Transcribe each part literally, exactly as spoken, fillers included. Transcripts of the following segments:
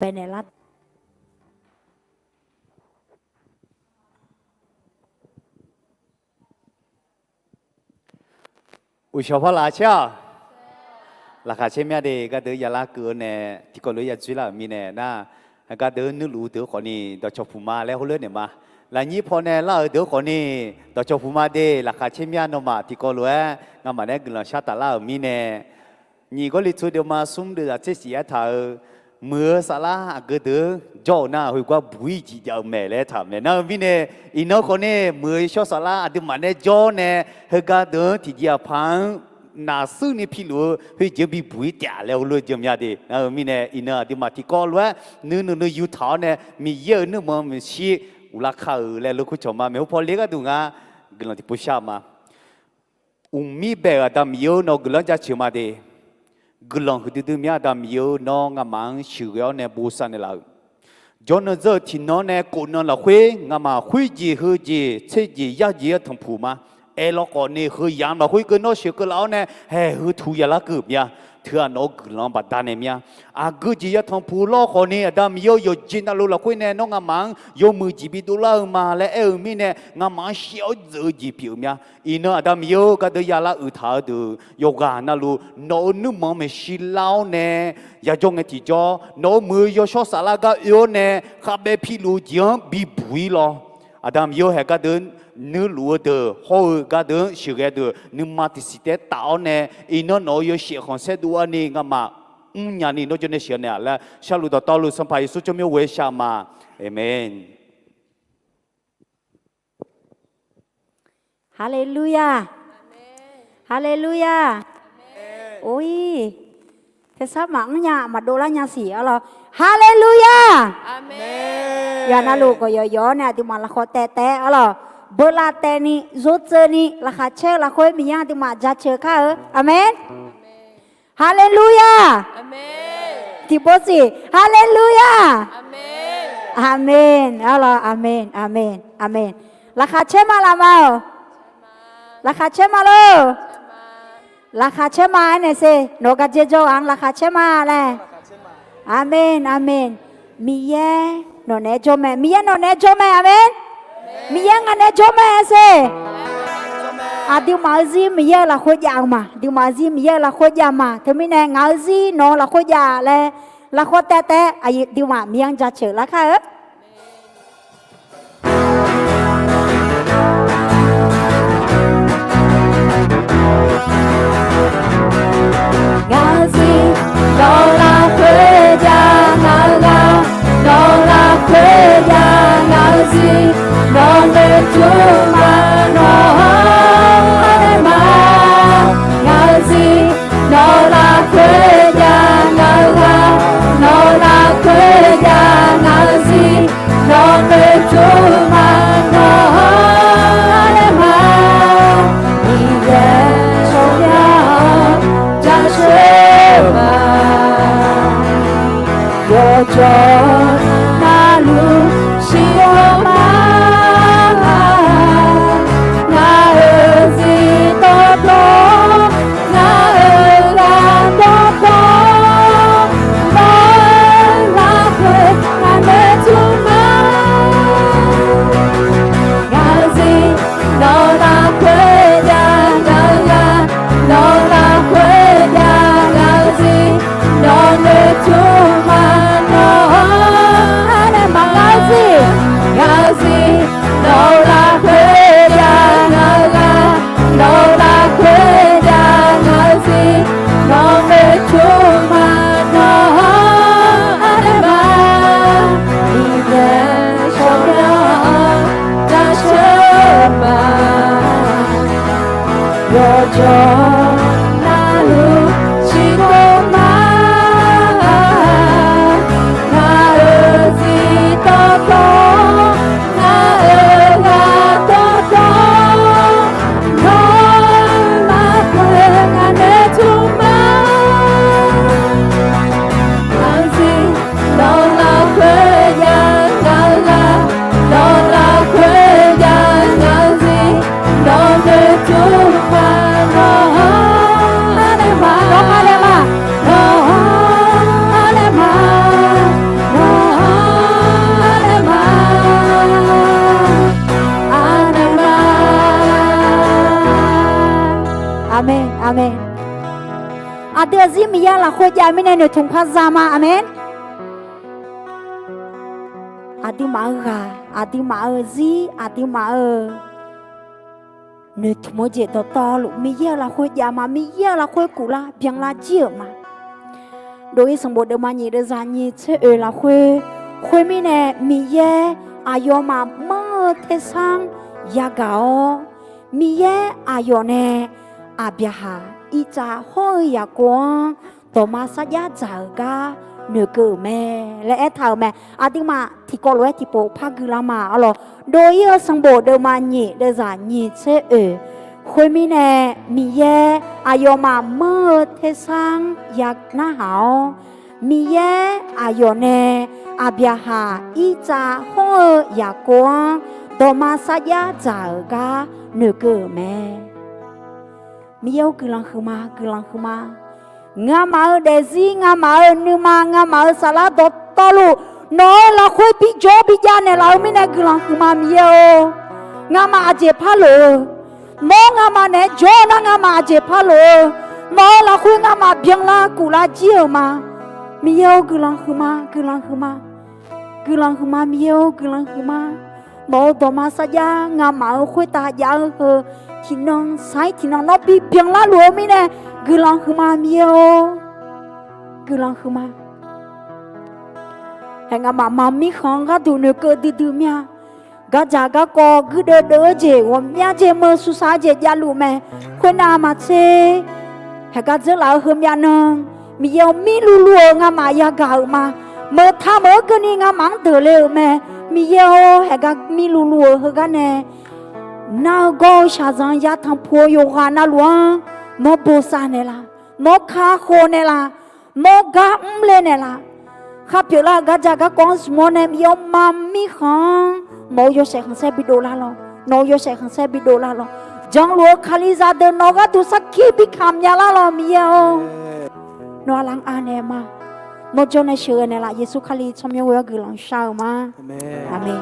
baenaeq lar. Uqshawq par laf caer-aq, laqkhaq caer mya de. Gardeuq yalar keuv-eu nae tiqkawv lof-aer yadzoer lar-euq mirnae nar, gardeuq nuirluf-eu deuq khawfni dawqcawq puq ma laer heulof-aer naeq ma. Lafnyir paw nae lar-eu deuq khawfni dawqcawq puq ma de. Laqkhaq caer mya nawmaf tiqkawv lof-aer ngamaf nae guiqlanq shar taflar-euq mirnae, nyiq Gawrliqtu deuvma smr deuvzaq tser shif aertaq-eu, muiq-eu saflar aqgeu deuq-anr jawr-eu nar, khoergar buq-ir jeq jav-eu mae laer aertaq-euq mae. Nar-eu mirnae, iqnan khawfni muiq-eu yawshawr saflar aqduimaf nae jawr-awr nae, heugar deuq-anr tiqjeq aqpaq-anr naqshuir ni piluf-eu khoerjeq-anr bibuq-ir taef laer heulof-aer janmya de. Nar-eu mirnae, iqnan aqduimaf tiqkawv lof-aer nuinmq nuiyu taq-awr nae, Miqyaer-euq nuirmanq maeqshi uqlar kar-euq laer lof kur cawq ma. Maeqhu paw ler gharduq ngar guiqlanq tiqpov shar-eu ma. Uqmir bae-euq Aqda Miqyaer-or, nawq-eu guiqlanq-anr jaceuq ma de. Guiqlanq huiqdui dui mya Aqda Miqyaer-or, nawr ngamaf-anr sheuqghae-awr nae bosav naeqlaf-euq, jawrnan dzeur-eu tiqnan nae kofnan lafkhoer ngamaf khoerjeq heujeq tserjeq yarjeq-aer tanqpuq ma. Aerlawkhawf ni heu yamq lafkhoer keuv nawr sheuqkeuv laf-awr nae haeq heu tuq yalar keuv-euq mya. Teughaq nawq-eu guiqlanq baqdanae mya. Aqgeu jeq yatanqpuq lawrkhawf ni Aqda Miqyaer-or, yawqjeq navluf lafkhoer nae nawr ngamaf-anr yawmuiq jeq bidov lar-eu ma laer aer-eu mirnae, ngamaf-anr shaev-awr dzeuf-eu jeq pyeuf-euq mya. Iqnan Aqda Miqyaer-or, gardeuq yalar uiqtaq-eu deuq yawqghaq navluf nawq-euq nuirmanq maeqshi lar-awr nae yajawr ngae tiqjawr, nawq-euq muiq-eu yawshawr saflar gar oe-awr nae khavbaev piluf-eu jeq-anr bibuq-ir lawr. Aqda Miqyaer-or, haeq gardeuq nuirluf-eu deuq hawr-eu gardeuq-anr sheuqghae deuq nuima tiqsiq taef-aer taf-awr nae, iqnan nawq-euq yawshaef khanqsaer dov-ar ni ngamaf mrnya ni nawr jawrnae sheuq naeq-a laer, sharluf dawqtawvluf Sanqpaq Yeqsur tsawrmyanr ghoe-aer shar ma. Aqmeq. Haleluya. Haleluya. Or-ir, tersar maqmr nya maqdov lar nya siq arlawr. Haleluya. Yawqha navluf gawqyawq yawq-awr nae aqduimaf lafkhawf taev taev arlawr, beuvlav taev ni, zor tseuv ni, laqkhaq caer-eu lafkhoer Miqyaer aqduimaf jaceuq kar-eu. Aqmeq. Haleluya. Tiqpov siq, haleluya. Aqmeq arlawr, aqmeq, aqmeq, aqmeq. Laqkhaq caer ma laf ma-awq. Laqkhaq caer ma lor. Laqkhaq caer ma aernaeq sher. Nawq-eu gardzer jawr ghaq-anr laqkhaq caer ma laer. Aqmeq, aqmeq. Miqyaer nawq naeq-aer jawr mae, Miqyaer nawq naeq-aer jawr mae, aqmeq. Miqyaer ngaq naeq-aer jawr mae sher. Aqduimaf-eu zir Miqyaer-eu lafkhoer jav-eu ma, aqduimaf-eu zir Miqyaer-eu lafkhoer jav ma. Teumirnae ngaq-eu zir nawq-eu lafkhoer jav laer, lafkhawf taev taev aqduimaf Miqyaer-anr jaceuq lar kar-eu. Ngaq-eu zir nawq-eu lafkhoer jav, ngaq-eu ghaq nawq-eu lafkhoer jav, ngaq-eu zir nawq-eu noeqtmq ma, nawq-anr anaeq ma. Ngaq-eu zir nawq-eu lafkhoer jav, ngaq-eu ghaq nawq-eu lafkhoer jav, ngaq-eu zir nawq-eu noeqtmq ma, nawq-anr anaeq ma. Miqyaer tsawrmyanr-anr jaceuq ma. Yawqjawq navluf shirghawr ma. Ngaq-euq zir dawrdawr, ngaq-euq ghaq dawrdawr, nawq-eu lafkhoer ngaq noeqtmq ma. Ngaq-eu zir nawq-eu lafkhoer jav, ngaq-eu ghaq nawq-eu lafkhoer jav, ngaq-eu zir nawq-eu noeqtmq ma, nawq-anr anaeq ma. Ngaq-eu zir, ngaq-eu zir nawq-eu lafkhoer jav, ngaq-eu ghaq nawq-eu lafkhoer jav, ngaq-eu zir nawq-eu noeqtmq ma, nawq-anr anaeq ma. Miqyaer tsawrmyanr-anr jaceuq ma. Yawqjawq navluf shirghawr ma. Ngaq-euq zir dawrdawr, ngaq-euq ghaq dawrdawr, nawq-eu lafkhoer ngaq noeqtmq ma. Ngaq-eu zir nawq-eu lafkhoer jav, ngaq-eu ghaq nawq-eu lafkhoer jav, ngaq-eu zir nawq-eu noeqtmq ma, nawq-anr Zir Miqyaer lafkhoer jav mirnae noeqtmq par za ma. Aqmeq. Aqduimaf-euq ghaq, aqduimaf-euq zir, aqduimaf-euq noeqtmq-eu jeq dawqtawvluf Miqyaer-euq lafkhoer jav ma. Miqyaer-euq lafkhoer kuflar byanlar jir-euq ma. Dov-ir sanqbof deuvma nyiq deuvzaq nyiq tser oeq lafkhoer, khoermirnae Miqyaer aqyawfmaf manr-eu tersar-anr yagaq-awr, Miqyaer aqyawf nae Aqbyaqhaq, Irtsav hawr-eu Yaqkov-anr dawqma sarjax dzaq-euq gar noeqkeuv-euq mae laer aertaq-euq mae. Aqduimaf tiqkawv lof-aer tiqpov par guilar ma arlawq. Dov-ir-eu sanqbof deuvma nyiq deuvzaq nyiq tser oeq, khoermirnae Miqyaer aqyawfmaf manr-eu tersar-anr ya narhaq-awr, Miqyaer aqyawf nae Aqbyaqhaq, Irtsav hawr-eu Yaqkov-anr dawqma sarjax dzaq-euq gar noeqkeuv-euq mae. Miqyaer-or, guiqlanq huiqma, guiqlanq huiqma. Ngamaf-euq daefzir, ngamaf-euq nuima, ngamaf-euq saflar dawqtawvluf nawq-euq lafkhoer bijawr bijav naeqlaf-eu mirnae guiqlanq huiqma Miqyaer-or. Ngamaf aqjeq parlof-eu, nawr ngamaf naeq-aer jawr-eu nar ngamaf aqjeq parlof-eu, nawq-euq lafkhoer ngamaf byanlar kuflar jir-euq ma. Miqyaer-or, guiqlanq huiqma, guiqlanq huiqma. Guiqlanq huiqma Miqyaer-or, guiqlanq huiqma. Nawq-euq dawqma sarjax ngamaf-euq khoertav jav-eu heu, tiqnan sar-ir tiqnan nawr bibyan larluf-eu mirnae guiqlanq huiqma Miqyaer-or, guiqlanq huiqma. Hae ngamaf maqmir khanq-anr gharduq noeqkeuv duidui mir-a. Gardzaq garkawv guirdeuv deuv-eu jeq ghawqmya jeq meuq suqsaq-eu jeq javluf mae. Khoernav maqtser, haeqgar dzeurlaf-eu heumyav nan, Miqyaer-or, mirluvluv-euq ngamaf yagaq-euq ma. Meuq taq meuq-eu keuvni ngamaf-anr deuq le-euq mae. Miqyaer-or, haeqgar mirluvluv-euq heugar nae nar-eu gawr-eu shaqzanq yatanq puq-eu yawqghaq navluf-anr nawr bosav naeqlaf, nawr kakhof naeqlaf, nawr gar mrle naeqlaf. Khar pyeuflar-eu gardzaq garkawv-anr zmq-awr nae Miqyaer-or, maqmir khanq-anr nawq-euq yawshaef khanqsaer bidov lar lawq. Nawq-euq yawshaef khanqsaer bidov lar lawq. Janluf-eu Kalizaq deuq nawq gharduq sarkir bikamq nya lar lawq Miqyaer-or. Nawr arlaq-anr anaeq ma. Nawr jawr nae sheuqghae naeqlaf Yeqsur Kali tsawrmyanr ghoe-awr guiqlanq shar-eu ma. Aqmeq.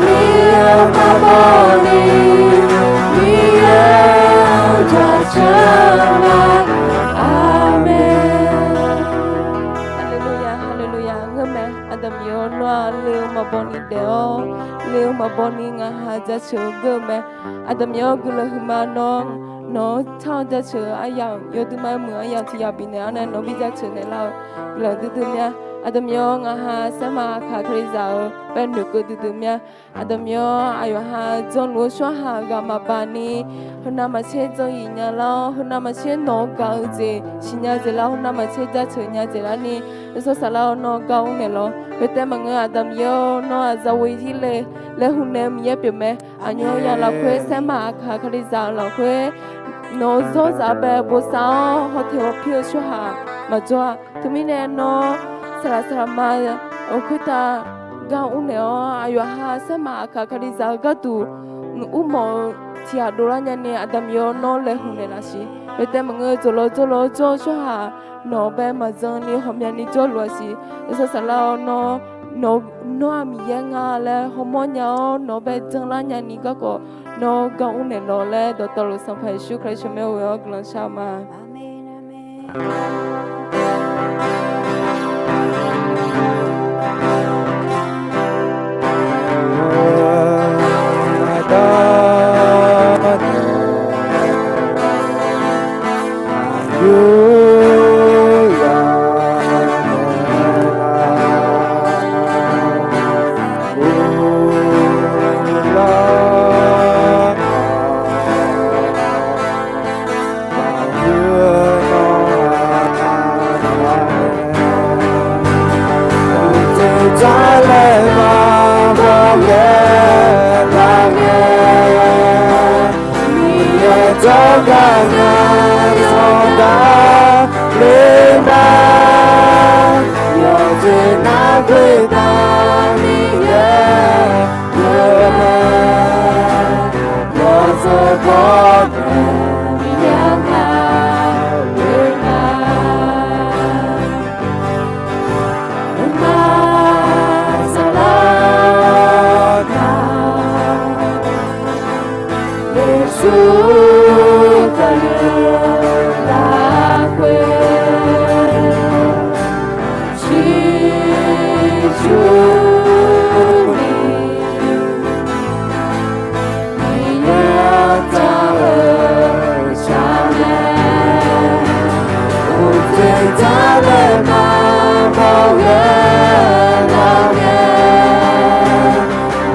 Miqyaer-anr maqbaw ni, Miqyaer-anr jaceuq ma. Aqmeq. Haleluya, haleluya. Ngeur mae, Aqda Miqyaer-or, nawr-aq le-eu maqbaw ni daef-awr, le-eu maqbaw ni ngaq ha jaceuq-eu geur-eu mae. Aqda Miqyaer-or, guiqlanq huiqma nawr, nawq-anr tsar-eu jaceuq-eu aryamq, yawduima muiq aryamq tiq yaq bifnaeq-awr nae nawq bi jaceuq naeqlar-eu guiqlanq duidui mya. Aqda Miqyaer-or, ngaq ha saerma aqkaq kalizaq-euq bae noeqkeuv duidui mya. Aqda Miqyaer-or, aqyawf ha janluf-eu tsawrhaq ghaq maqbaq ni, heunav maqtser jan-iq nya lar-awr, heunav maqtser nawq-eu gaq-eu jeq siqnya jeq lar, heunav maqtser jaceuq nya jeq larni, yawshawr saflar-awr nawr gar ur naeq lawq. Khoertav maqngeur, Aqda Miqyaer-or, nawr aqzaq ghoe zir le laer hmq nae-eu Miqyaer pyeuf mae. Aqnymr ya lafkhoer saerma aqkaq kalizaq-eu lafkhoer nawq-eu zawrzaq bae bosav-awr hawteq hawpir-eu tsawrhaq maqjawr-a. Teumirnae nawr saqlaq saqlaq ma-eu khoertav gar ur naeq-awr, aqyawf ha saerma aqkaq kalizaq-eu gharduq urmawf-eu tiq ghaq dovlar nyani, Aqda Miqyaer-or, nawr laeqhmq naeqlaf siq. Khoertav maqngeur, jawqlawr jawrlawr jawr-eu tsawrhaq nawq-eu bae maqjan ni ghawqmyani jawrluf-a siq. Yawshawr saflar-awr nawr, nawr-aq Miqyaer nga laer hawmawr nya-awr, nawq-eu bae janlar nyani garkawv nawr gar ur naeq lawq laer, dawqtawvluf Sanqpaq Yeqsur Kali tsawrmyanr ghoe-awr guiqlanq shar-eu ma.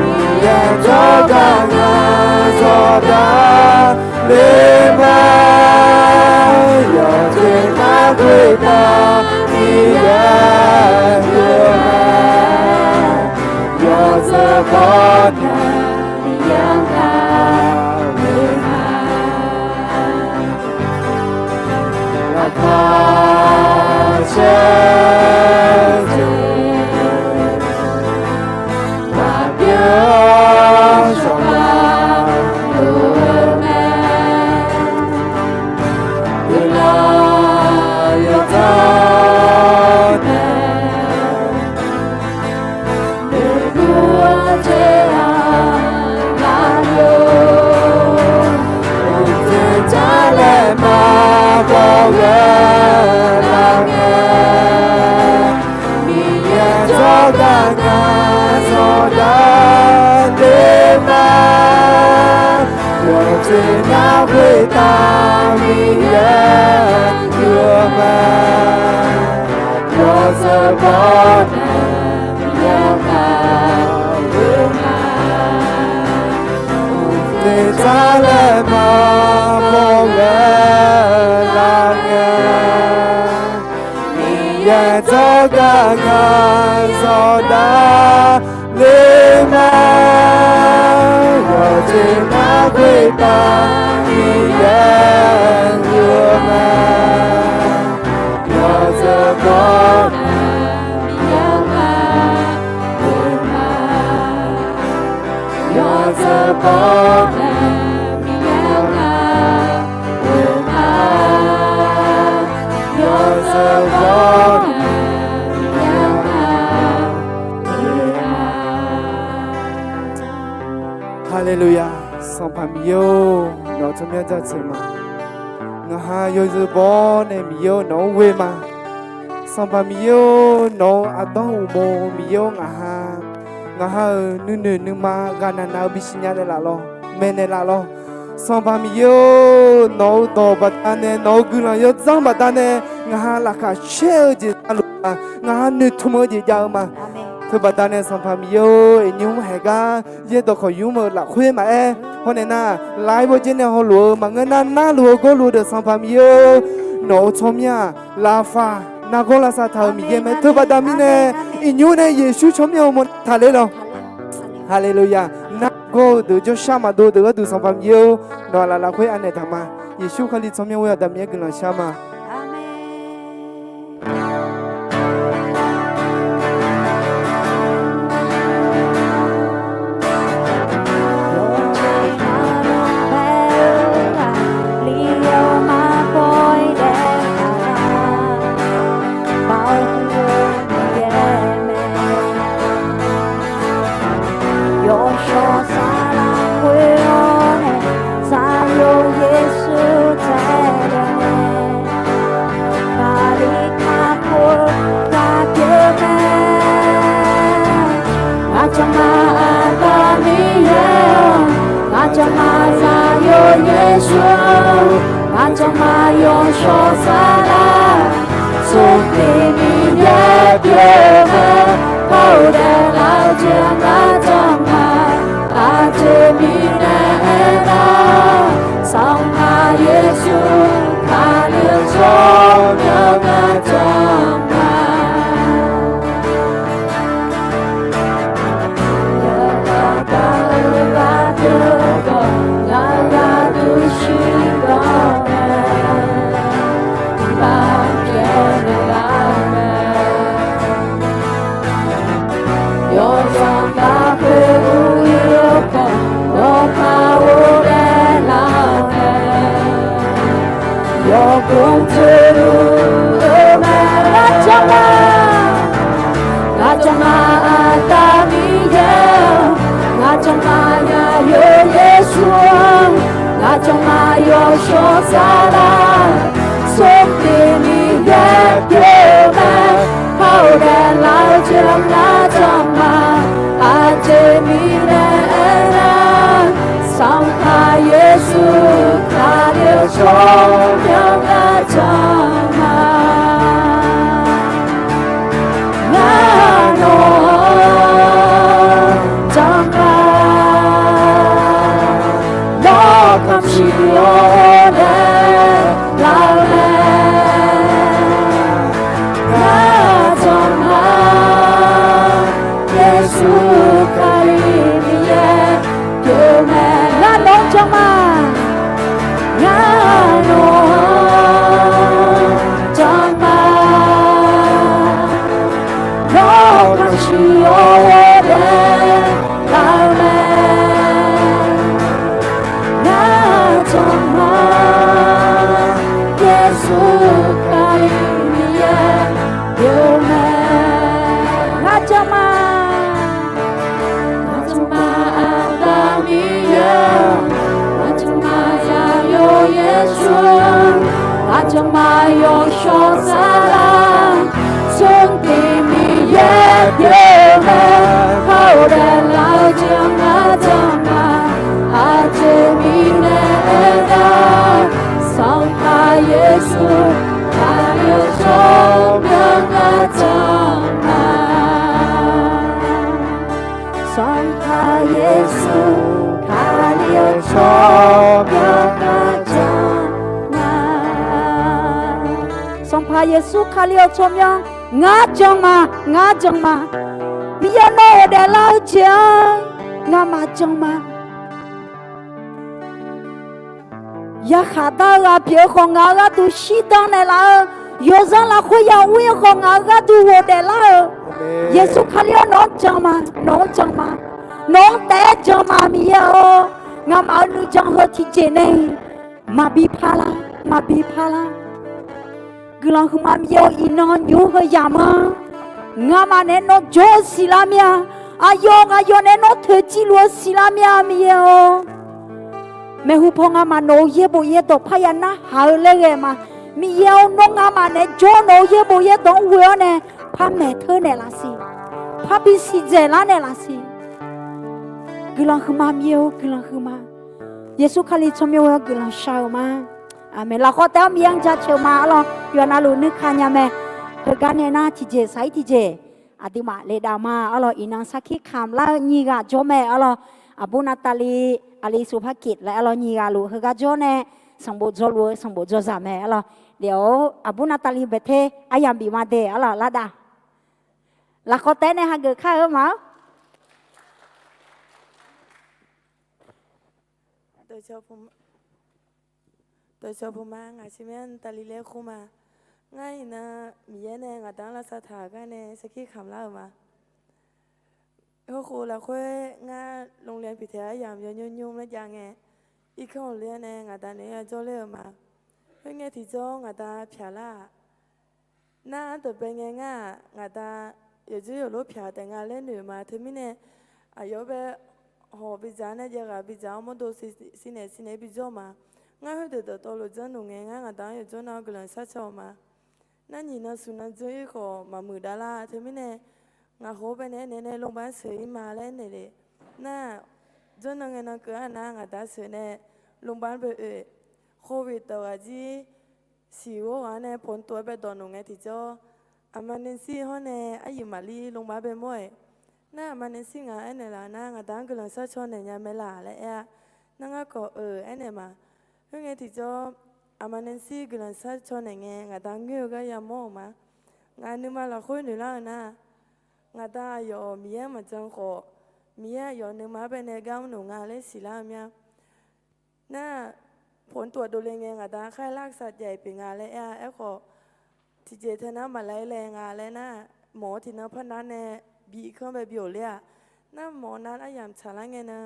Miqyaer jawrgar ngar zawqdar ler ma. Yawqjeq nar khoertav Miqyaer yur-eu ma. Yawzeu bawr nae Miqyaer gaq-eu ma. Uqcif dzar laer maqbaw ghae lar ngae. Miqyaer jawrgar ngar zawqdar ler ma. Yawqjeq nar khoertav Miqyaer yur-eu ma. Yawzeu bawr nae Miqyaer gaq-eu ma. Yawzeu bawr nae Miqyaer gaq-eu ma. Yawzeu bawr nae Miqyaer gaq-eu ma. Haleluya! Sanqpaq Miqyaer-or, nawq-eu tsawrmyanr jaceuq ma. Ngaq ha yawzeu bawr nae Miqyaer-or, nawq-anr ghoe ma. Sanqpaq Miqyaer-or, nawq-eu aqdanr uqmov Miqyaer-or, ngaq ha, ngaq ha-euq nuinoeq nuima ghaqnaq naq-eu bisiq nya naeqlaf lawr, maeqnaeq laf lawr. Sanqpaq Miqyaer-or, nawq-eu dawq baqdanae, nawq-eu guiqlanq yawdzanr baqdanae, ngaq ha laqkhaq caer-eu jeq javluf ma. Ngaq ha noeqtmq-eu jeq jav-eu ma. Teubaqdanae Sanqpaq Miqyaer-or, iqnymr haeq gar yaerdawq khawqnymr-eu lafkhoer maqaer, hawnaeq nar, lafkhoer bawrjaer nae hawluf-eu maqngeur nar, narluf-eu gawrluf deuq Sanqpaq Miqyaer-or, nawq-eu tsawrmyanr-aq, lafkhaq nargawr lavsav taq-euq Miqyaer mae. Teubaqda mirnae, iqnymr nae Yeqsur tsawrmyanr-eu mawrnae taqler lawq. Haleluya! Nargawr-eu deuq jawrshar maqdov deuq gharduq Sanqpaq Miqyaer-or, nawq-aq laf lafkhoer anaeq taq ma. Yeqsur Kali tsawrmyanr ghoer-aq, Aqda Miqyaer guiqlanq shar ma. Yawshawr saflar khoer-awr nae, Zaqyo Yeqsur taef-aer nae, Kali kakhof-eu gaq pyeuf mae. Ngaq jawr ma Aqda Miqyaer-or, ngaq jawr ma Zaqyo Yeqsur-or, ngaq jawr ma Yawshawr saflar smrtiq Miqyaer pyeuf mae. Hawr-eu daeflaf-eu jeq-anr ngaq jawr ma. Aqjeq mirnae aernar, Sanqpaq Yeqsur Kali-eu tsawrmyanr ngaq jawr ma. Yawkhav taf-eu ghaq pyeuf khawf, ngaq gharduq shirdan nae, iqbax pyaeqnaeq laf-eu mae. Yawzanq lafkhoer uir-eu khawf, yawkhav ghofdaef laf-eu mae. Yawqghaq toeqluf-eu mae. Ngaq jawr ma, ngaq jawr ma Aqda Miqyaer-or, ngaq jawr ma Zaqyo Yeqsur-or, ngaq jawr ma Yawshawr saflar smrtiq Miqyaer pyeuf mae. Hawr-eu daeflaf-eu jeq-anr ngaq jawr ma. Aqjeq mirnae aernar, Sanqpaq Yeqsur Kali-eu tsawrmyanr ngaq jawr ma. Ngar nawq-anr jan ma. Nawr kamq ciq-awr daeflaf-eu mae. Ngar jan ma. Yeqsur Kali Miqyaer pyeuf mae. Ngar nawq-anr jan ma. Ngar nawq-anr jan ma. Nawr kamq ciq-awr daeflaf-eu mae. Ngar jan ma. Yeqsur Kali Miqyaer pyeuf mae. Ngar jan ma. Ngaq jawr ma Aqda Miqyaer-or, ngaq jawr ma Zaqyo Yeqsur-or, ngaq jawr ma Yawshawr saflar smrtiq Miqyaer pyeuf mae. Hawr-eu daeflaf-eu jeq-anr ngaq jan ma. Aqjeq mirnae aernar, Sanqpaq Yeqsur Kali-eu tsawrmyanr ngaq jan ma. Sanqpaq Yeqsur Kali-eu tsawrmyanr ngaq jan ma. Sanqpaq Yeqsur Kali-eu tsawrmyanr ngar jan ma, ngar jan ma. Miqyaer nawr ghofdaef lar-eu jeq-anr ngamaf jan ma. Yakhaq dar-eu ghaq pyeuf-eu khawf, ngaq-euq gharduq shirdan naeqlaf-eu, yawzanr lafkhoer ya uir-eu khawf, ngaq-euq gharduq ghofdaef lar-eu. Yeqsur Kali-anr nawq-anr jan ma, nawq-anr jan ma, nawq-anr taef-aer jan ma Miqyaer-or. Ngamaf-euq nuijan heu tiqjeq nae maqbi parlar, maqbi parlar. Guiqlanq huiqma Miqyaer-or, iqnan nymr heu yamq-anr ngamaf naeq-aer nawr jawr-eu siqlar mir-a. Aqyawf ngaq yawf naeq-aer nawr toeqciv luf-eu siqlar mir-a Miqyaer-or. Maeqhu paw ngamaf nawq-euq yaerbof yaerdawq parya narhaq-eu laer ghae ma. Miqyaer-or, nawr ngamaf naeq-aer jawr nawq-euq yaerbof yaerdawq-anr ghoe-awr nae par maeq teur naeqlaf siq. Par bisiq dzaeqlar naeqlaf siq. Guiqlanq huiqma Miqyaer-or, guiqlanq huiqma. Yeqsur Kali tsawrmyanr ghoe-awr guiqlanq shar-eu ma. Aqmeq. Lafkhawf taef-awr Miqyaer-anr jaceuq ma arlawr. Yawqha navluf nuikaq nya mae. Heugar nae nar tiqjeq saq-ir tiqjeq aqduimaf le dav ma arlawr. Iqnan sarkir kamq lar-eu nyiq ghaq jawr mae arlawr. Aqbur navtavli, aqli sufar kif laer arlawr nyiq ghaq luf heugar jawr nae sanqbof dzaw luf-eu sanqbof dzaw zaq mae arlawr. Daef-awr aqbur navtavli baeqte aryamq bif ma de arlawr lar dav. Lafkhawf taef nae hageuf kar-eu ma-awr. Dawqcawq puq ma, ngaq siqmaer navtavli laer kur ma. Ngar iqnan Miqyaer nae ngaqda-anr lavsav taq-euq gar nae sarkir kamq lar-euq ma. Hawkhof lafkhoer ngar โรงเรียน piqtaeq aryamq yawnymr nymr laer jav ngae, irkanr awqler-awr nae ngaqda naeq-aer yajawr ler-euq ma. Khoerngae tiqjawr ngaqda pyaqlar-aq, nar-anr dawqbae ngae ngar-aq, ngaqda yawqdzer yawqlof pyaq taef nga laer noeq ma. Teumirnae aqyawf-anr bae hawq bidzaq nae jav ghaq bidzaq-awr mawrdo siqnaeq siqnaeq bijawr ma. Ngar khoerdeuq dawqtawvluf janrluf ngae ngar ngaqda-anr yawjawr nar guiqlanq sharcaw-eu ma. Nar nyiq nan smq nan dzeur-ir khawf maqmuiq davlar. Teumirnae ngaq khof-anr bae nae nae nae โรงพยาบาล sheuq-ir ma laer naeq le. Nar, janrnan ngae nan keuv-ar nar ngaqda sheuq nae โรงพยาบาล bae oe. Khof bif tawq ghaq jir siq ghawr ghaq-anr nae ผลตรวจ bae dawq noeq ngae tiqjawr, aqma nae shir hawr nae aryuif maqlir โรงพยาบาล bae mawr-aeq. Nar aqma nae shir ngaq aernaeq laf nar ngaqda-anr guiqlanq sharcaw naeq nya mae laq laer aer-a. Nar ngar khawf euq aernaeq ma. Khoerngae tiqjawr aqma nae shir guiqlanq sharcaw naeq ngae ngaqda ngoer-eu gar yamawr-euq ma. Ngaq nuima lafkhoer noeqlar-eu nar, ngaqda aqyawf Miqyaer-anr maqjan khawf, Miqyaer aqyawf nuima-anr bae nae gar mr noeq nga laer siqlar-eu mya. Nar, ผลตรวจ dovle ngae ngaqda khaerlar saqjav-iq pyeuf nga laer aer-a. Aerkhawf, tiqjeq teunar maqlaer laer nga laer nar, mawq-eu tiqnan par nar nae bi kanr bae bi-awq ler-aq. Nar mawq nar aryamq tsaqlar ngae nan,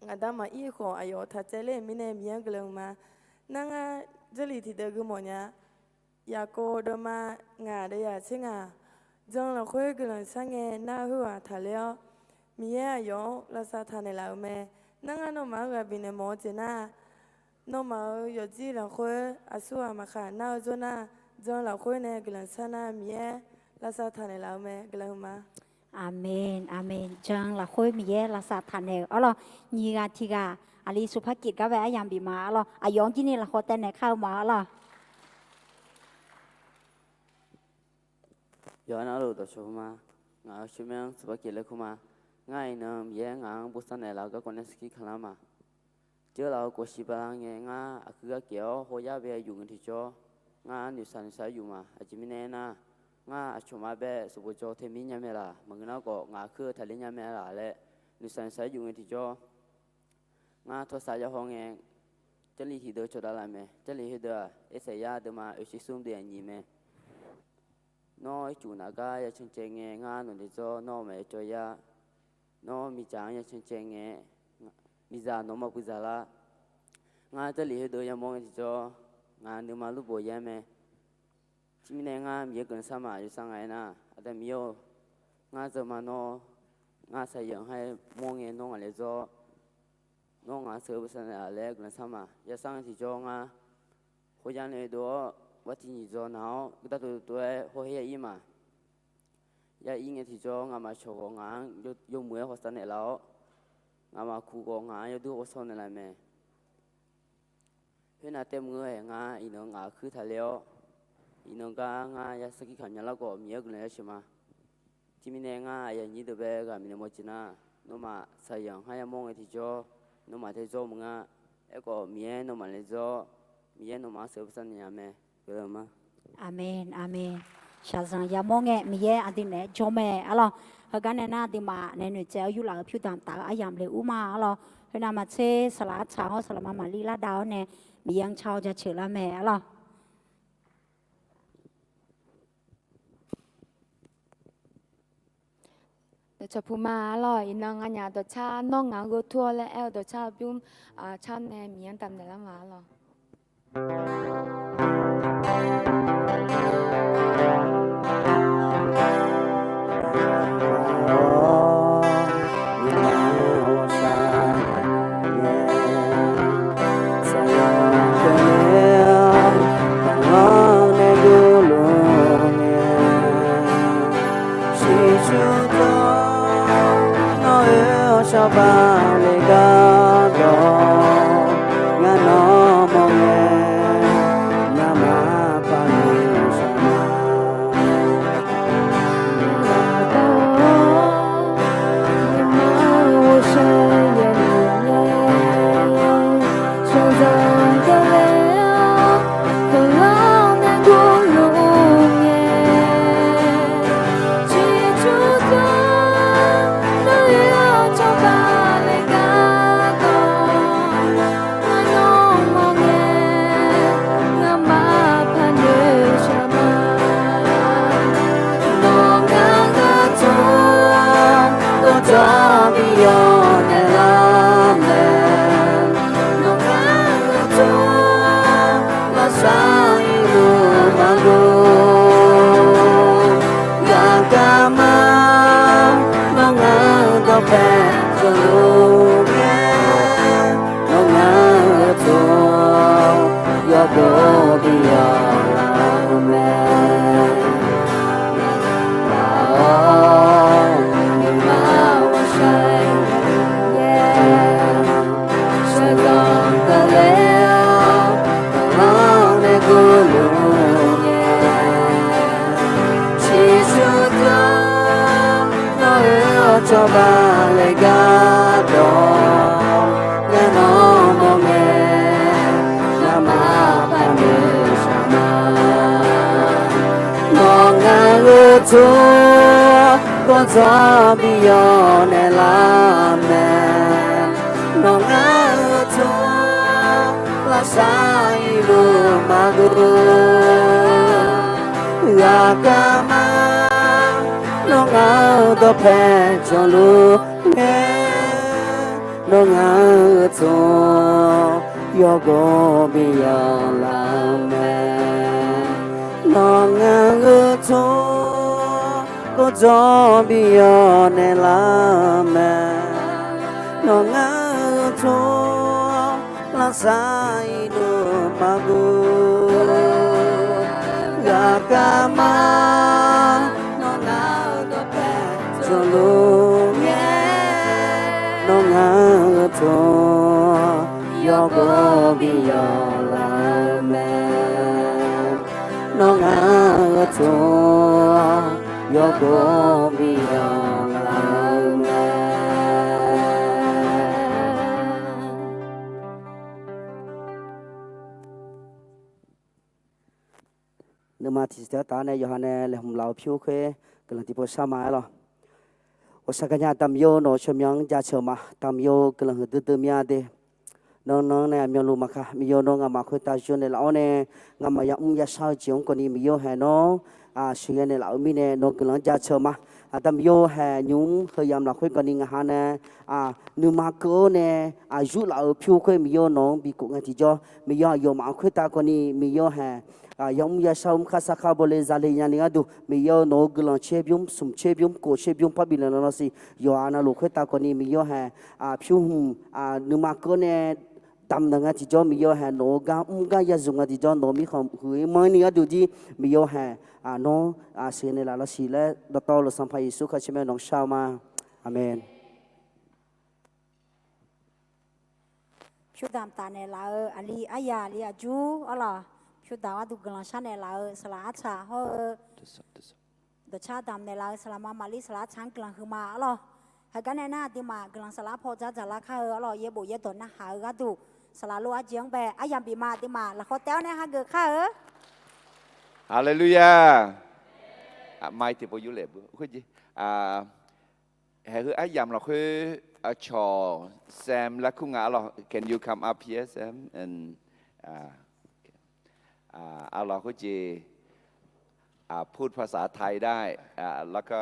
ngaqda maqir khawf aqyawf taqcaev ler-euq mirnae Miqyaer-anr guiqlanq ma. Nar ngar Jarlif tiqdeuv gui mawf nya. Yaqkov deuvma ngaq deuvyaq tser ngaq, jan lafkhoer guiqlanq shar ngae nar-eu khoerghaq taqler-awr, Miqyaer aqyawf-anr lavsav taqnaeq laf-euq mae. Nar ngar nawmaf-anr ghaq bifnaeq mawf-eu jeq nar, nawmaf-euq yawqjir lafkhoer aqsurghaq maqkhaq nar-eu jawr nar, jan lafkhoer nae guiqlanq shar nar Miqyaer lavsav taqnaeq laf-eu mae. Guiqlanq ma. Aqmeq, aqmeq. Jan lafkhoer Miqyaer lavsav taqnaeq-euq arlawr. Nyiq ghaq tiq ghaq aqli sufar kif gar bae aryamq bif ma arlawr. Aqyawf-anr jirni lafkhawf taev naeq kar-eu ma arlawr. Yawqha navluf dawqcawq ma. Ngaq-euq shirmaer-anr sufar kif laer kur ma. Ngar iqnan Miqyaer ngaq-anr bosav naeqlaf-eu garkawv nae sarkir kamqlar ma. Jeur laf-eu kof shiq bala ngae ngar aqkuir gar kef-awr hawr yar bae yuf ngae tiqjawr, ngar noeqshaq noeqshaq-aer yuf ma. Aqjeq mirnae aernar, ngar aqcawq ma bae sanqbof dzaw tae mir nya mae laq, maqngeur nar khawf ngaq aqkuir-eu taqler nya mae laq laer noeqshaq noeqshaq-aer yuf ngae tiqjawr, ngar tawrsav yar haw ngae, Jarlif tiqdeuv cawqdav laf mae. Jarlif heudeuv-aq, Irsaqyar deuvma oeqshiq smr deuvyaq nyiq mae. Nawr ircuf naf gar ya cancaev ngae, ngar nawq naeq dzawr nawr maqya cawv yar. Nawr miqdzaq-anr ya cancaev ngae, miqdzaq nawq maqpuiv dzaq lar. Ngar Jarlif heudeuv yamawr ngae tiqjawr, ngaq nuima lurbof yaer mae. Teumirnae ngar Miqyaer guiqlanq shar ma. Yawsanr ngaq aernar, Aqda Miqyaer-or, ngar dzawr ma nawr, ngar saqyanq har mawr ngae nawr ngaq laer dzawr, nawr ngaq-anr sheuq-eu bosav naeqlaf laer guiqlanq shar ma. Yawsanr ngae tiqjawr ngar hawr yar nae dov-awr, bar tiq nyiq dzaw naq-awr, gurdav dov dov-aer hawr her ya ir ma. Ya ir ngae tiqjawr, nga'maf cawq ghawq ngaq-anr yawmuiq-aer hawsav naeqlaf-awr, nga'maf kuq ghawq ngaq-anr yawdur hawsaw naeqlaf mae. Khoernav taef mr-eu-aer ngar iqnan ngaq-euq kuir taqler-awr, iqnan gar ngar ya sarkir kamq nya lar khawf Miqyaer guiqlanq yasheuq ma. Teumirnae ngar aqyuif aqnyir deuq bae ghaq bifnaeq mawf jeq nar, nawmaf saqyanq har yamawr ngae tiqjawr, nawmaf tae jawr maqnga. Aerkhawf Miqyaer nawmaf laer jawr, Miqyaer nawmaf-anr sheuq-eu bosav naeq nya mae. Guiqlanq ma. Aqmeq, aqmeq. Shaqzanq yamawr ngae Miqyaer aqdui naeq-aer jawr mae arlawr. Heugar nae nar aqduimaf nae noeqtsaev-awr yurlaf-euq pyur damq taf-eu aryamq le ur ma arlawr. Khoernav maqtser saqlaq artsaq hawr saqlaq ma maqlir lar dav-awr nae Miqyaer-anr car-awr jaceuq lar mae arlawr. Dawqcawq puq ma arlawr. Iqnan nganyaf dawqcar nawr ngaq-anr ghovtur-awr laer aer-eu dawqcar-eu bymr car nae Miqyaer-anr damq naeq lar ma arlawr. Aqle gardawq ngar nawr mawrngae, ngamaf paq noeqshaq ma. Aqda-or, nuima ghovshaw yaeqluf ngae, shaqzanq keuvle-awr, guiqlanq nae guvluf ngae, ciqcur dawr, nawr-eu cawba le gardawq, ngar nawr mawrngae, ngamaf paq noeqshaq ma. Nawq ngar-eu tsawrhaq gawqjawq bi yawf naeqlar mae. Nawq ngar-eu tsawrhaq lavsav irluf maqgor, ghaqkhav ma. Nawr ngar-eu dawqpae jawrluf ngae, nawr ngar-eu tsawrhaq yawgov bi yawf laf-eu mae. Aqda-or, nuima ghovshaw yaeqluf ngae, shaqzanq keuvle-awr, guiqlanq nae guvluf ngae, ciqcur dawr, nawr-eu cawba le gardawq, ngar nawr mawrngae, ngamaf paq noeqshaq ma. Nawq ngar-eu tsawrhaq gawqjawq bi yawf naeqlar mae. Nawq ngar-eu tsawrhaq lavsav irluf maqgor, ghaqkhav ma. Nawr ngar-eu dawqpae jawrluf ngae, nawr ngar-eu tsawrhaq yawgov bi yawf laf-eu mae. Nawq ngar-eu tsawrhaq gawqjawq bi yawf naeqlar mae. Nawq ngar-eu tsawrhaq lavsav irluf maqgor, ghaqkhav ma. Nawr ngar-eu dawqpae jawrluf ngae, nawr ngar-eu tsawrhaq yawgov bi yawf laf-eu mae. Nawr ngar-eu tsawrhaq yawgov bi yawf laf-eu mae. Nuima tiqsiq taq-awr taf-awr nae yawqha nae laeqhmq laf-eu pyur khoer guiqlanq tiqpov shar ma-aer lawq. Ghawqshaq gaqnya Aqda Miqyaer-or, nawq-euq tsawrmyanr-anr jaceuq ma. Aqda Miqyaer-or, guiqlanq huiqdui dui mya de. Nawr nan-anr nae aqmyanluf maqkaq, Miqyaer-or, nawr ngamaf khoertav yur naeqlaf-awr nae, ngamaf yamr yashar-eu jeq-anr kawvni Miqyaer-or haeq nawr siqnya naeqlaf-eu mirnae nawq-eu guiqlanq-anr jaceuq ma. Aqda Miqyaer-or haeq, nymq-mr heu yamq lafkhoer kawvni ngaq ha nae nuima keuv-awr nae aqyur laf-euq pyur khoer Miqyaer-or nawq-anr bikhof ngae tiqjawr, Miqyaer aqyawfmaf-anr khoertav kawvni Miqyaer-or haeq, yamr yashar-eu mr khar sar khar bawle zale nyani gharduq Miqyaer-or nawq-eu guiqlanq tser bymr smq tser bymr kof tser bymr parbi lanqlan lawsiq yawqha navluf khoertav kawvni Miqyaer-or haeq, pyur hmq nuima keuv-awr nae damq danq nga tiqjawr Miqyaer-or haeq, nawq-eu gar mr gar ya zmq nga tiqjawr nawq-eu mirkhanq huiq-ir manr-ir ni gharduq jir Miqyaer-or haeq, nawr siqnya naeqlaf lawsiq laer dawqtawvluf Sanqpaq Yeqsur kharcaer mae nawq-anr shar-eu ma. Aqmeq. Pyur damq taf naeqlaf-eu aqli aryaq aqli aqjur arlawq, pyur damq gharduq guiqlanq shar naeqlaf-eu saqlaq artsaq hawr-eu, dawqcar damq naeqlaf-eu saqlaq ma maqlir saqlaq artsaq-anr guiqlanq huiqma arlawq. Heugar nae nar aqduimaf guiqlanq saqlaq arpaw dzardzaq lar kar-eu arlawq, yaerbof yaerdawq narhaq-eu gharduq saqlaq lof-aer jeq-anr bae aryamq bif ma aqduimaf lafkhawf taef-awr nae hageuf kar-eu. Haleluya. Mai tiqpov yurlef beu khoerjeq. Haeq heu aryamq lafkhoer aqcawq Sam laer kur nga arlawq. Can you come up here, Sam? And arlawq khoerjeq พูดภาษาไทยได้ แล้วก็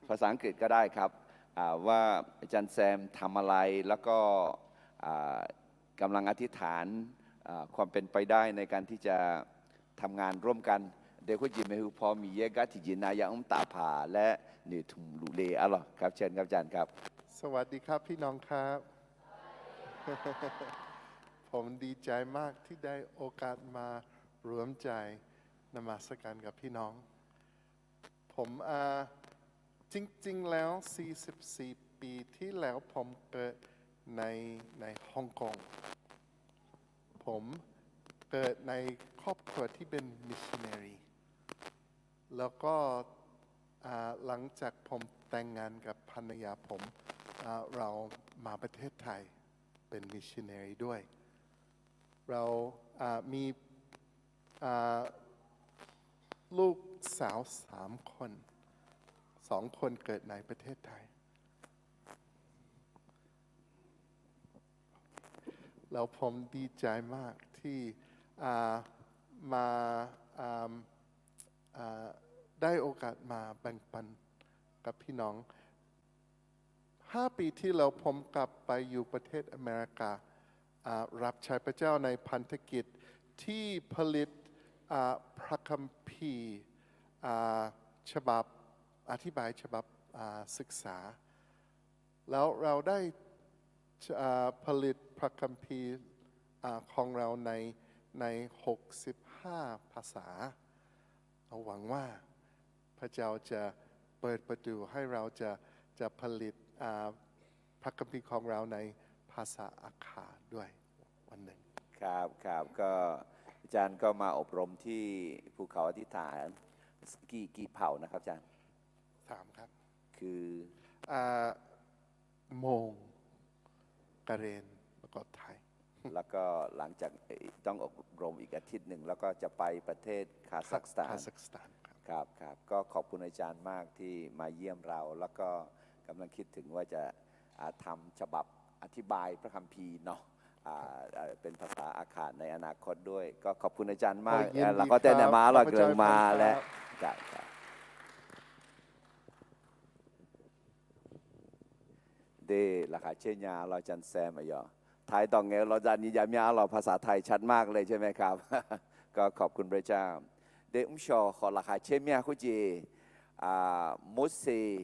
ภาษาอังกฤษก็ได้ครับ ว่าอาจารย์แซมทำอะไร แล้วก็ กำลังอธิษฐาน ความเป็นไปได้ในการที่จะทำงานร่วมกัน de khoerjeq mae heu paw Miqyaer gar tiqjeq nav yamr taf paq laer noeqtmq luf le arlawq. ครับ เชิญครับอาจารย์ครับ สวัสดีครับพี่น้องครับ ผมดีใจมากที่ได้โอกาสมาร่วมใจนมัสการกับพี่น้อง ผมอ่า จริงๆแล้ว สี่สิบสี่ ปีที่แล้วผมเกิดในในฮ่องกง ผมเกิดในครอบครัวที่เป็นมิชชันนารี แล้วก็อ่าหลังจากผมแต่งงานกับภรรยาผมอ่าเรามาประเทศไทยเป็นมิชชันนารีด้วย เราอ่ามีอ่าลูกสาวสามคน สองคนเกิดในประเทศไทย แล้วผมดีใจมากที่อ่ามาอ่าอ่าได้โอกาสมาแบ่งปันกับพี่น้อง ห้าปีที่แล้วผมกลับไปอยู่ประเทศอเมริกาอ่ารับใช้พระเจ้าในพันธกิจที่ผลิตอ่าพระคัมภีร์อ่าฉบับอธิบายฉบับอ่าศึกษา แล้วเราได้อ่าผลิตพระคัมภีร์อ่าของเราในในหกสิบห้าภาษา เราหวังว่าพระเจ้าจะเปิดประตูให้เราจะจะผลิตอ่าพระคัมภีร์ของเราในภาษาอาข่าด้วยวันหนึ่ง ครับ ครับ ก็อาจารย์ก็มาอบรมที่ภูเขาอธิษฐาน กี่ กี่เผ่านะครับอาจารย์ สามครับ คือ อ่า มง กะเหรี่ยง แล้วก็ไทย แล้วก็หลังจากเอ่อต้องอบรมอีกอาทิตย์หนึ่ง แล้วก็จะไปประเทศคาซัคสถาน คาซัคสถานครับ ครับ ครับ ก็ขอบคุณอาจารย์มากที่มาเยี่ยมเรา แล้วก็กำลังคิดถึงว่าจะอ่าทำฉบับอธิบายพระคัมภีร์เนาะ อ่า อ่า เป็นภาษาอาข่าในอนาคตด้วย ก็ขอบคุณอาจารย์มาก โอ้ ยินดีครับ อ่า แล้วก็ได้มา ข้าพเจ้า แล้วก็เดินมา พร้อมครับ และ ครับ ครับ Deuq laqkhaq caer nya lawr, Jan Sam aqyawf. ไทย dawq ngaeq-eu lawr, zaqnyiq jav myav lawr, ภาษาไทยชัดมากเลยใช่ไหมครับ ก็ขอบคุณพระเจ้า Deuq mrshawq khawf laqkhaq caer myav khoerjeq, Morseq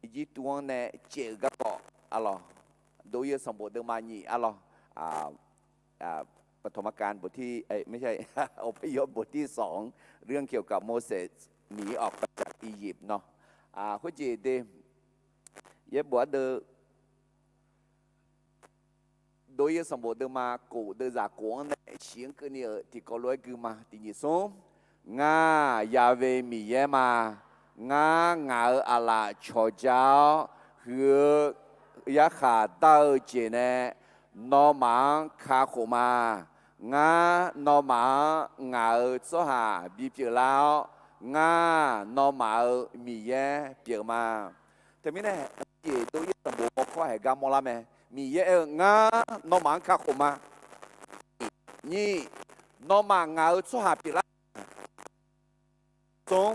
Irjirtuv-anr nae caev-euq garkawv arlawq, Dov-ir-eu sanqbof deuvma nyiq arlawq, อ่า ปฐมกาลบทที่ เอ้ย ไม่ใช่ อพยพบทที่สอง เรื่องเกี่ยวกับโมเสสหนีออกมาจากอียิปต์เนาะ อ่า khoerjeq de, yaerbof ardeuv Dov-ir-eu sanqbof deuvma kof deuvzaq kof-anr nae shiq-anr keuvni-euq tiqkawv lof-aer gui ma. Tiq nyiq smr, Ngar, Yahweh Miqyaer ma. Ngar, ngaq-euq aqlaf cawqja-awr huiq-eu yarkhaq dar-eu jeq nae nawmaf-anr kakhof ma. Ngar, nawmaf-anr ngaq-euq tsawrhaq bipyeuf lar-awr, ngar, nawmaf-euq Miqyaer pyeuf ma. Teumirnae, jeq Dov-ir-eu sanqbof mawrkawr haeq gar mawrlar mae. Miqyaer aer-eu, Ngar, nawmaf-anr kakhof ma. Nyiq, nawmaf ngaq-euq tsawrhaq pyeuflar. Smr,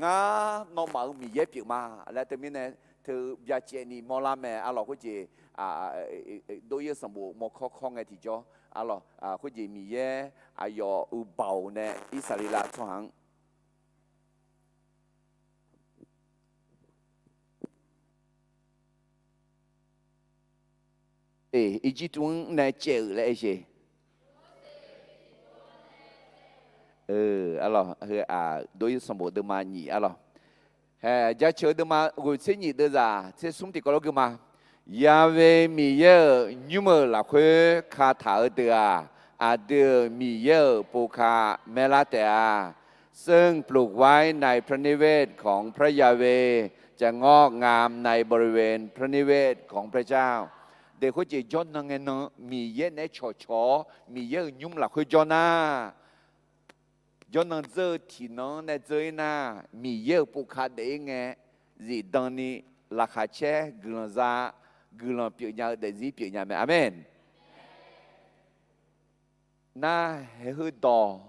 Ngar, nawmaf-euq Miqyaer pyeuf ma laer teumirnae teu byacaevni mawrlar mae arlawq. Khoerjeq Dov-ir-eu sanqbof mawrkawr kawr ngae tiqjawr arlawq. Khoerjeq Miqyaer aqyawf-euq baoq nae Irsaqleqlav tsawrhaq-anr Irjirtuv-anr nae caev-euq laer aer-eu. Arlawq, heu-aq, Dov-ir-eu sanqbof deuvma nyiq arlawq. Hae, Jaceuq-eu deuvma ghoeq tser nyiq deuvzaq tser smr tiqkawv lof gui ma. Yahweh Miqyaer-euq nymr-euq lafkhoer kataq-eu deuq-aq, aqdui-euq Miqyaer-euq povka maerlar taef-a. ซึ่งปลูกไว้ในพระนิเวศของพระยาเวห์ จะงอกงามในบริเวณพระนิเวศของพระเจ้า De khoerjeq jawrnan ngae nan Miqyaer naeq-aer cawqcawq-awr Miqyaer-euq nymr lafkhoer jawr nar, jawrnan dzeur-eu tiqnan-anr nae dzeur-ir nar, Miqyaer-euq povka daef-ir ngae, zifdan ni laqkhaq caer guiqlanq za, guiqlanq pyeufnya-eu daefzir pyeufnya mae. Aqmeq. Nar, haeq heu dawq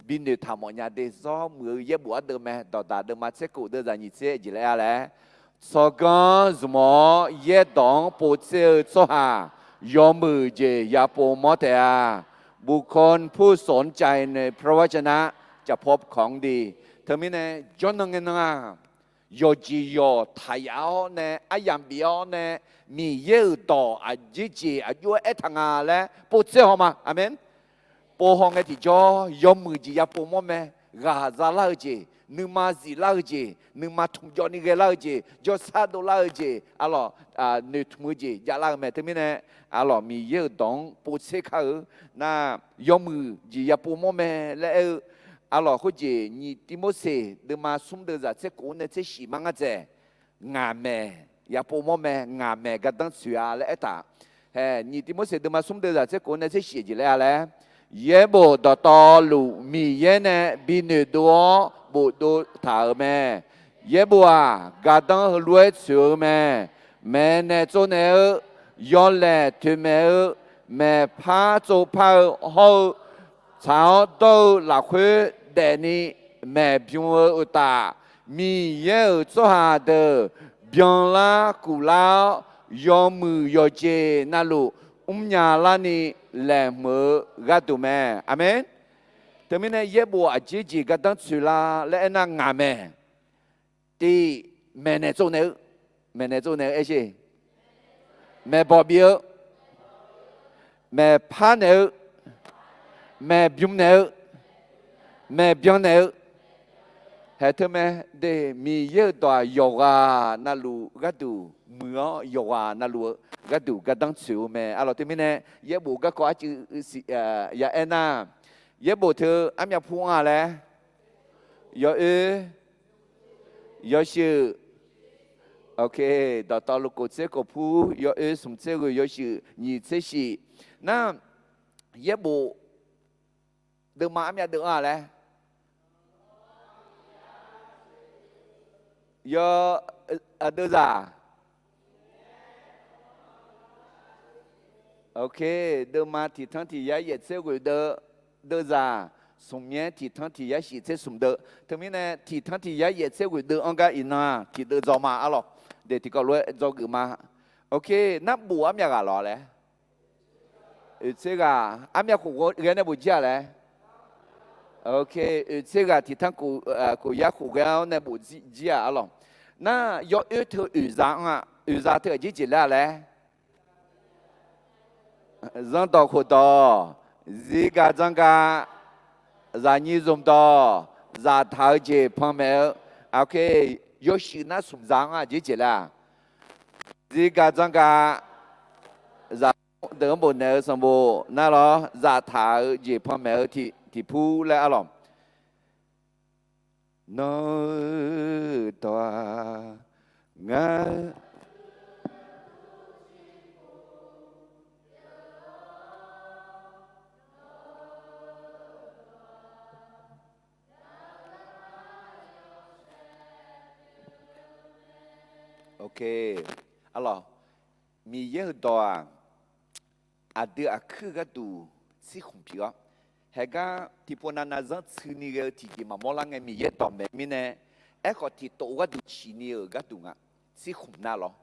binoeq taq mawf nya de. Zawr muiq-eu yaerbof ardeuv mae. Dawqdaq deuvma tser kof deuvzaq nyiq tser jeq laer-a laer, tsawrganr zmq-awr yaerdawq-anr povtser-eu tsawrhaq yawmuiq jeq yapov mawr taef-a. บุคคลผู้สนใจในพระวจนะ จะพบของดี Teumirnae jawrnan ngae nan-aq, yawqjeq yawq taqyaf-awr nae aryamq bif-awr nae Miqyaer-euq dawq aqjeq jeq aqjox-aer aertaq nga laer povtser haw ma. Aqmeq. Pov haw ngae tiqjawr yawmuiq jeq yapov mawr mae. ghaq zalar-eu jeq, nuima ziflar-eu jeq, nuima tmq jawvni ghaelar-eu jeq, jawrsar dovlar-eu jeq, arlawq, noeqtmq-eu jeq javlar-eu mae. Teumirnae, arlawq, Miqyaer-euq dawq-anr povtser kar-eu nar, yawmuiq jeq yapov mawr mae laer aer-eu, arlawq, khoerjeq nyiq Tivmorseq deuvma smr deuv zaq tser kof-anr nae tser shif ma ngar dzaeq. Ngaq maeq yapov mawr mae, ngaq maeq gardanr tsoeq-a laer aertaq. Hae, nyiq Tivmorseq deuvma smr deuv zaq tser kof-anr nae tser shif jeq laer-a laer, yaerbof dawqtawvluf Miqyaer nae bi noeqdov-awr bofdov taq-euq mae. Yaerbof-aq, gardanr heulof-aer tsoeq-eu mae. Maeqnaeq tsovnaeq-eu, yawlaeq toeqmaeq-eu, maeqpar tsovpar-eu hawr-eu, tsaq-awr dawr-eu lafkhoer daefni maeqbym-eu uqtaf, Miqyaer-euq tsawrhaq deuq byanlar kuflar-awr, yawmuiq yawqjeq navluf mrnya larni laeqhmq-eu gharduq mae. Aqmeq. Teumirnae yaerbof aqjeq jeq gardanr tsoeq la laer aernar, ngaq maeq. Tiq, maeqnaeq tsovnaeq-eu, maeqnaeq tsovnaeq-eu aer sher. Maeqbawq bif-eu, maeqpar naeq-eu, maeqbym naeq-eu, maeqbyan naeq-eu, haeq teu mae. De, Miqyaer-euq dawq-aq, yawqghaq navluf gharduq muiq-awr, yawqghaq navluf-eu gharduq gardanr tsoeq-eu mae. Arlawq, teumirnae yaerbof garkawv arcuiv siq ya aernar, yaerbof teu armyav pur-anr-a laer, yawoer, yawshuif, ok, dawqtawvluf kof tser kof pur, yawoer smq tser ghoeq, yawshuif nyiq tser shif. Nar, yaerbof deuvma armyav deuv-anr-a laer, yaw, deuvzaq, ok, deuvma tiq tanr tiq yar yaef tser ghoeq deuv, deuvzaq, smq myaer tiq tanr tiq yar shif tser smq deuv. Teumirnae tiq tanr tiq yar yaef tser ghoeq deuv-anr gar iqnan-aq tiqdeuv dzaw ma arlawq. De, tiqkawv lof-aer dzawgeuf ma. Ok, nar bof armyav ghaq lawq laer, oeq tser ghaq, armyav khof ghae nae bof jir-aq laer, ok, oeq tser ghaq tiq tanr kof yar khof ghae-awr nae bof jir-aq arlawq. Nar, yawoer teu oeqza-anr-a, oeqza teu aqjeq jeq laer-a laer, zanrdawq khofdawq, zirgaq dzanrgaq, zaqnyiq zmqdawq, zaftaq-eu jeq panmaeq-eu, ok, yawshuif nar smqza-anr aqjeq jeq laer-a, zirgaq dzanrgaq, zaqdeuq-anr bofnaeq-eu sanqbof nar lawr, zaftaq-eu jeq panmaeq-eu tiqpur laer arlawq. Nawr-eu dawq-aq, ngar Ok, arlawq, Miqyaer-euq dawq-aq, aqdui aqkuir gharduq tsirkhmq pyeuf-awr, haeqgar tiqpov navnav zanrtsuini ghae-eu tiqjeq maqmawr lar ngae Miqyaer dawqmaeq mirnae, aerkhawf tiqtov gharduq ciqni-euq gharduq nga, tsirkhmq nar lawr.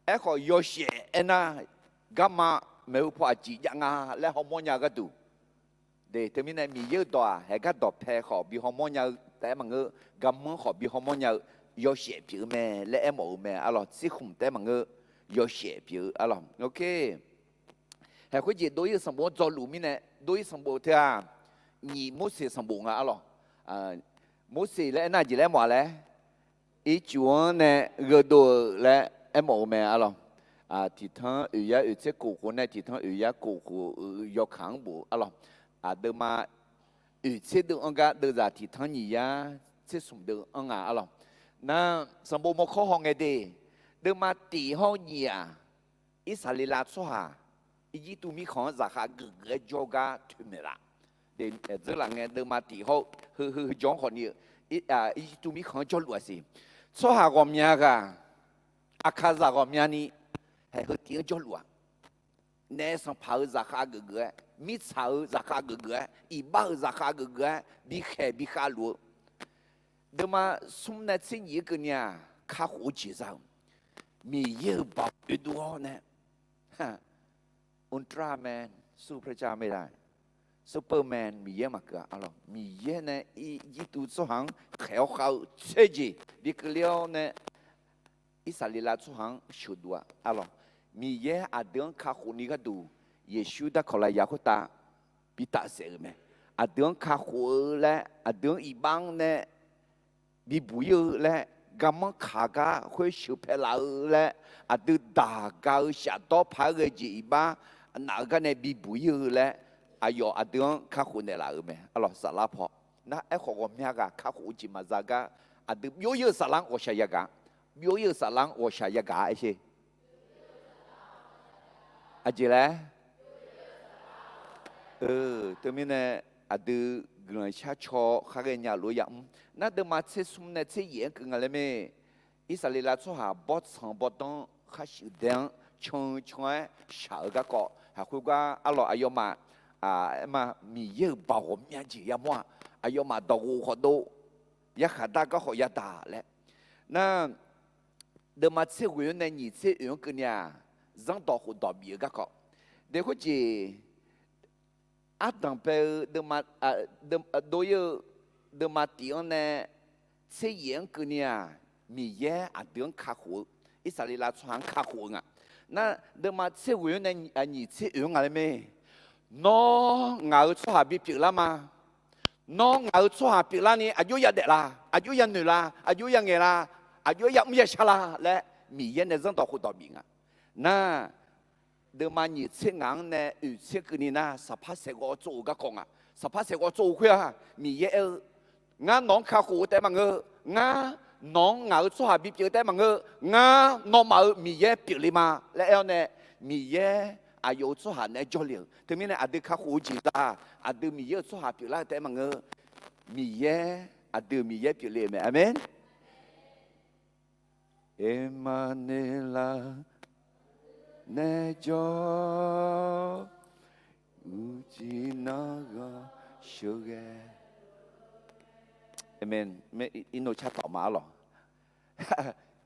Aerkhawf yawshaef aernar, garma maeqhu paw aqjeq jav nga laer hawmawr nya gharduq. De, teumirnae Miqyaer-euq dawq-aq, haeqgar dawqpae khawf bi hawmawr nya-eu taef-aer maqngeur, garmanr khawf bi hawmawr nya-eu, yawshaef pyeuf-eu mae laer aermawf-eu mae arlawq, tsirkhmq taef-aer maqngeur, yawshaef pyeuf-eu arlawq. Ok. Haeq khoerjeq dov-ir-eu sanqbof-anr dzawluf mirnae, dov-ir sanqbof teu-aq, nyiq Morseq sanqbof nga arlawq. Morseq laer aernar jeq laer mawf-a laer, ircuf-anr nae gheudov-euq laer aermawf-eu mae arlawq. Tiqtanr oeq yar oeq tser kof khof nae tiqtanr oeq yar kof khof-eu yawkaq-anr bof arlawq. Aqdeuvma oeq tser deuv-anr gar deuvzaq tiqtanr nyiq yar tser smq deuv-anr nga arlawq. Nar, sanqbof mawrkawr hawngae de, deuvma tiq hawr-eu nyiq-aq, Irsaqleqlav tsawrhaq Irjirtuv mirkhanq-anr zaqkhav geufgeuf-aer jawrgar toeqmaeq laf. Dzeurlaf ngae deuvma tiq hawr-eu heu heu heu jawr-anr khawfni-eu Irjirtuv mirkhanq-anr jawrluf-aq siq. Tsawrhaq ghawqmya ghaq, aqkaqzaq ghawqmyani, haeq heu tif-anr jawrluf-aq, naef sanqpaq-euq zaqkhav geufgeuf-aer, mirtsaq-euq zaqkhav geufgeuf-aer, iqbax-euq zaqkhav geufgeuf-aer bikhaeq bikhav luf-eu, deuvma smr nae tser nyiq-eu keuvni-aq, kakhof-eu jeq za-euq, Miqyaer-euq baoq oedov-awr nae, Ultraman, Superman, Miqyaer maqkeuv-a arlawq. Miqyaer nae Irjirtuv tsawrhaq-anr khaeq-awr khav-eu tser jeq bi keuvler-awr nae, Irsaqleqlav tsawrhaq-anr sheuqduq-a arlawq. Miqyaer aqdui-anr kakhof ni gharduq Yeqsur darkawq lafyaq khoertav bi tafsaef-euq mae. aqdui-anr kakhof-eu laer, aqdui-anr iqbax-anr nae bibuq ir-eu laer, garmanr kaq gar khoer sheuqpae laf-eu laer, aqdui daq ga-eu shafdawr paq-aer ghae jeq iqbax naf-eu gar nae bibuq ir-eu laer, aqyawf aqdui-anr kakhof naeqlaf-euq mae. Arlawq, saflar paw nar, aerkhawf ghawqmya ghaq kakhof-eu jeq maqza gar, aqdui byov ir-eu saflar-anr ghawqshaq yagaq, byov ir-eu saflar-anr ghawqshaq yagaq-a aer sher. Aqjeq laer? Teumirnae aqdui guiqlanq sharcaw khar ghaenya lof-aer yamr. Nar deuvma tser smr nae tser yaef-anr keuv nga laer mae. Irsaqleqlav tsawrhaq bawrtsanq bawrdanr khar shuif dae-anr can-eu can-aer shaq-eu garkawv haq khoergar arlawq aqyawfmaf, aer ma, Miqyaer-euq baoq ghawqmya jeq yamawr-aq, aqyawfmaf dawqghof khawf dov, yarkhaq dar gar khawf yadaq laer. Nar, deuvma tser ghoeq-anr nae nyiq tser oeq-anr keuvni-aq, zanrdawq khofdawq bif-eu garkawv. Daef khoerjeq, ardanq bae-eu dov-ir-eu deuvma tif-anr nae tser yaef-anr keuvni-aq, Miqyaer aqdui-anr kakhof-eu, Irsaqleqlav tsawrhaq-anr kakhof-eu nga. Nar, deuvma tser ghoeq-anr nae nyiq tser oeq-anr nga laer mae. Nawr ngaq-euq tsawrhaq bipyeuf lar ma. Nawr ngaq-euq tsawrhaq pyeuflarni aqjox yadaef la, aqjox yanoeq la, aqjox yangaeq la, aqjox yamr yashar la laer Miqyaer nae zanrdawq khofdawq bif nga. Nar, deuvma nyiq tser ngaq-anr nae oeq tser keuvni nar, saqpar saeqghawv tsov-euq garkawv nga. Saqpar saeqghawv tsov-eu khoer-aq, Miqyaer aer-eu, Ngar nawq-anr kakhof-eu taef maqngeur. Ngar nawq-anr ngaq-euq tsawrhaq bipyeuf taef maqngeur. Ngar nawmaf-euq Miqyaer pyeufle ma laer aer-awr nae, Miqyaer aqyawf-euq tsawrhaq naeq-aer jawrle-euq. Teumirnae aqdui kakhof-eu jeq za, aqdui Miqyaer-euq tsawrhaq pyeuflar-eu taef maqngeur. Miqyaer, aqdui-euq Miqyaer pyeufle-euq mae. Aqmeq. Eqmaqneqlav naeq-aer jawr, uqcif nar ghaq sheuqghae. Aqmeq. Irnov car tawq ma arlawq.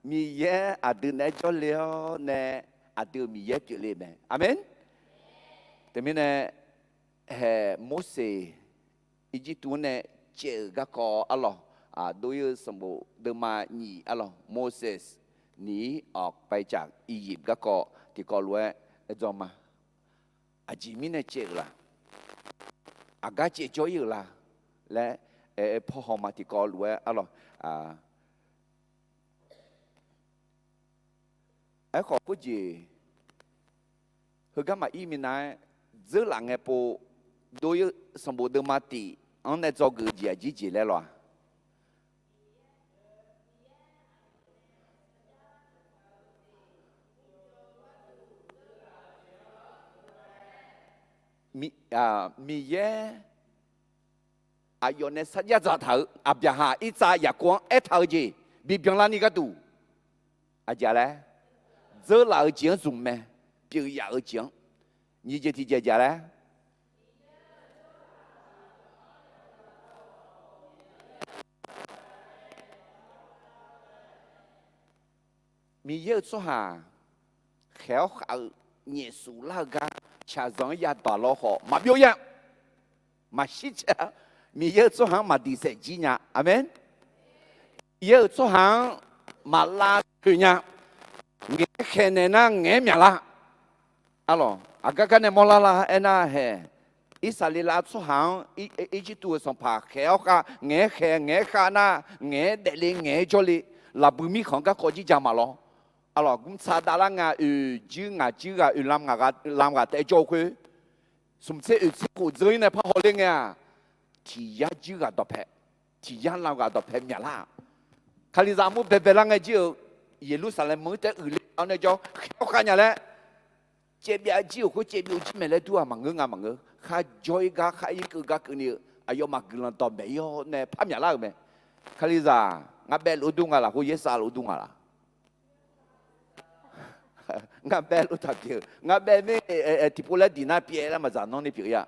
Miqyaer aqdui naeq-aer jawrle-awr nae, aqdui-euq Miqyaer pyeufle mae. Aqmeq. Teumirnae, haeq Morseq Irjirtuv-anr nae caev-euq garkawv arlawq, dov-ir-eu sanqbof deuvma nyiq arlawq, Morseq nyiq-ir awq paicaf Iryif garkawv tiqkawv lof-aer aer dzawr ma. Aqjeq mirnae caev-euq la? Aqgar caev jawr-ir-euq la? Laer aer-eu paw haw ma tiqkawv lof-aer arlawq. Aerkhawf khoerjeq heugar maqir minav-aer dzeurlaf ngae pov, dov-ir-eu sanqbof deuvma tif-anr nae dzawgeuf-eu jeq aqjir jeq laer lawq-a? Miqyaer aqyawf nae sarjax dzaqtaq-euq Aqbyaqhaq, Irsaq, Yaqkov-anr aertaq-eu jeq bibyan larni gharduq, aqjeq laer, dzeurlaf-eu jeq-anr zmq mae. Pyeuf yaf-eu jeq-anr nyiq jeq tiqjeq aqjeq laer, Miqyaer-euq tsawrhaq khaeq-awr khav-eu nyaefsuf lar-eu gar tsaqzanq-anr yadaq lawr khawf maqbyov ya. Maqshir caev-a. Miqyaer-euq tsawrhaq-anr maqdiq saef jir nya. Aqmeq. Miqyaer-euq tsawrhaq-anr maqlav toeq nya. Ngaeq-aer khaeq naeq nar ngaeq-aer myaqlar. Arlawq, aqgar gar nae mawrlar lar aernar haeq, Irsaqleqlav tsawrhaq-anr Irjirtuv-euq sanqpaq khaeq-awr khav, ngaeq-aer khaeq ngaeq-aer khav nar, ngaeq-aer daefle ngaeq-aer jawrle, laqbui mirkhanq-anr garkawv jir ja maqlawr. Arlawq, gmrtsa davlar nga oeq juir ngaq juir ghaq oeq lam ghaq taef jawr-eu khoer, smq tser oeq tser khof dzeur-ir nae par hawler ngae-aq, tiq yar juir ghaq dawqpae, tiq yar lam ghaq dawqpae myaqlar-aq, Kalizaq armur baebae lar ngae jir-euq Yeqlursaqlaeq meuq-anr taef uiqle-awr nae jawr khaeq-awr khav nya laer, caevbyav jir-euq khoer caevbyov jir mae laer dur-aq maqngeur nga maqngeur. Kharjawr-ir gar khar-ir keuv gar keuvni-eu aqyawfmaf guiqlanq dawqmaeq-ir-awr nae par myaqlar-euq mae. Kalizaq, ngar baev lof dur nga laq, khoeryaer sav lof dur nga laq? Ngar baev lof taq pyeuf-eu, ngar baev mir, tiqpov laer diq nar pyaev laer maqdzaq nanr ni pyeuf-ir-a.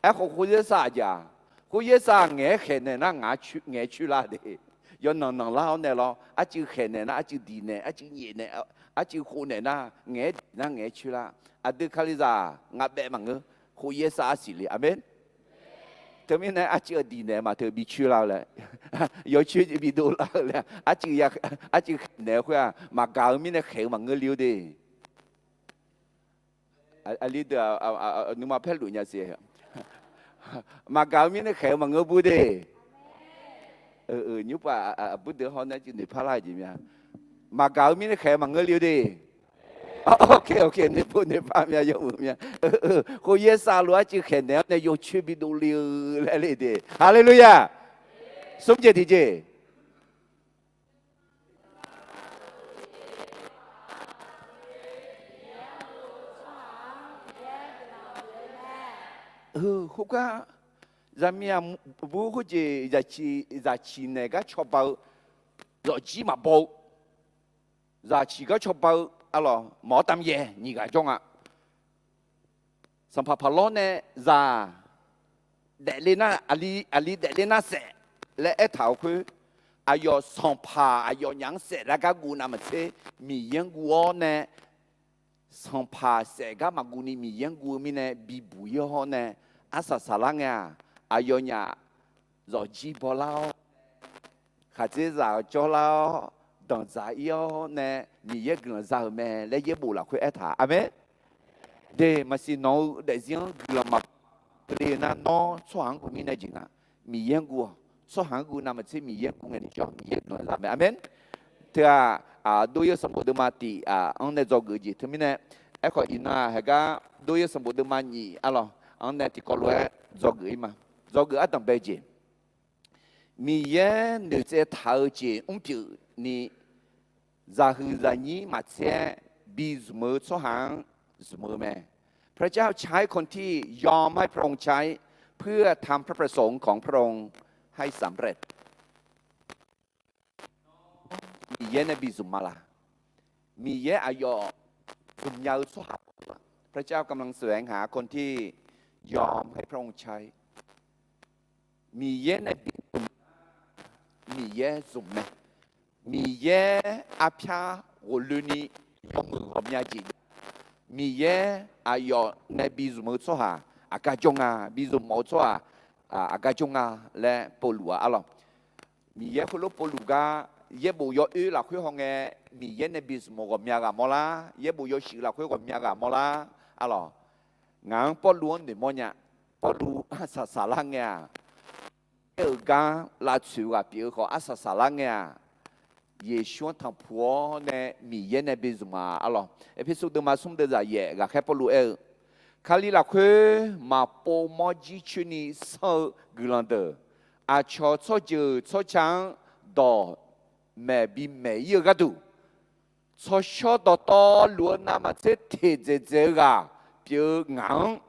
Aerkhawf khoeryaer sav aqjeq-aq, khoeryaer sav ngaeq-aer khaeq naeq nar ngaeq-aer coer lar de. Yawnanq nanqlar-awr nae lawr, arcuiv khaeq naeq nar arcuiv diq naeq, arcuiv nyaef naeq, arcuiv khov naeq nar ngaeq-aer diq nar ngaeq-aer coer lar. Aqdui Kalizaq ngaq baev maqngeur, khoeryaer sav arsiq le. Aqmeq. Teumirnae arcuiv-eu diq naeq maqteu bi coer lar-eu laer, yawcoer bidov lar-eu laer, arcuiv khaeq naeq-eu khoer-aq maqgaq-eu mirnae khaeq-eu maqngeur le-or de. Aqli deuq nuima paerluf nya siq. Maqgaq-eu mirnae khaeq-eu maqngeur bur de. Nymrpav aqbur deuq hawr nae cuiv noeqpar lar-eu jeq mya. Maqgaq-eu mirnae khaeq-eu maqngeur le-eu de. Ok, ok, noeqpov noeqpar mya, yawmuiq mya. Khoeryaer sav lof-aer cuiv khaeq naeq-awr nae yawcoer bidov le-eu laer le de. Haleluya! Smr jeq tiqjeq. Khoergar, zaqmiq aqbur khoerjeq zaqciq naeq gar cawba-eu, zawqjir maqbaw-eu, zaqciq gar cawba-eu, arlawq mawq-awr tavmyaeq nyiq ghaq jawr nga. Sanqpaq Paqlawr nae zaq daefle nar, aqli daefle nar saef laer aertaq-euq khoer, aqyawf sanqpaq aqyawfnyaf-anr saef lar gar guv navmaqtser Miqyaer-anr guv-awr nae, sanqpaq saef gar maqguv ni Miqyaer-anr guv-eu mirnae bibuq-ir-awr nae, arsaq saqlar ngae-aq, aqyawfnyaf zawqjir bawlar-awr, khaqdzerzaq-eu jawrlar-awr, danqdzaq-ir-awr nae Miqyaer guiqlanq za-euq mae laer yaerbof lafkhoer aertaq. Aqmeq. De maqsiq nawq-eu daefzir-anr guiqlanq maqle nar, nawr tsawrhaq-anr guv mirnae jeq nga. Miqyaer-anr guv-awq. Tsawrhaq-anr guv navmaqtser Miqyaer-anr guv ngae tiqjawr Miqyaer guiqlanq za mae. Aqmeq. Teu-aq, Dov-ir-eu sanqbof deuvma tiq-anr nae dzawgeuf-eu jeq teumirnae, aerkhawf iqnan-aq heugar Dov-ir-eu sanqbof deuvma nyiq arlawq-anr nae tiqkawv lof-aer dzawgeuf-ir ma. Dzawgeuf ardanqbae jeq. Miqyaer noeqtsaev taq-eu jeq mrpyeuf ni, zaqhuiq zaqnyir maqtser-aer bizmq-eu tsawrhaq-anr zmq-eu mae. พระเจ้าใช้คนที่ยอมให้พระองค์ใช้ เพื่อทำพระประสงค์ของพระองค์ให้สำเร็จ Miqyaer nae bizmq ma laq? Miqyaer aqyawf zmq nya-eu tsawrhaq. พระเจ้ากำลังแสวงหาคนที่ยอมให้พระองค์ใช้ Miqyaer nae bizmq, Miqyaer zmq mae. Miqyaer arpyar ghofloeni yawmuiq ghawqmya jeq, Miqyaer aqyawf nae bizmq-eu tsawrhaq aqgar jawr nga, bizmq mawf-eu tsawrhaq aqgar jawr nga laer Pawvluv-aq arlawq. Miqyaer heulof Pawvluv gar yaerbof yawoer lafkhoer hawngae, Miqyaer nae bizmq-eu ghawqmya ghaq mawrlar, yaerbof yawshuif lafkhoer ghawqmya ghaq mawrlar arlawq. Ngaq-anr Pawvluv-anr noeqmawr nya. Pawvluv arsaq saqlar ngae-aq, aer-eu gar lavtsoeq-eu ghaq pyeuf-eu khawf arsaq saqlar ngae-aq, Yeqsur-anr tanqpuq-awr nae Miqyaer nae bizmq-a arlawq. Erpersu deuvma smr deuvzaq yaef ghaqkhaer Pawvluv aer-eu, Kali lafkhoer maqpov mawr jircoer ni sanr-eu guiqlanq deuq, aqcawq tsawrjeuq tsawrca-anr dawq maeq bimaeq-ir-eu gharduq, tsawrshawr dawqtawvluf-eu navmaqtser teqdzaeq dzaeq-eu ghaq pyeuf-eu ngaq-anr,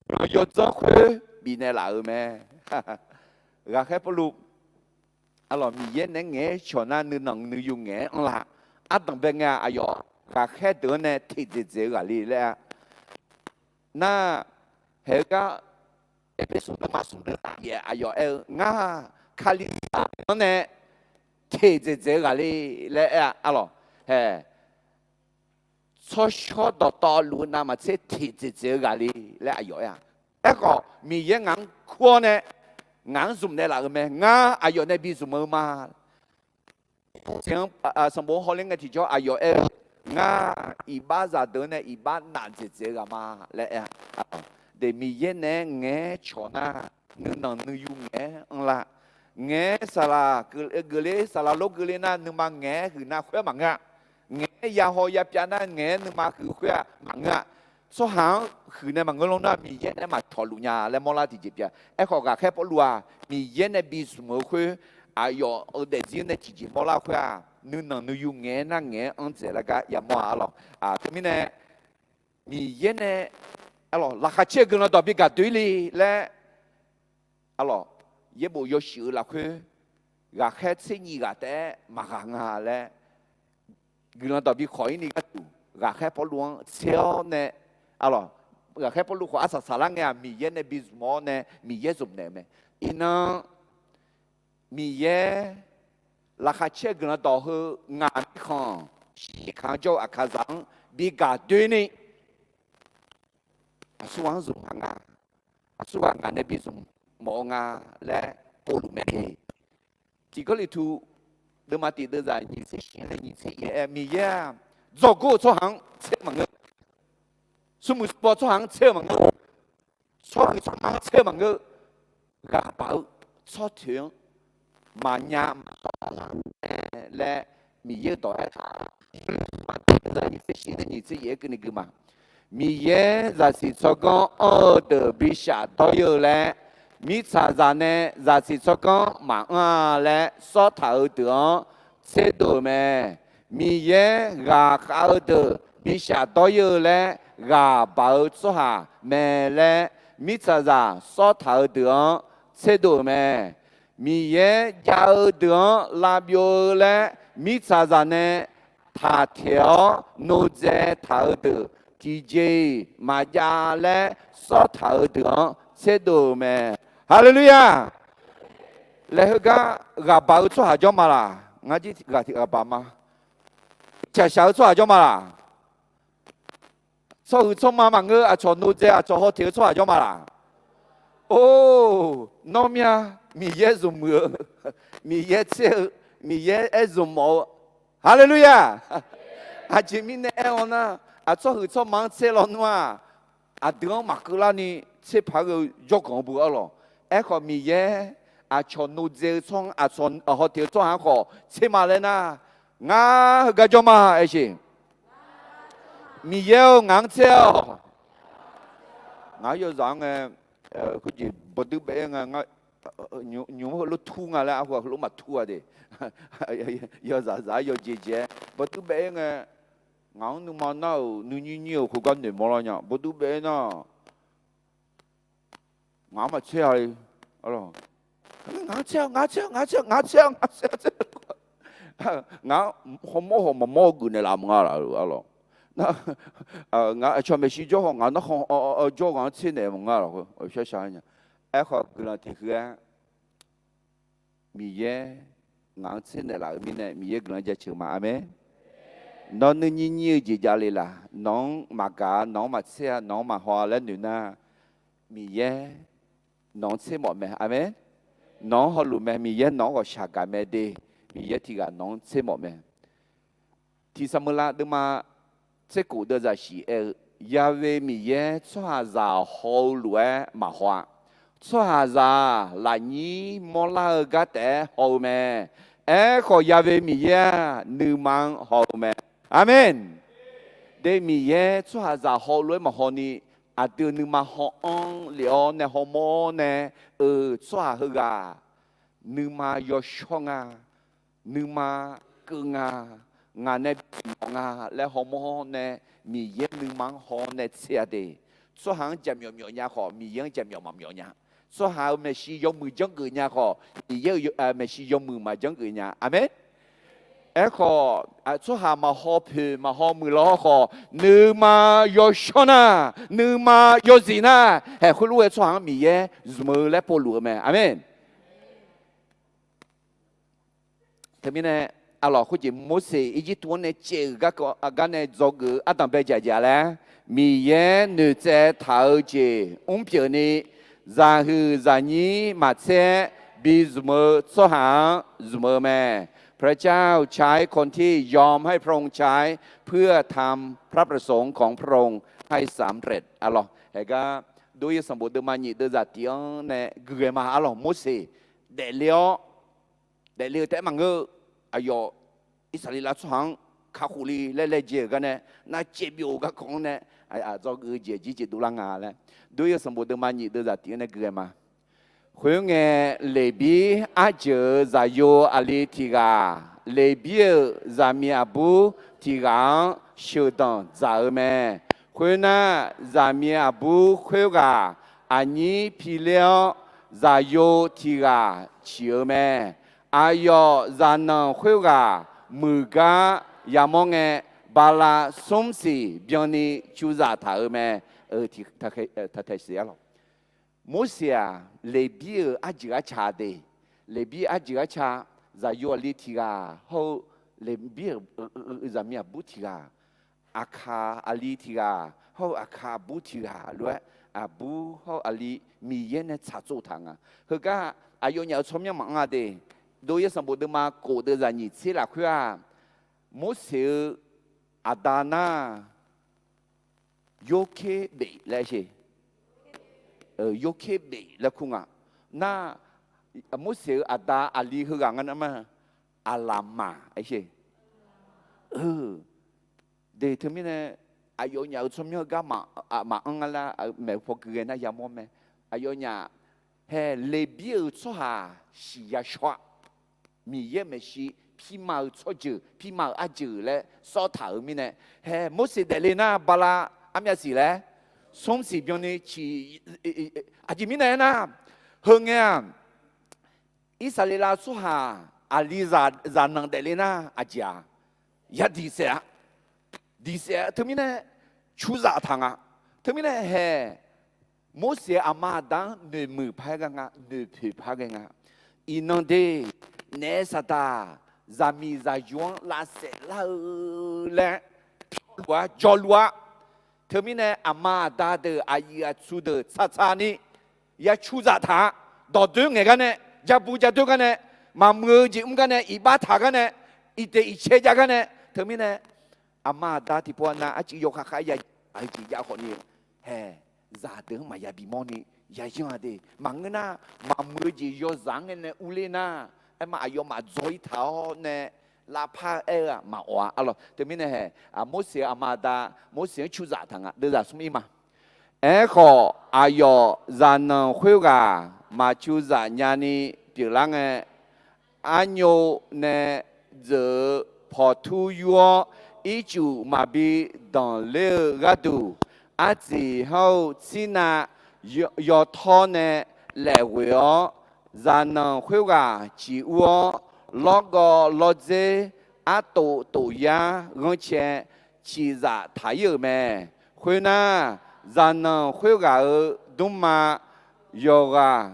guiqlanq yawdzanr khoer bifnaeq laf-euq mae. Ghaqkhaer Pawvluv, arlawq, Miqyaer naeq-aer ngaeq-aer cawq nar nuinanq nuiyu ngaeq-aer anrlar. Ardanqbae ngae-aq, aqyawf ghaqkhaer deuq-anr nae teqdzaeq dzaeq-eu ghaq le laer-a. Nar, haeq-eu gar Erpersu deuvma smr deuvzaq yaef aqyawf aer-eu, Ngar Kalizaq-anr nae teqdzaeq dzaeq-eu ghaq le laer aer-a arlawq. Hae, tsawrshawr dawqtawvluf-eu navmaqtser teqdzaeq dzaeq-eu ghaq le laer aqyawf aer-a. Aerkhawf Miqyaer ngaq-anr kur-awr nae ngaq-anr zmq naeqlaf-euq mae. Ngar aqyawf nae bizmq-eu ma. Sanqbof hawler ngae tiqjawr aqyawf aer-eu, Ngar iqbaxzaq deuq-anr nae iqbax naf dzaeq dzaeq-eu ghaq ma laer aer-a. De, Miqyaer naeq-aer ngaeq-aer cawq nar, nuinanq nuiyu ngaeq-aer anrlar. Ngaeq-aer saqlaq geufle, saqlaq lor geufle nar nuima ngaeq-aer huiq nar khoer-aq maqngeur-a. Ngaeq-aer yahaw yapyav nar ngaeq-aer nuima huiq khoer-aq maqngeur-a. Tsawrhaq-anr huiq nae maqngeur lanr nar Miqyaer naeq-aer maqcawq luf nya laer mawrlar tiqjeq pyeuf-a. Aerkhawf ghaqkhaer Pawvluv-aq Miqyaer nae bizmq-eu khoer, aqyawf-euq daefzir nae tiqjeq mawrlar khoer-aq, nuinanq nuiyu ngaeq-aer nar ngaeq-aer anr dzaeq laer gar yamawr-a arlawq. Teumirnae Miqyaer nae, arlawq, laqkhaq caer-eu guiqlanq dawq bi gaq doe-ir le laer, arlawq, yaerbof yawshuif-eu lafkhoer ghaqkhaer tser nyiq ghaq taef-aer maqghaq nga laer, guiqlanq dawq bi khawq-ir ni gharduq ghaqkhaer Pawvluv-anr tser-awr nae, arlawq, ghaqkhaer Pawvluv khawf arsaq saqlar ngae-aq Miqyaer nae bizmq-awr nae Miqyaer zmq naeq-eu mae. Iqnan Miqyaer laqkhaq caer-eu guiqlanq dawq heu ngaq mirkhanq shiq kaq-anr jawr-eu aqkaqzaq-anr bi gaq doe ni, aqsurghaq-anr zmq ghaq nga, aqsurghaq ngaq nae bizmq mawf-eu nga laer povluf mae. Tiq Gawrliqtu deuvma tiq deuvzaq nyiq tser shif laer nyiq tser yaef-aer, Miqyaer-aq, dzawrgor-eu tsawrhaq-anr tser-eu maqngeur. Smrmuiq smrbaw tsawrhaq-anr tser-eu maqngeur. tsawrhuiq tsawrma-anr tser-eu maqngeur, ghaqbaq-eu tsawrtoeq-anr maqnya maqshawr taq-a laer Miqyaer-euq dawq aertaq-a. Zaqsiq tsawrganr anr-eu deuq bishaf dawr-ir-eu laer, mirtsaqzaq nae zaqsiq tsawrganr maqanr-a laer sawrtaq-eu deuq-anr tserdov-euq mae. Miqyaer ghaqkhav-eu deuq bishaf dawr-ir-eu laer ghaqbaq-eu tsawrhaq mae laer, mirtsaqzaq sawrtaq-eu deuq-anr tserdov-euq mae. Miqyaer jav-eu deuq-anr lavbyov-eu laer mirtsaqzaq nae taqteq-awr nodzae taq-eu deuq tiqjeq-iq maqjav laer sawrtaq-eu deuq-anr tserdov-euq mae. Haleluya! Laer heugar ghaqbaq-eu tsawrhaq jawr ma laq? Ngar jir ghaq tiq ghaqbaq ma. Tsaqshaq-eu tsawrhaq jawr ma laq? Tsawrhuiq tsawrma maqngeur, aqcawq nodzae aqcawq hawteq-eu tsawrhaq jawr ma laq? Or, nawr mya, Miqyaer zmq muiq-eu, Miqyaer tser-eu, Miqyaer aer zmq mawf-eu. Haleluya! Aqjeq mirnae aer-awr nar, aqtsawrhuiq tsawrma-anr tser lawnmr-aq, aqdui-anr maqkeuv larni tser paq-aer ghae-eu jawrganq-eu bu arlawq. Aerkhawf Miqyaer aqcawq nodzae-eu tsawrhaq-anr aqcawq hawteq-eu tsawrhaq-anr khawf tser ma laer nar, ngar heugar jawr ma aer sheq. Miqyaer-or, ngaq-anr tser-awq. Ngaq-anr yawzaq-anr ngae, khoerjeq bawduir baef-aer ngae, nymq-mr heulof tur nga laer arhu heulof maqtur-a de. Yawzaq zaq-aer yawjeq jeq-aer bawduir baef-aer ngae, ngaq-anr nuima nar-euq nuinyir nyir-euq khoergar noeqmawr lar nya bawduir baef-aer nar, ngaq-anr maqtser-a. Ngaq-anr tser-awq, ngaq-anr tser-awq, ngaq-anr tser-awq, ngaq-anr tser-awq, ngaq-anr tser-awq. Ngaq-anr hawmawr haw maqmawr-eu geuf naeqlaf maqnga laf-euq arlawq. Nar, ngaq-anr aqcawq maeqshi jawr haw ngaq-anr narkhan jawr ghaq-anr tser naeq maqnga laf-eu shar shar nya. Aerkhawf guiqlanq tiq huiq-aer Miqyaer ngaq-anr tser naeqlaf-euq mirnae Miqyaer guiqlanq jaceuq ma. Aqmeq. Nawr nuinyir nyir-eu jeq javle laf? Nawq-anr maqgaq-a, nawq-anr maqtser-a, nawq-anr maqhaw-a laer noeq nar, Miqyaer nawq-anr tser mawf mae. Aqmeq. Nawq-anr hawluf mae. Miqyaer nawq-anr ghawqshaq gaq mae de. Miqyaer tiq ghaq nawq-anr tser mawf mae. Tiq Saqmeuqlav deuvma tser kof deuvzaq shiq aer-eu, Ya'we Miqyaer tsawrhaqzaq haw-eu lof-aer maqhaw-a. Tsawrhaqzaq-aq lafnyir mawrlar-eu gar taef-aer haw-eu mae. Aerkhawf Ya'we Miqyaer-aq nuima-anr haw-eu mae. Aqmeq. De Miqyaer tsawrhaqzaq haw-eu lof-aer maqhaw ni, aqdui nuima haw-anr lef-awr nae hawmawr nae-eu tsawrhaq heughaq nuima yawshawr nga, nuima keuv nga, ngaq nae bimawf nga laer hawmawr nae Miqyaer nuima-anr haw-awr nae tser-a de. Tsawrhaq-anr jaqmyawf myawf nya khawf Miqyaer-anr jaqmyawf maqmyawf nya. Tsawrhaq-euq maeqshi yawmuiq janrgeuf nya khawf Miqyaer-euq maeqshi yawmuiq maqjanrgeuf nya. Aqmeq. Aerkhawf tsawrhaq maqhaw poeq maqhaw muiq law khawf nuima yawshawr nar, nuima yawzif nar, haeq khoerlof-aer tsawrhaq-anr Miqyaer zmq-eu laer povluf-eu mae. Aqmeq. Teumirnae, arlawq khoerjeq Morseq Irjirtuv-anr nae caev-euq gar nae dzawgeuf-eu ardanq bae jaqjaq laer, Miqyaer noeqtsaev taq-eu jeq mrpyeuf ni, zaqhuiq zaqnyir maqtser-aer bi zmq-eu tsawrhaq-anr zmq-eu mae. พระเจ้าใช้คนที่ยอมให้พระองค์ใช้เพื่อทำพระประสงค์ของพระองค์ให้สำเร็จ arlawq. Haeqgar, Dov-ir sanqbof deuvma nyiq deuvzaq tiq-anr nae guiqghae ma. Arlawq Morseq daefle-awr daefle-eu taef-aer maqngeur-eu, aqyawf Irsaqleqlav tsawrhaq-anr kakhof le laer laejae-euq gar nae, nar caevbyov-eu garkawv-anr nae, dzawgeuf-eu jeq aqjeq jeq dovlar nga laer, Dov-ir sanqbof deuvma nyiq deuvzaq tiq-anr nae guiqghae ma. Khoerngae, Leqbir arjeuq-euq zaqyo aqli tiq ghaq, Leqbir-euq zaqmiq aqbur tiq ghaq-anr sheuqdanq dzaq-eu mae. Khoernar, zaqmiq aqbur khoerghaq aqnyir piler-awr, zaqyo tiq ghaq ciq-eu mae. Aqyawf zaqnanq khoerghaq muiq gar yamawr ngae, bala smr siq byanni cuvzaq taq-euq mae. Morseq-aq, Leqbir-euq arjeuq arca de, Leqbir arjeuq arca, zaqyo aqli tiq ghaq hawr-eu, Leqbir-euq zaqmiq aqbur tiq ghaq, Aqkaq aqli tiq ghaq hawr-eu Aqkaq aqbur tiq ghaq lof-aer, aqbur hawr-eu aqli Miqyaer nae tsaqtsov taq nga. Heugar aqyawfnyaf-euq tsawrmyanr maqanr-a de. Dov-ir sanqbof deuvma kof deuvzaq nyiq tser lafkhoer-aq, Morseq-eu aqda nar, yorker bef laer sheq. Yorker bef laer kur nga. Nar, Morseq-euq aqda aqli heughaq nga nar ma, aqlaqmaq aer sher. De teumirnae, aqyawfnyaf-euq tsawrmyanr heugar maqanr nga lar, maeqhu paw gui ghae nar yamawr mae. Aqyawfnyaf hae Leqbir-euq tsawrhaq siq ya shawr-a. Miqyaer maeqshi, pirma-euq tsawrjeuq, pirma-euq arjeuq laer sawr taq-euq mirnae, hae Morseq daefle nar bala armyav siq laer, smr siq byanni ciq, aqjeq mirnae aernar, heungae-aq, Irsaqleqlav tsawrhaq aqli zaqnanq daefle nar aqjeq-aq, ya diq saef-a. Diq saef-a. Teumirnae, curzaf taq nga. Teumirnae hae, Morseq-euq aqma aqda-anr noeqmuiq par-aer ghae nga, noeqpoeq par-aer ghae nga. Iqnan de, naef saqdaq zaqmiq zaqyo-anr lavsaef lar-eu laer, pyawluf-ar jawrluf-ar. Teumirnae aqma aqda deuq aqyuif aqtsu deuq tsaqtsaq ni ya curzaf taq-a. Dawqdoer ngaeq gar nae, jabu jadoer gar nae, maqmuiq-eu jeq mr gar nae, iqbax taq gar nae, iqteq iqcae jav gar nae, teumirnae aqma aqda tiqpov nav arcuiv yawkhav khav ya-eu jeq jav khawf ni, hae, zaqdeuq-anr maqya bimawr ni yayanr-a de. Maqngeur nar, maqmuiq-eu jeq yawzaq-anr ngae nae urler nar, aerma aqyawfmaf dzaw-ir taq-awr nae lavpar-eu aer-eu-aq maqawf-a arlawq. Teumirnae hae, Morseq-euq aqma aqda, Morseq-anr curzaf taq nga. Deuvzaq smr ir ma. Aerkhawf, aqyawf zaqnanq khoerghaq maqcurzaf nyani pyeuflar ngae, arnyov nae dzeuq-eu pawqtur yur-awr, ircuf maqbi danqler-eu gharduq, artsiq hawr-eu tsirnav yawtawr nae laefghoeq-awr, zaqnanq khoerghaq ciq ur-awr, lawrgawv lawrdzer, artof tof yar ghanrcae ciqzaf taq-ir-euq mae. Khoernar, zaqnanq khoerghaq-euq dmrma yawghawq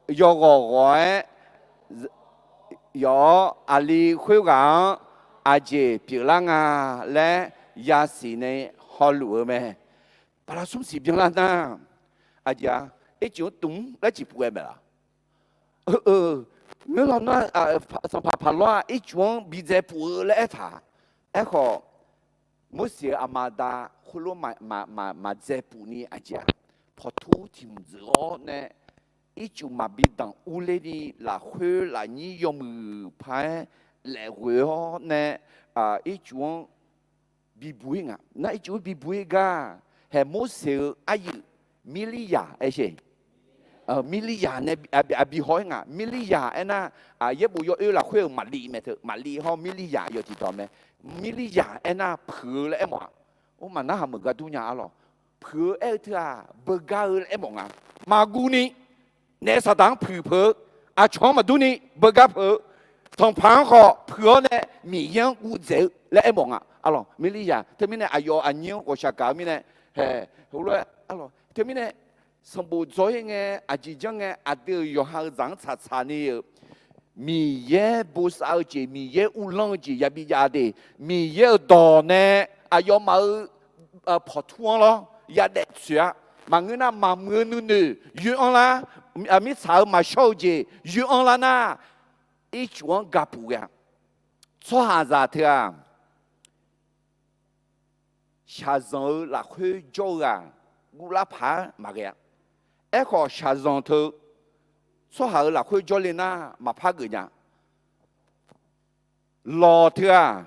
ghawq-aer yawf-awr, aqli khoerghaq-anr aqjeq pyeuflar nga laer yasiq nae hawluf-eu mae. Bala smr siq byanlar nar, aqjeq-a, ircuf-anr tmq-anr laer ciq puq ghae maeq laf. Ngeur law nar, sanqpaq paqlawr-aq ircuf-anr bidzae puf-eu laer aertaq. Aerkhawf, Morseq-euq aqma aqda khoerlof maqdzae puf ni aqjeq-a, pawqtur tiq hmq dzeuq-awr nae, ircuf maqbi danq urler ni lafkhoer lafnyir yawmuiq paq-aer laefghoeq-awr nae, ircuf-anr bibuq-ir nga. Nar ircuf-anr bibuq-ir gar, hae Morseq-euq aryuif Mirliryaq aer sher. Mirliryaq nae aqbi haw-ir nga. Mirliryaq aernar, yaerbof yawoer lafkhoer-euq Maqliv mae teu. Maqliv hawr Mirliryaq yawtiq dawq mae. Mirliryaq aernar puiq-eu laer aermawf-a. Or, maqnarhaq meuq gar dur nya arlawq. Puiq-eu aer-eu teu-aq, beugar-eu laer aermawf nga. Maqguv ni naef saqdaq-anr puiq peuq-eu, aqcawq-anr maqdur ni beugar peuq-eu, sanqpaq-anr khawf puiq-awr nae Miqyaer-anr guvdzaeq-eu laer aermawf nga arlawq. Mirliryaq teumirnae aqyawf aqnyir-anr ghawqshaq gaq-eu mirnae, hae, heulof-aer arlawq. Teumirnae sanqbof dzaw-ir ngae, aqjeq janr ngae, aqdui-euq yawqha-eu zaq-anr tsaqtsaq ni-euq Miqyaer bosav-eu jeq, Miqyaer uvlanr-eu jeq yabi jav de. Miqyaer-euq dawq nae aqyawfmaf-euq pawqtur-anr lawr yadaef tsoeq-a. Maqngeur nar, maqmuiq-eu nuinoeq yoe-anr lar, mirtsaq-euq maqshawr-eu jeq yoe-anr lar nar, ircuf-anr gapuf ghae-a. Tsawrhaqzaq teu-aq, shaqzanq-eu lafkhoer jawr-eu ghaq guvlar paq-aer maqghae-a. Aerkhawf, shaqzanq teu tsawrhaq-euq lafkhoer jawrle nar maqpar geuf nya. Lawq teu-aq,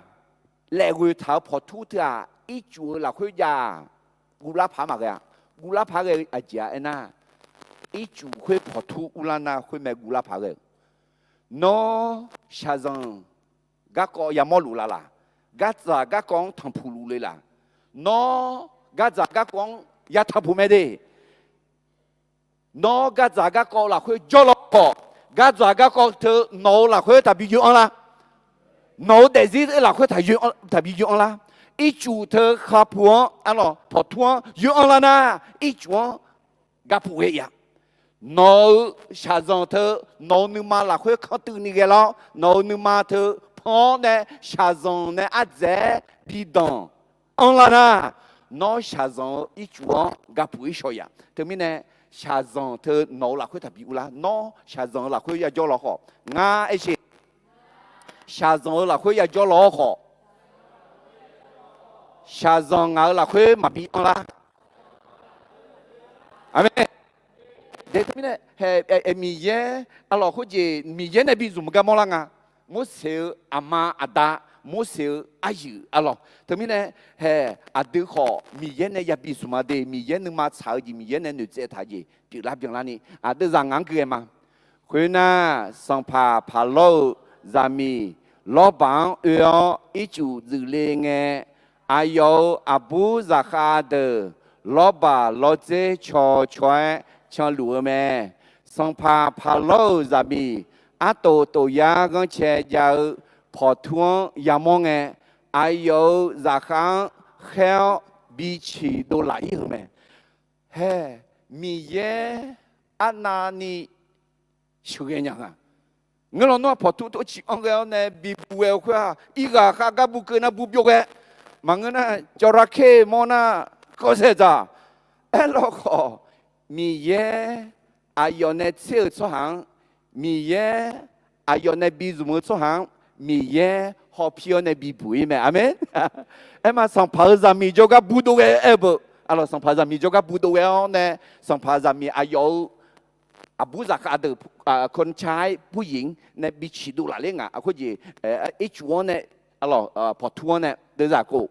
laefghoeq taq-euq pawqtur teu-aq, ircuf-eu lafkhoer jav-aq, guvlar paq-aer maqghae-a. Guvlar paq-aer ghae-eu aqjeq-a aernar, ircuf khoer pawqtur urlar nar khoer mae guvlar paq-aer ghae-eu. Nawr shaqzanq garkawv yamawr luf la laq? Gardzaq garkawv-anr tanqpuq luf le laq? Nawr gardzaq garkawv-anr ya tanqpuq mae de. Nawr gardzaq garkawv lafkhoer jawrlawr khawf, gardzaq garkawv teu nawq-euq lafkhoer taqbi yoe-anr lar? Nawq-euq daefzir lafkhoer taqbi yoe-anr lar? Ircuf teu khavpu-anr arlawq pawqtur-anr yoe-anr lar nar, ircuf-anr gapuf ghae-a. Nawq-euq shaqzanq teu nawq-euq nuima lafkhoer kanr tuiv ni ghae lar-awr, nawq-euq nuima teu pan-awr nae shaqzanq nae ardzaeq-aer bidanq anrlar nar, nawr shaqzanq-eu ircuf-anr gapuf-ir shaw-a. Teumirnae, shaqzanq teu nawq-euq lafkhoer taqbi urlar. Nawr shaqzanq-euq lafkhoer yajawr lawr khawf, ngar aersheq, shaqzanq-euq lafkhoer yajawr lawr khawf, shaqzanq ngaq-euq lafkhoer maqbi anrlar. Aqmeq. Teumirnae, Miqyaer arlawq khoerjeq Miqyaer nae bi zmq gar mawrlar nga. Morseq-euq aqma aqda, Morseq-euq aryuif arlawq. Teumirnae, haeq aqdui khawf Miqyaer nae yabi zmq ma de, Miqyaer nuima tsaq-eu jeq, Miqyaer nae noeqtsaev taq-eu jeq pyeuflar byanlarni aqdui zaq ngaq-anr gui ghae ma. Khoernar, sanqpaq Paqlawr-euq zaqmiq Lawrbaq-anr oe-awr ircuf dzuif le ngae, aqyawf-euq aqbur zaqkhav deuq Lawrbaq Lawrdzer caw caw-aer canluf-eu mae. Sanqpaq Paqlawr-euq zaqmiq artof tof yar ghanrcae jav-eu pawqtur-anr yamawr ngae, aqyawf-euq zaqkhav-anr khaer-awr bi ciq dovlaf ir-euq mae. Haeq, Miqyaer arnavni sheuqghae nya nga. Ngeur lawnmr-aq, pawqtur tawrciq anr ghae-awr nae bibuq ghae-eu khoer-aq, irghaq khav gar bu keuv nar bu byov ghae. Maqngeur nar, jawrlar ker mawr nar, kawvsaeq dzaq. Aerlawkhawf, Miqyaer aqyawf nae tser-euq tsawrhaq-anr, Miqyaer aqyawf nae bi zmq-eu tsawrhaq-anr, Miqyaer hawpir-awr nae bibuq ir mae. Aqmeq. Aerma sanqpaq-euq zaqmiq jawrgar bu dov ghae aer-eu beu. Arlawq, sanqpaq zaqmiq jawrgar bu dov ghae-awr nae, sanqpaq zaqmiq aqyawf-euq aqbur zaqkhav deuq, คนใช้ผู้หญิง-anr nae bi ciq dovlaf ler ngaq. Khoerjeq ircuf-anr nae, arlawq, pawqtur-anr nae deuvzaq khof,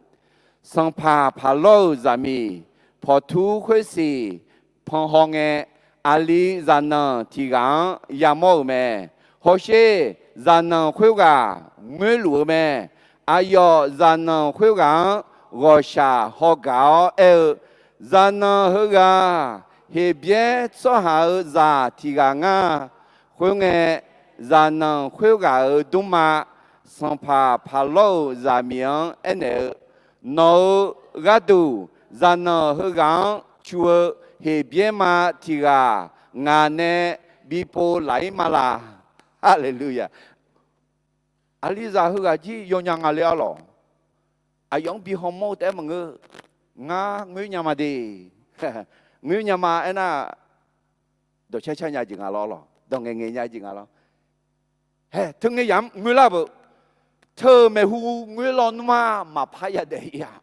sanqpaq Paqlawr-euq zaqmiq pawqtur khoersiq panhaw ngae, aqli zaqnanq tiq ghaq-anr yamawr-euq mae. Hawsher, zaqnanq khoerghaq ngoerluf-eu mae. Aqyawf zaqnanq khoerghaq-anr ghawqshaq haw gaq-awr aer-eu, Zaqnanq heughaq-aq, Heqbyaer tsawrhaq-euq zaq tiq ghaq ngar. Khoerngae, zaqnanq khoerghaq-euq dmrma sanqpaq Paqlawr-euq zaqmiq-anr aernaeq-eu, Nawq-euq gharduq zaqnanq heughaq-anr cu-eu Heqbyaer ma tiq ghaq ngaq nae bi pov laf-ir ma laq. Haleluya! Aqlizaq heughaq jir yawnya nga le arlawq. Aqyawf-anr bi hawmawr-eu taef-aer maqngeur. Ngar ngoer nya ma de. Ngoer nya ma aernar, dawqcar car nya jeq nga lawr lawq, dawq ngaeq ngaeq nya jeq nga lawr. Haeq, teu ngae yamq-anr ngoer lar beu. Teu-euq maeqhu ngoer lawnmr-aq maqpar yadaef ir-a.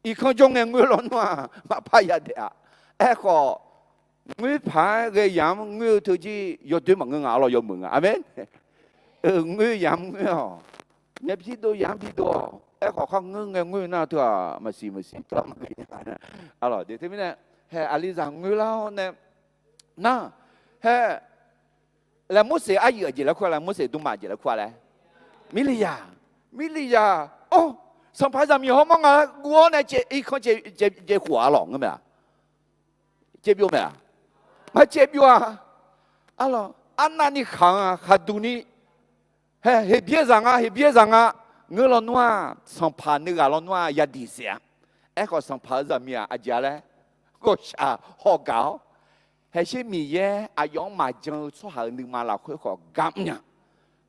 Irkanr jawr ngae ngoer lawnmr-aq maqpar yadaef-a. Aerkhawf, ngoer paq-aer ghae yamq-anr ngoer-eu teu jir yawdoer maqngeur nga arlawq, yawmuiq nga. Aqmeq. Ngoer yamq-anr ngoer-awq. Myavpyir dov yamq-anr bi dov-awq. Aerkhawf khar ngeur ngae ngoer nar teu-aq maqsiq maqsiq teu-aq maqghae nya. Arlawq, teumirnae, haeq, aqlizaq ngoer lar-awr nae, nar, haeq, laer Morseq aryuif aqjeq laer kur-a laer, Morseq dmrma aqjeq laer kur-a laer. Mirliyaq, Mirliyaq, or, sanqpaq zaqmiq hawmawr nga laer guv-awr nae irkanr caev khof-a lawq ngeur mae-a. Caev byov mae-a. Maqcaev byov-a. Arlawq, arnavni khaq-anr-a khaqduq ni, haeq, Heqbyaer zaq nga, Heqbyaer zaq nga. Ngeur lawnmr-aq, sanqpaq nuighaq lawnmr-aq yadiq saef-a. Aerkhawf, sanqpaq-euq zaqmiq-aq aqjeq-a laer, ghawqshaq haw gaq-awr, haeqsher Miqyaer aqyawf-anr maqjan-eu tsawrhaq-euq nuima lafkhoer khawf gar mr nya.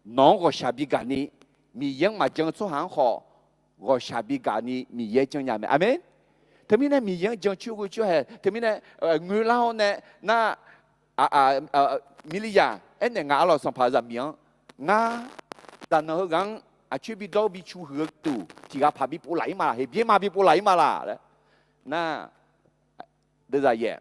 Nawq-anr ghawqshaq bi gaq ni, Miqyaer-anr maqjan-eu tsawrhaq-anr khawf ghawqshaq bi gaq ni Miqyaer janrnya mae. Aqmeq. Teumirnae Miqyaer-anr jan coer ghoe coer haeq, teumirnae ngoer lar-awr nae nar, Mirliyaq aernaeq nga arlawq, sanqpaq zaqmiq-anr, ngar zaqnanq heughaq-anr aqcoer bi dawr bi cu huiq-eu gharduq tiq ghaq paq bi pov laf-ir ma laq, Heqbyaer ma bi pov laf-ir ma laq laer. Nar, deuv zaq yaef,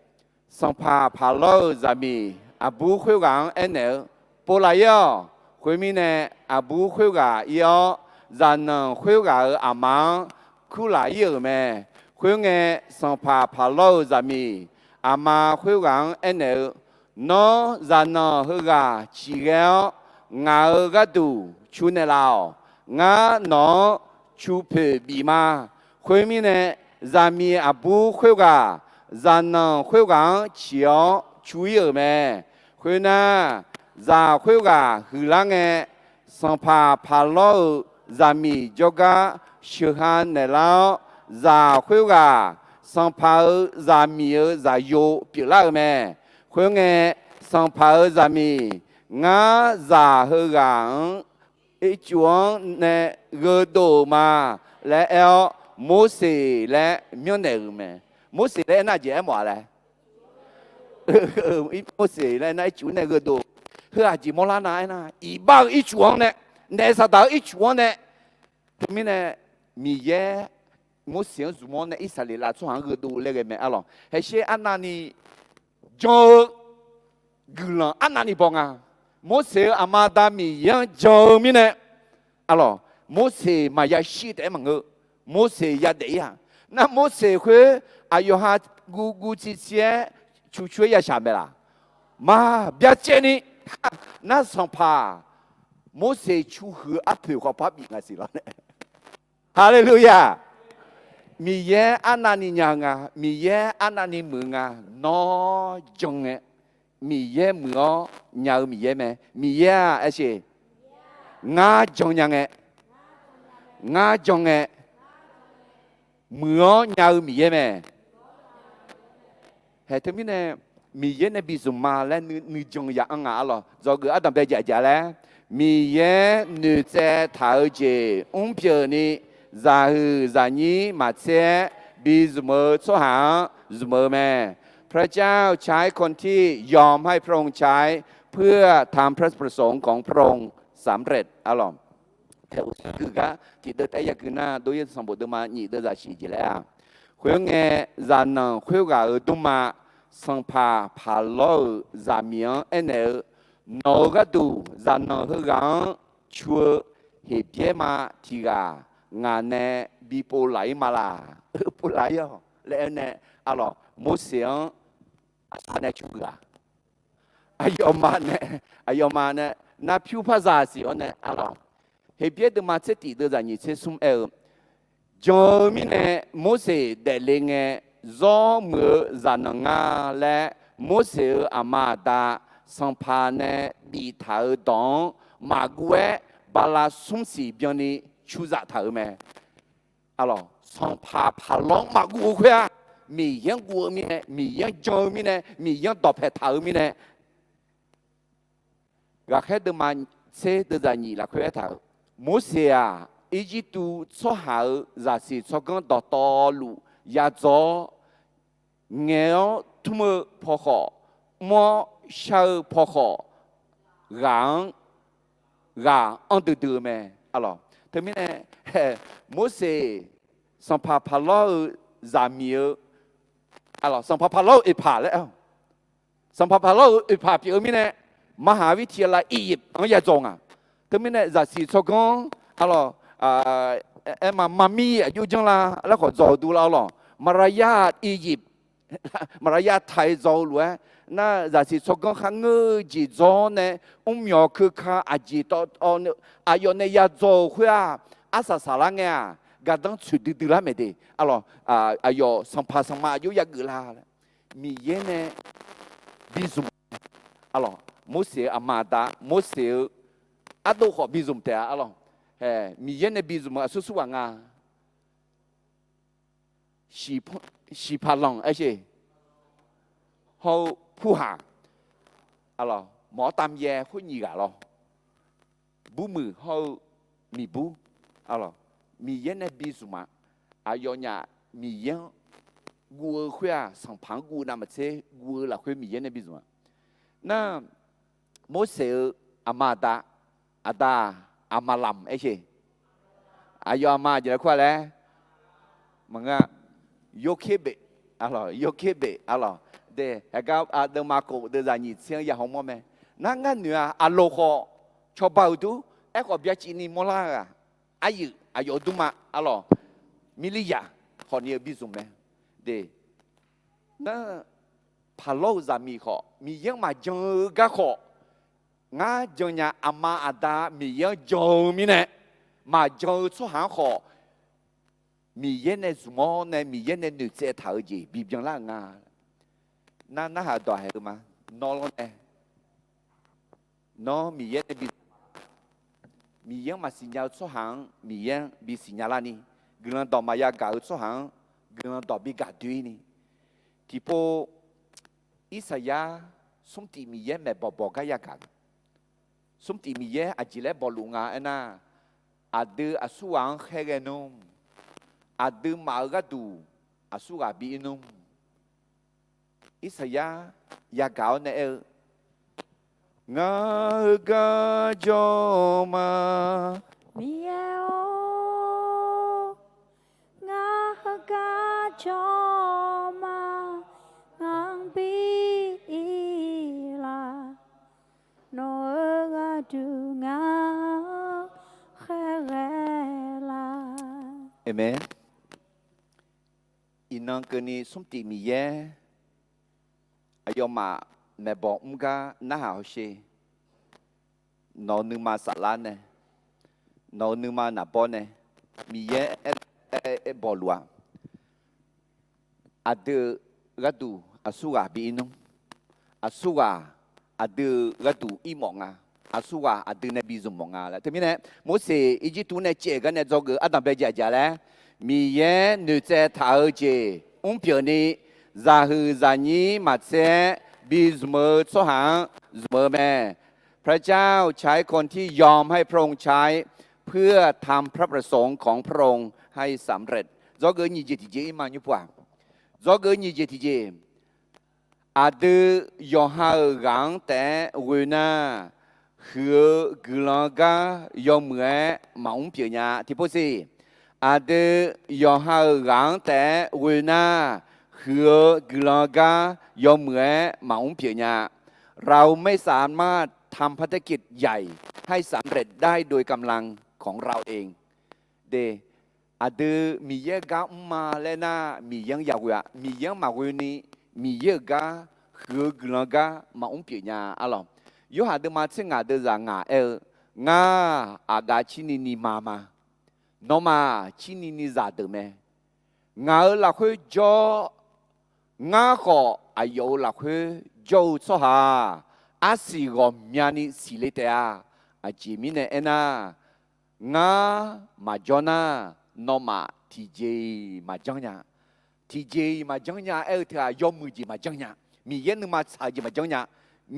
sanqpaq Paqlawr-euq zaqmiq aqbur khoerghaq-anr aernaeq-eu, Pov laf-ir-awq. Khoermirnae, aqbur khoerghaq ir-awr, zaqnanq khoerghaq-euq aqma-anr kurlaf-ir-euq mae. Khoerngae, sanqpaq Paqlawr-euq zaqmiq aqma khoerghaq-anr aernaeq-eu, Nawr zaqnanq heughaq ciqghae-awr, ngaq-euq gharduq cu naeqlaf-awq. Ngar nawq-anr cu poeq bif ma. Khoermirnae, zaqmiq aqbur khoerghaq zaqnanq khoerghaq-anr ciq-awr cu-ir-euq mae. Khoernar, zaq khoerghaq huiqlar ngae, sanqpaq Paqlawr-euq zaqmiq jawrgar sheuqha naeqlar-awr, zaq khoerghaq sanqpaq-euq zaqmiq-euq zaqyo pyeuflar-euq mae. Khoerngae, sanqpaq-euq zaqmiq, Ngar zaq heughaq-anr ircuf-anr nae gheudov-euq ma laer aer-awr, Morseq laer myanrnaeq-euq mae. Morseq laer aernar aqjeq aermawf-a laer? Morseq laer aernar ircuf-anr nae gheudov. Heu aqjeq mawrlar nar aernar, iqbax-eu ircuf-anr nae, naef Saqdaq-eu ircuf-anr nae, teumirnae Miqyaer Morseq-anr zmq-awr nae Irsaqleqlav tsawrhaq-anr gheudov laer ghae mae arlawq. Haeqsher arnavni jan-eu guiqlanq arnavni baw nga. Morseq-euq aqma aqda Miqyaer-anr jan-eu mirnae, arlawq, Morseq maqya shir taef-aer maqngeur. Morseq yadaef-ir-aq, nar Morseq khoer aqyawf ha guv guv civ civ-aer cuq cuq-aer yashaq mae laq? Maqbyacaevni, nar Sanqpaq Morseq cuqhuiq-eu arpoeq khawf par bif nga siq lawr nae. Haleluya! Miqyaer arnavni nya-eu nga, Miqyaer arnavni muiq-eu nga. Nawr jan ngae, Miqyaer muiq-awr nya-eu Miqyaer mae. Miqyaer-aq, aer sheq, ngar jan nya ngae, ngar jan ngae, muiq-awr nya-eu Miqyaer mae. Haeq teumirnae, Miqyaer nae bi zmq ma laer nuijan ya anr nga arlawq. Dzawgeuf ardanqbae jaf jaf laer, Miqyaer noeqtsaev taq-eu jeq mrpyeuf ni, zaqhuiq zaqnyir maqtser-aer bi zmq-eu tsawrhaq-anr zmq-eu mae. พระเจ้าใช้คนที่ยอมให้พระองค์ใช้ เพื่อทำพระประสงค์ของพระองค์สำเร็จ arlawq. Teq uqsur gui gar tiqdeuv taef-aer yagui nar, Dov-ir sanqbof deuvma nyif deuv zaqsiq jeq laer-aq, khoerngae, zaqnanq khoerghaq-euq dmrma, sanqpaq paqlawr-euq zaqmiq-anr aernaeq-eu, nawq-euq gharduq zaqnanq heughaq-anr cu-eu Heqbyaer ma tiq ghaq ngaq nae bi pov laf-ir ma laq? Pov laf-ir-awq laer aer nae, arlawq, Morseq-anr aqsur nae cu-eu ghaq, aqyawfmaf nae, aqyawfmaf nae nar pyur par zaq siq-awr nae, arlawq, Heqbyaer deuvma tser tif deuv zaqnyiq tser smr aer-eu, jan-eu mirnae Morseq daefle ngae, zawr muiq-eu zaqnanq nga laer Morseq-euq aqma aqda sanqpaq nae biftaq-euq dawq-anr maqguv-aer, bala smr siq byanni cuzaf taq-euq mae. Arlawq, sanqpaq paqlawr-anr maqguv-eu khoer-aq, Miqyaer-anr guv-eu mirnae, Miqyaer-anr jan-eu mirnae, Miqyaer-anr dawqpae taq-eu mirnae, ghaqkhaer deuvma tser deuv zaqnyiq lafkhoer aertaq-euq, Morseq-aq, Irjirtuv tsawrhaq-euq zaqsiq tsawrganr dawqtawvluf yadzaw-awr, ngaeq-awr tmr-eu paw khawf, mr-awr shar-eu paw khawf, ghaq-anr ghaq anr duidui-eu mae. Arlawq, teumirnae, Morseq, sanqpaq paqlawr-euq zaqmiq-eu, arlawq, sanqpaq paqlawr-euq oeqpaq laer, sanqpaq paqlawr-euq oeqpaq pyeuf-eu mirnae, maqhaq-ar vir tiq ghaq lav Iqyif-anr yadzaw nga. Teumirnae zaqsiq tsawrganr, arlawq, aer ma, maqmir aqjox janr la laer khawf dzaw-eu dur lar arlawq. Maqrayar Iqyif, maqrayar taq-ir dzaw-eu lof-aer, nar zaqsiq tsawrganr kharngeur-eu jeq dzaw-awr nae, mrmyawq keuka aqjeq tawv, aqyawf nae yadzaw-euq khoer-aq, arsaq saqlar ngae-aq, gardanr tsoeq duidui lar mae de. Arlawq, aqyawf sanqpaq sanqma aqjox yageuf la laer, Miqyaer nae bi zmq, arlawq, Morseq-euq aqma aqda, Morseq-eu ardov khawf bi zmq taef-a arlawq. Miqyaer nae bi zmq-eu aqsur sur ghaq nga. Shiqpaq lanq aer sheq, hawr-eu purhaq, arlawq, mawq-awr tav yaer khoer nyiq ghaq lawr. Burmuiq hawr-eu miqbur, arlawq, Miqyaer nae bi zmq-a. Aqyawfnyaf Miqyaer-anr guv-eu khoer-aq, sanqpaq-anr guv navmaqtser guv-eu lafkhoer Miqyaer nae bi zmq-a. Nar, Morseq-eu aqma aqda, aqda-aq, Aqmaqlamq aer sheq. Aqyawf aqma aqjeq laer kur-a laer, maqngeur-a, Yorkerbeq, arlawq, Yorkerbeq, arlawq, de, heugar aqdeuvma khof deuv zaqnyiq tser-anr ya hawmawr mae. Nar ngar noeq-a, aqloq khawf cawba-euq dur, aerkhawf byacivni mawrlar-eu ghaq, aryuif aqyawf-eu dmrma, arlawq, Mirliryaq khawfni-eu bi zmq mae. De, nar, paqlawr-euq zaqmiq khawf, Miqyaer-anr maqjan-eu gar khawf, ngar jannya aqma aqda Miqyaer-anr jan-eu mirnae, maqjan-eu tsawrhaq-anr khawf, Miqyaer nae zmq-awr nae Miqyaer nae noeqtsaev taq-eu jeq bibyan lar-euq nga. Nar narhaq dawq haeq-eu ma. Nawr lawr nae, nawr Miqyaer nae bi, Miqyaer-anr maqsiq nya-eu tsawrhaq-anr Miqyaer-anr bisiq nya larni, guiqlanq dawq maqya gaq-eu tsawrhaq-anr guiqlanq dawq bi gaq doeni, tiqpov Irsaqyar smr tif Miqyaer maeqbawq bawq gar yagaq. Smr tif Miqyaer aqjeq laer bawq luf nga aernar, aqdui aqsurghaq-anr khaerghae nmr, aqduimaf-euq gharduq aqsurghaq bi ir nmr. Irsaqyar yagaq-awr nae aer-eu, Ngar heugar jawr ma. Miqyaer-or, ngar heugar jawr ma. Ngar bi ir la. Aqmeq. Iqnan keuvni smr tif Miqyaer aqyawfmaf maeqbawq mr gar narhaq hawsher. Nawq-euq nuima saflar nae, nawq-euq nuima naqbawr nae, Miqyaer aer, aer, aer bawluf-a. Aqdui-euq gharduq aqsurghaq bi ir nmr. Aqsurghaq aqdui-euq gharduq ir mawf nga. Aqsurghaq aqdui nae bi zmq mawf nga laer. Teumirnae, Morseq Irjirtuv nae caev gar nae dzawgeuf ardanqbae jaqjaq laer, Miqyaer noeqtsaev taq-eu jeq mrpyeuf ni, zaqhuiq zaqnyir maqtser-aer bi zmq-eu tsawrhaq-anr zmq-eu mae. พระเจ้าใช้คนที่ยอมให้พระองค์ใช้ เพื่อทำพระประสงค์ของพระองค์ให้สำเร็จ Dzawgeuf nyiq jeq tiqjeq ir ma nymr pu-aq. Dzawgeuf nyiq jeq tiqjeq. Aqdui yawqha-euq ghaq-anr taef-aer ghoe nar, huiq-eu guiqlanq gar yawmuiq-aer maqmr pyeuf nya. Tiqpov siq. Aqdui yawqha-euq ghaq-anr taef-aer ghoe nar, huiq-eu guiqlanq gar yawmuiq-aer maqmr pyeuf nya. เราไม่สามารถทำภารกิจใหญ่ให้สำเร็จได้โดยกำลังของเราเอง De, aqdui Miqyaer gar mr ma laer nar, Miqyaer-anr yaghoe-a. Miqyaer-anr maqghoe ni, Miqyaer-euq gar, huiq-eu guiqlanq gar maqmr pyeuf nya arlawq. Yorhaq deuvma tser ngaq deuvzaq ngaq aer-eu, Ngar aqgaf cirni ni ma ma. Nawmaf cirni ni zaqdeuq mae. Ngaq-euq lafkhoer jawr, ngar khawf aqyawf-euq lafkhoer jawr-eu tsawrhaq-aq, arsiq ghawqmyani siqle taef-a. Aqjeq mirnae aernar, ngar maqjawr nar, nawmaf tiqjeq-iq maqjanr nya. Tiqjeq-iq maqjanr nya aer-eu teu-aq, yawmuiq jeq maqjanr nya. Miqyaer nuima tsaq-eu jeq maqjanr nya.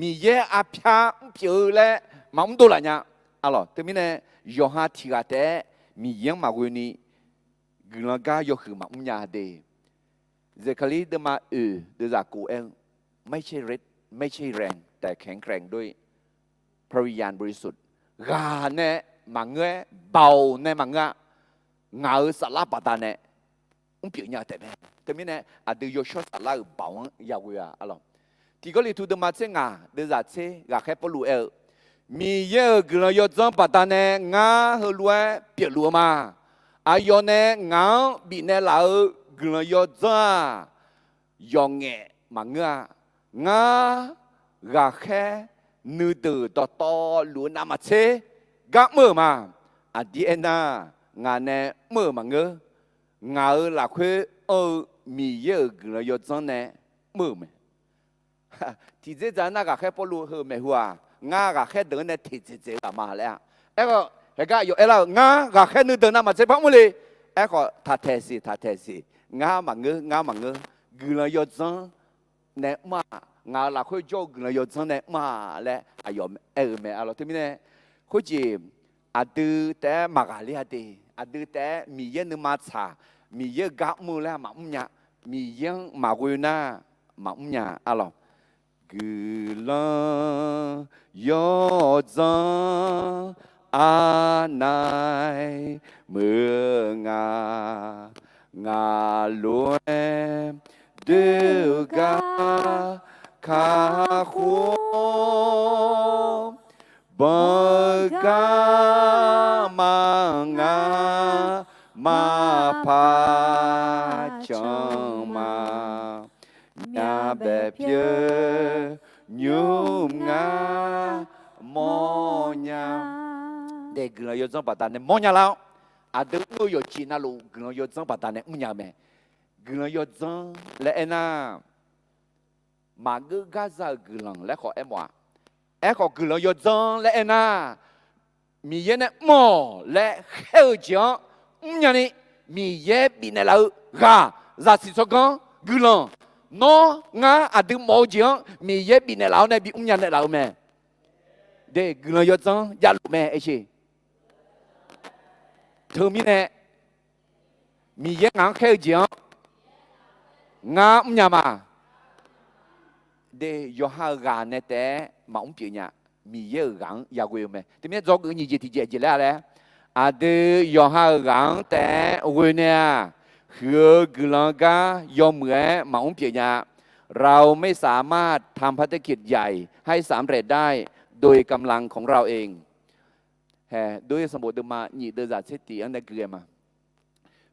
Miqyaer arpyar mrpyeuf-eu laer maqmr dovlaf nya. Arlawq, teumirnae yawqha tiq ghaq taef-aer Miqyaer-anr maqghoe ni, guiqlanq gar yawhuiq maqmr nya de. Zeqkaqlir deuvma oeq deuvzaq kof aer-eu, ไม่ใช่ฤทธิ์ ไม่ใช่แรง แต่แข็งแกร่งด้วยพระวิญญาณบริสุทธิ์ Ghaq nae maqngeur-aer, baoq nae maqngeur-a. Ngaq-euq saflar baqdanae mrpyeuf nya-eu taef mae. Teumirnae aqdui yawshawr saflar-euq baoq-anr yaghoe-a arlawq. Tiq Gawrliqtu deuvma tser ngaq deuvzaq tser ghaqkhaer Pawrluv aer-eu, Miqyaer-euq guiqlanq yawdzanr baqdanae ngar heulof-aer pyeufluf-eu ma. Aqyawf nae ngaq-anr bifnaeq laf-eu guiqlanq yawdzanr-aq, yawqngaef maqngeur-a. Ngar ghaqkhaer nuideuq dawqtawvluf-eu navmaqtser gar mr-euq ma. Aqdir aernar, ngaq nae mr-euq maqngeur. Ngaq-euq lafkhoer anr-eu Miqyaer-euq guiqlanq yawdzanr nae mr-euq mae. Tiqdzerdzaq nar ghaqkhaer Pawrluv heu maeqhu-aq, ngar ghaqkhaer deuq-anr nae teqdzaeq dzaeq-eu ghaq ma laer-a. Aerkhawf, haeqgar aqyawf aerlar-euq, ngar ghaqkhaer nuideuq navmaqtser par mr le. Aerkhawf, taqtaeq siq, taqtaeq siq. Ngar maqngeur, ngar maqngeur. Guiqlanq yawdzanr nae mr-aq, ngaq-euq lafkhoer jawr-eu guiqlanq yawdzanr nae mr-aq laer aqyawf aer-eu mae arlawq. Teumirnae, khoerjeq aqdui taef-aer maqghaqler-a de. Aqdui taef-aer Miqyaer nuima tsaq, Miqyaer-euq gar mr-eu laer maqmr nya. Miqyaer-anr maqghoe nar, maqmr nya arlawq. Guiqlanq yawdzanr arnaeq meuq nga. Ngaq lof-aer doer-eu gar kakhof-awr, banq-eu gar maqnga, maqpaq canq ma. Myavbaef pyeuf nymr ngar mawrnya. Daef guiqlanq yawdzanr baqdanae mawrnya lar-awr, aqdui mr-eu yawqjeq navluf guiqlanq yawdzanr baqdanae mrnya-eu mae. Guiqlanq yawdzanr laer aernar, maqgeur gar za-euq guiqlanq laer khawf aermawf-aq. Aerkhawf, guiqlanq yawdzanr laer aernar, Miqyaer nae mr-awq laer khaer-eu jeq-anr mrnya ni, Miqyaer bifnaeq laf-eu ghaq, zaqsiq tsawrganr, guiqlanq, nawr ngar aqdui mawf-eu jeq-anr Miqyaer bifnaeq laf-awr nae bimr nya naeqlaf-eu mae. De, guiqlanq yawdzanr javluf mae aer sher. Teumirnae, Miqyaer ngaq-anr khaer-eu jeq-anr ngar mrnya ma. De, yawqha-euq ghaq nae taef-aer maqmr pyeuf nya. Miqyaer-euq ghaq-anr yaghoe-eu mae. Teumirnae dzawgeuf nyiq jeq tiqjeq jeq laer-a laer, aqdui yawqha-euq ghaq-anr taef-aer ghoe nae-aq, huiq-eu guiqlanq gar yawmuiq-aer maqmr pyeuf nya. เราไม่สามารถทำภารกิจใหญ่ให้สำเร็จได้โดยกำลังของเราเอง Hae, Dov-ir sanqbof deuvma nyiq deuvzaq tser tiq-anr nae gui-aer ma.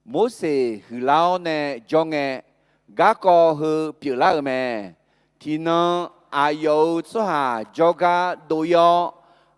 Morseq huiqlar-awr nae jawr ngae, garkawv heu pyeuflar-euq mae. Tiqnan aqyawf-euq tsawrhaq jawrgar dov-ir-awr,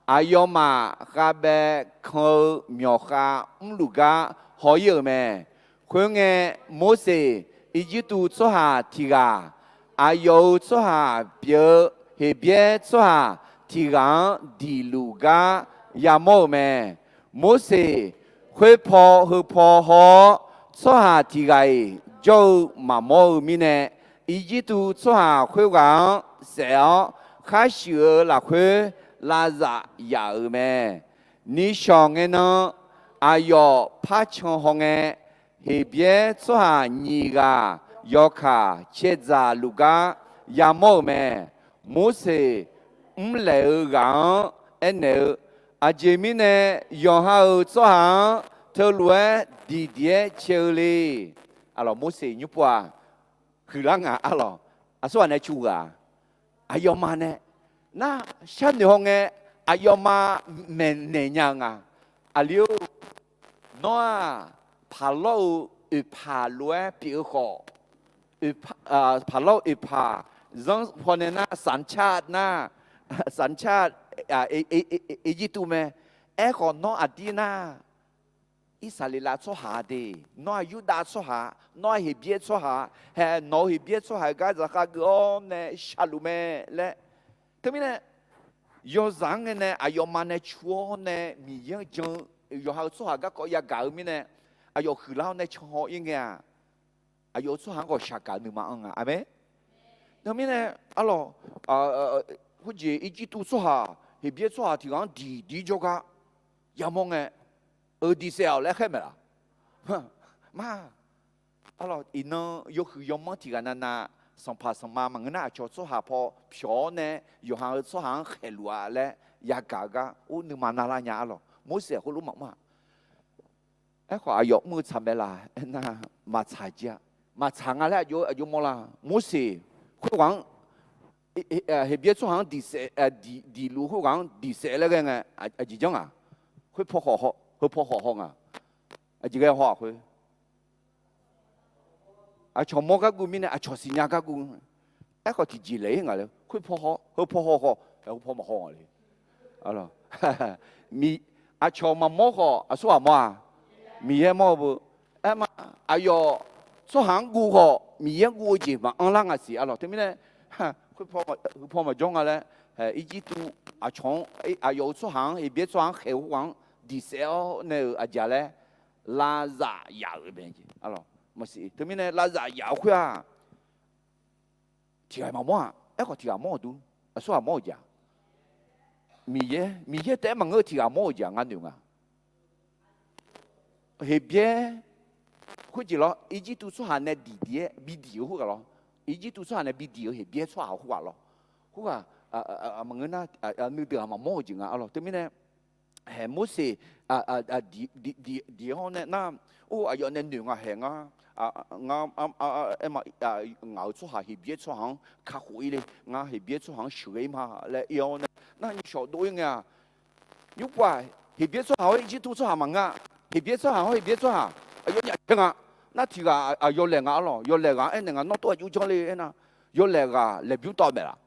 aqyawfmaf khavbaev kan-eu myawqkhav mrluf gar haw-ir-euq mae. Khoerngae, Morseq Irjirtuv tsawrhaq tiq ghaq, aqyawf-euq tsawrhaq pyeuf-eu Heqbyaer tsawrhaq tiq ghaq-anr diqluf gar yamawr-euq mae. Morseq khoerpaw heupaw haw-awr, tsawrhaq tiq ghaq-iq jawr-eu maqmawr-eu mirnae, Irjirtuv tsawrhaq khoerghaq-anr saef-awr, khar shuif-eu lafkhoer lavzaf yaf-euq mae. Nishawq ngae nan, aqyawf par can hawngae, Heqbyaer tsawrhaq nyiq ghaq yawkaq caevdzaq luf gar yamawr-euq mae. Morseq mrlaeq-eu ghaq-anr aernaeq-eu, Aqjeq mirnae yawqha-euq tsawrhaq-anr teulof-aer diqdiq-aer cae-eu le. Arlawq, Morseq nymrpov-aq, huiqlar nga arlawq. Aqsurghaq nae cu ghaq-a, aqyawfmaf nae nar sharnoeq hawngae, aqyawfmaf maeqnaeq nya-eu nga. Aqli-or, nawr-aq, paqlawr-euq oeqpaq lof-aer pyeuf-eu khawf, paqlawr-euq oeqpaq zanr pawnae nar, สัญชาติ nar, สัญชาติ Irjirtuv mae. Aerkhawf nawr aqdir nar, Irsaqleqlav tsawrhaq-a de, nawr-aq Yurdav tsawrhaq, nawr-aq Heqbyaer tsawrhaq, hae nawq-euq Heqbyaer tsawrhaq-euq gar zaqkhav geuf-awr nae sharluf mae laer. Teumirnae, yawzaq-anr ngae nae aqyawfmaf nae cu-awr nae Miqyaer-anr jan-eu yawqha-euq tsawrhaq garkawv yagaq-eu mirnae, aqyawf huiqlar-awr nae can haw-ir ngae-aq, aqyawf-euq tsawrhaq-anr khawf shaqgaq nuima anr nga. Aqmeq. Teumirnae, arlawq, khoerjeq Irjirtuv tsawrhaq, Heqbyaer tsawrhaq tiq ghaq-anr diqdiq jawrgar yamawr ngae, euq diqsaef-awq laer khaer maeq laf? Ma, arlawq, iqnan yawhuiq yawmanr tiq ghaq navnav, sanqpaq sanqma maqngeur nar, aqcawq tsawrhaq paw pyawq-awr nae yawqha-euq tsawrhaq-anr khaeqluf-a laer yagaq-eu gar or nuima navlar nya arlawq. Morseq khoerlof maqmr-aq. Aerkhawf aqyawf mr-eu tsaq mae laf aernar, maqtsaq jir-a. Maqtsaq nga laer aqjox aqjox mawrlar. Morseq khoerghaq-anr, Heqbyaer tsawrhaq-anr diqsaef, diqluf khoerghaq-anr diqsaef laer ghae ngae, aqjeq janr ngaq? Khoerpaw khawf, heupaw khawf haw nga. Aqjeq ghae haw-aq khoer, aqcawq mawr gar guv mirnae aqcawq siqnya gar guv. Aerkhawf tiqjeq laeq-ir ngaq le, khoerpaw haw, heupaw haw khawf, heupaw maqhaw nga le. Aqcawq maqmawr khawf aqsurghaq mawr-a? Miqyaer mawr-eu beu. Aerma, aqyawf tsawrhaq-anr guv khawf Miqyaer-anr guv-eu jeq maqanr lar nga siq arlawq. Teumirnae, heupaw maqjawr nga laer, Irjirtuv aqcawq-anr, aqyawf-euq tsawrhaq-anr, Heqbyaer tsawrhaq-anr khaeq-eu khoerghaq-anr diqsaef-awr nae-euq aqjeq laer, lavzaf yaf-euq mae. Teumirnae lavzaf yaf-eu khoer-aq, tiq ghaq maqmawr-aq, aerkhawf tiq ghaq mawr-euq dur, aqsurghaq mawr-euq jeq-aq, Miqyaer, Miqyaer taef-aer maqngeur-eu tiq ghaq mawr-euq jeq-aq ngar noeq nga. Heqbyaer khoerjeq lawr, Irjirtuv tsawrhaq nae diqdiq-aer bidiq-eu khoerghaq lawr, Irjirtuv tsawrhaq nae bidiq-eu Heqbyaer tsawrhaq khoerghaq lawr, khoerghaq maqngeur nar, nuideuq-aq maqmawr-eu jeq nga arlawq. Teumirnae, hae Morseq diq-awr nae nar, or aqyawf nae noeq nga hae ngar, ngar, aerma, ngaq-euq tsawrhaq Heqbyaer tsawrhaq-anr kakhof-ir le, ngar Heqbyaer tsawrhaq-anr sheuqghae-ir ma laer ir-awr nae nar nyiq shawq dov-ir ngae-aq, nymr pov-aq, Heqbyaer tsawrhaq hawr Irjirtuv tsawrhaq maqngeur-a. Heqbyaer tsawrhaq hawr Heqbyaer tsawrhaq aqyawfnyaf caer nga. Nar tiq ghaq yawlaeq nga arlawq, yawlaeq ghaq-anr aernaeq nga, nawr tov aqjox janr le aernar, yawlaeq ghaq laeqbymr tawv maeq laf?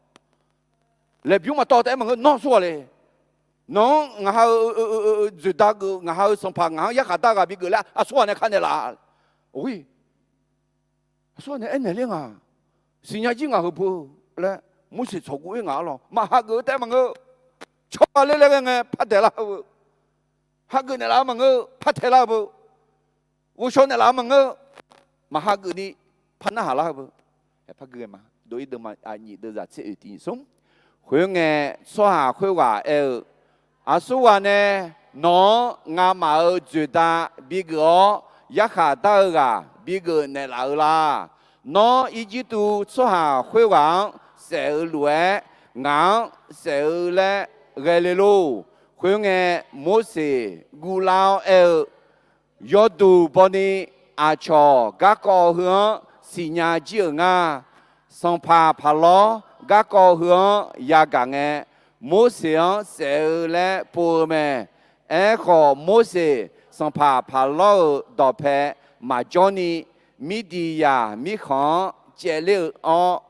Laeqbymr maqtawv taef-aer maqngeur, nawr aqsurghaq le. Nawq-anr ngaq ha-eu dzoeqda geuf, ngaq ha-eu sanqpaq ngaq-anr yarkhaq dar ghaq bigeuf laer aqsurghaq nae ka naeqlaf? Or, aqsurghaq nae aernaeq ler nga. Siqnya jir ngaq heu beu laer Morseq tsawqguv-ir ngaq arlawq. Maq hageuf-eu taef-aer maqngeur. Tsawrhaq ler laer ghae ngae par daeqlar-eu beu. Hageuf naeqlaf-eu maqngeur, par taeqlar-eu beu. Ghovshaw naeqlaf-eu maqngeur, maq hageuf ni par narhaq lar-eu beu. Par gui ghae ma. Dov-ir deuv ma, aqnyiq deuv zaq tser oeq tiq nyiq smr. Khoerngae, tsawrhaq khoerghaq aer-eu, Aqsurghaq nae nawq-anr ngamaf-euq dzoeqda bigeuf-awr yarkhaq dar-eu ghaq bigeuf naeqlaf-eu la? Nawr Irjirtuv tsawrhaq khoerghaq-anr saef-eu lof-aer, ngaq-anr saef-eu laer ghae le lor. Khoerngae, Morseq guvlar-awr aer-eu, Yawduq bawni aqcawq garkawv heu-anr siqnya jir-euq nga. Sanqpaq Paqlawr garkawv heu-anr yagaq ngae, Morseq-anr saef-eu laer pov-eu mae. Aerkhawf, Morseq sanqpaq Paqlawr-euq dawqpae maqjawr ni, Mirdiqyaq mirkhanq-anr caevler-eu awr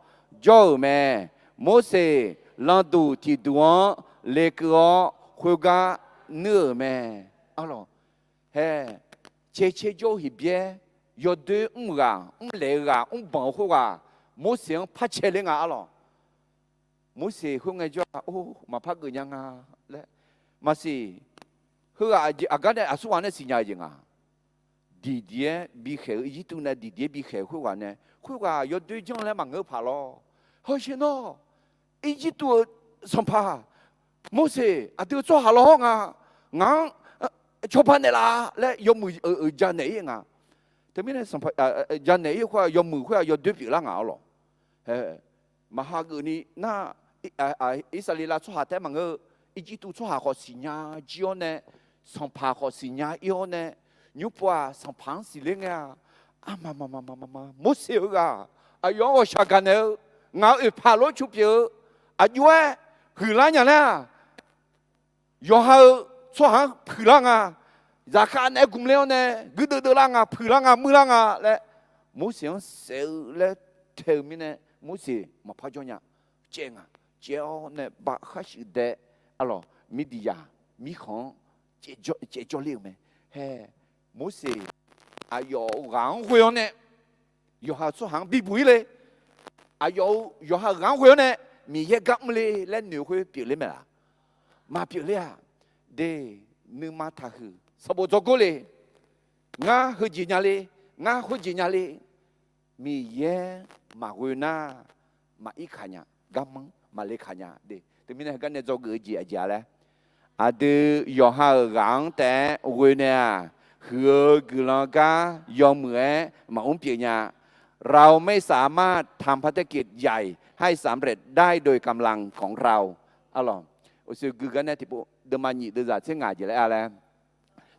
jawr-euq mae. Morseq landuq tiqduq-anr lekeuv-awr khoergar nuir-euq mae. Arlawq, hae, cae caer jawr-eu hiqbyaer yawdoer mr ghaq, mrlaeq-eu ghaq, mrbanq-eu khoerghaq Morseq-anr par cae ler nga. Arlawq, Morseq khoerngae jawr-a, or, maqpar geuf nya nga laer, maqsiq, heughaq aqgar nae aqsurghaq nae siqnya-eu jeq nga. Diqdiq-aer bikhaeq-eu, Irjirtuv nae diqdiq-aer bikhaeq-eu khoerghaq nae, khoerghaq yawdoer janr laer maqngeur paq lawr. Hawsher nawr, Irjirtuv-euq sanqpaq Morseq aqdui-euq tsawrhaq lawr nga, ngaq-anr cawba naeqlaf laer yawmuiq-euq janaeq ir nga. Teumirnae, janaeq ir khoer-aq, yawmuiq khoer-aq yawdoer pyeuflar nga. Arlawq, maqha geuf ni nar, Irsaqleqlav tsawrhaq taef-aer maqngeur-eu, Irjirtuv tsawrhaq khawf siqnya jir-awr nae, sanqpaq khawf siqnya ir-awr nae, nymrpov-aq sanqpaq-anr siqler ngae-aq, arma, Morseq-eu ghaq, aqyawf-anr ghawqshaq gaqnaeq-eu, ngaq-euq oeqpaq lof cu pyeuf-eu, aqjox-aer huiqlar nya laer-aq, yawqha-euq tsawrhaq-anr puiqlar nga, zaqkhav naeq-aer gmq ler-awr nae guirdeuv deuvlar nga, puiqlar nga, muirlar nga laer, Morseq-anr saef-eu laer tae-eu mirnae, Morseq maqpar jawr nya. Caev nga, caev-awr nae bav khar shuif dae, arlawq, Mirdiqyaq mirkhanq-anr caev jawrler-euq mae. Hae, Morseq aqyawf-euq ghaq-anr ghoe-awr nae yawqha-euq tsawrhaq-anr bibuq ir le. Aqyawf-euq yawqha-euq ghaq-anr ghoe-awr nae Miqyaer gar mr le laer noeq khoer pyeufler mae laq? Maqpyeuf ler-aq, de, nuima taqhuiq sanqbof dzawgor le. Ngar heujeq nya le, ngar khoerjeq nya le. Miqyaer maqghoe nar, maqir kaq nya, garmanr maqle kaq nya. Teumirnae heugar nae dzawgeuf-eu jeq aqjeq-a laer, aqdui yawqha-euq ghaq-anr taef-aer ghoe nae-aq, huiq-eu guiqlanq gar yawmuiq-aer maqmr pyeuf nya. เราไม่สามารถทำภารกิจใหญ่ให้สำเร็จได้โดยกำลังของเรา Arlawq, uqshoe gui gar nae tiqpov deuvma nyiq deuvzaq tser ngaq jeq laer-a laer,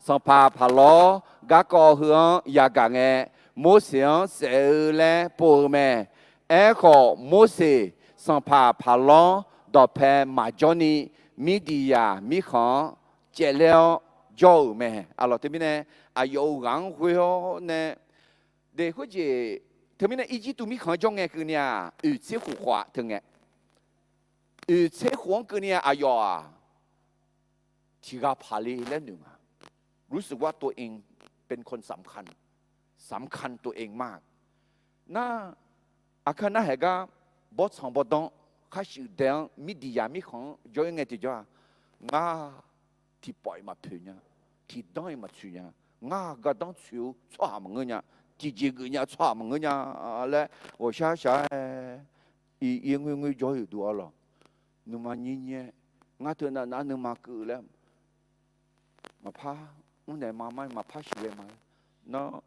sanqpaq Paqlawr garkawv heu-anr yagaq ngae, Morseq-anr saef-eu laer pov-eu mae. Aerkhawf, Morseq sanqpaq Paqlawr dawqpae maqjawr ni, Mirdiqyaq mirkhanq-anr caevler-awr jawr-euq mae. Arlawq, teumirnae aqyawf-euq ghaq-anr ghoe-awr nae, de khoerjeq, teumirnae Irjirtuv mirkhanq-anr jawr ngae keuvni-aq, oeq tser khof khawf-a teu ngae, oeq tser khof-anr keuvni-aq, aqyawf-aq ถือว่า ผ่าน le laer noeq nga. รู้สึกว่าตัวเองเป็นคนสำคัญ สำคัญตัวเองมาก nar, aqkar narhaq gar bawrtsanq bawrdanr khar shuif dae-anr Mirdiqyaq mirkhanq-anr jawr-ir ngae tiqjawr-aq, ngar tiqpawf-iq maqpoeq nya, tiqdanr-iq maqtsoeq nya, ngar gardanr tsoeq-eu tsawrhaq maqngeur nya, tiqjeq geuf nya tsawrhaq maqngeur nya laer ghawqshaq shaq-aer, ir ngoer ngoer jawr-ir-euq duq-a lawq. Nuima nyir nyir-aer, ngar teu nav nav nuima keuv laer, maqpar mrnaeq ma mar-ir, maqpar sheuqghae ma-ir, nawr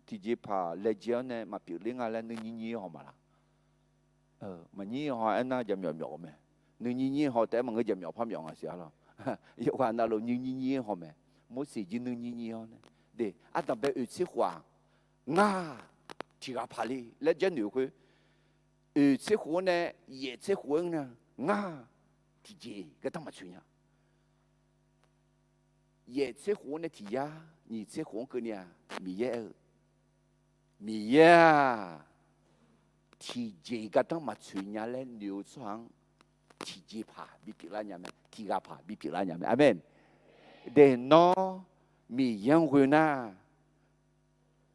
tiqjeqpaq laejae-awr nae maqpyeuf ler nga laer nuinyir nyir haw ma laq? Maqnyir haw-aer nar jaqmyawf myawf-eu mae. Nuinyir nyir haw taef-aer maqngeur, jaqmyawf par myawf nga siq-a lawq. Yawqghaq navluf nuinyir nyir haw mae. Morseq jir nuinyir nyir-awr nae, de, ardanqbae oeq tser khof-aq, ngar tiqghaq paq le laer jarnoeq khoer, oeq tser khof-anr nae yaef tser khof-aer nar, ngar tiqjeq gardanr maqtsoeq nya. Yaef tser khof-anr nae tiq yar, nyiq tser khof-anr keuvni-aq, Miqyaer aer-eu, Miqyaer-aq, tiqjeq gardanr maqtsoeq nya laer noeq-eu tsawrhaq-anr tiqjeqpaq bipyeuf lar nya mae, tiqghaq paq bipyeuf lar nya mae. Aqmeq. De, nawr Miqyaer-anr ghoe nar,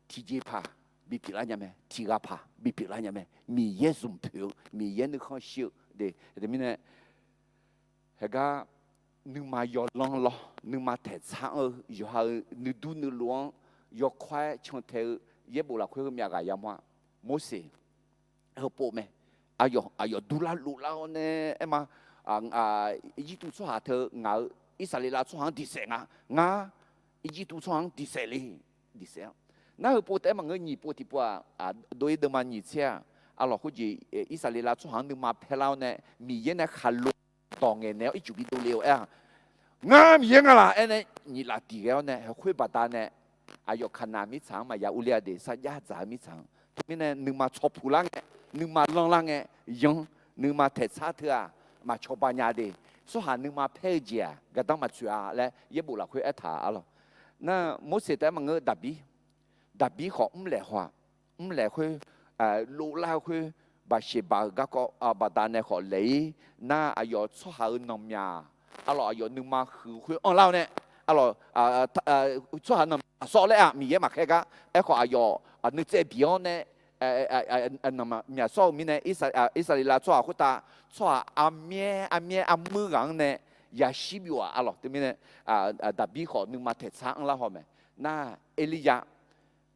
tiqjeqpaq bipyeuf lar nya mae, tiqghaq paq bipyeuf lar nya mae. Miqyaer zmq poeq-eu, Miqyaer nuikhanr shir-eu, de, teumirnae, heugar nuima yawlanr lawr, nuima taeqtsar-anr-eu yawqha-euq nuidur nuilov-anr yawkawr-aer cantae-eu yaerbof lafkhoer heu myavghaq yamawr-a. Morseq heupov mae. Aqyawf, aqyawf durlar loflar-awr nae aer ma, Irjirtuv tsawrhaq teu ngaq-euq Irsaqleqlav tsawrhaq-anr diqsaef nga. Ngar Irjirtuv tsawrhaq-anr diqsaef le. Diqsaef-anr, nar heupov taef-aer maqngeur, nyiq pov tiqpov-aq, dov-ir deuvma nyiq tser-aq, arlawq khoerjeq Irsaqleqlav tsawrhaq-anr nuima paerlar-awr nae Miqyaer nae khaqlo dawq ngaeqnaeq-awr ircuf bidov le-eu aer-aq, ngar Miqyaer nga laq aer nae nyiq laf diq ghae-awr nae, khoer baqdanae aqyawf Kaqnaq mirtsaq-anr maqya urler-a de, sarjax dzaq-eu mirtsaq-anr. Teumirnae nuima tsawrpuq lar ngae, nuima lanrlar ngae, yanr, nuima taeqtsar teu-aq, maqcawba nya de. Tsawrhaq nuima paer-eu jeq-aq, gardanr maqtsoeq-a laer yaerbof lafkhoer aertaq-a lawq. Nar, Morseq taef-aer maqngeur, Daqbir, Daqbir khawf mrlaeq haw-aq, mrlaeq khoer, dovlar-eu khoer, Baqseqbaq-euq garkawv baqdanae khawf laeq-ir nar, aqyawf tsawrhaq-euq nanqmyaq, arlawq, aqyawf nuima huiq khoer anrlar-awr nae, arlawq, tsawrhaq nanqmyaq sawr laer-aq Miqyaer maqkhaer gar. Aerkhawf aqyawf nuitsaev biq-awr nae, nanqmyaq sawr-eu mirnae, Irsaqleqlav tsawrhaq khoertav tsawrhaq armyaer armyaer armuir ghaq-anr nae yashir byov-aq, arlawq, teumirnae Daqbir khawf nuima taeqtsar anrlar haw mae. Nar, Erlirya,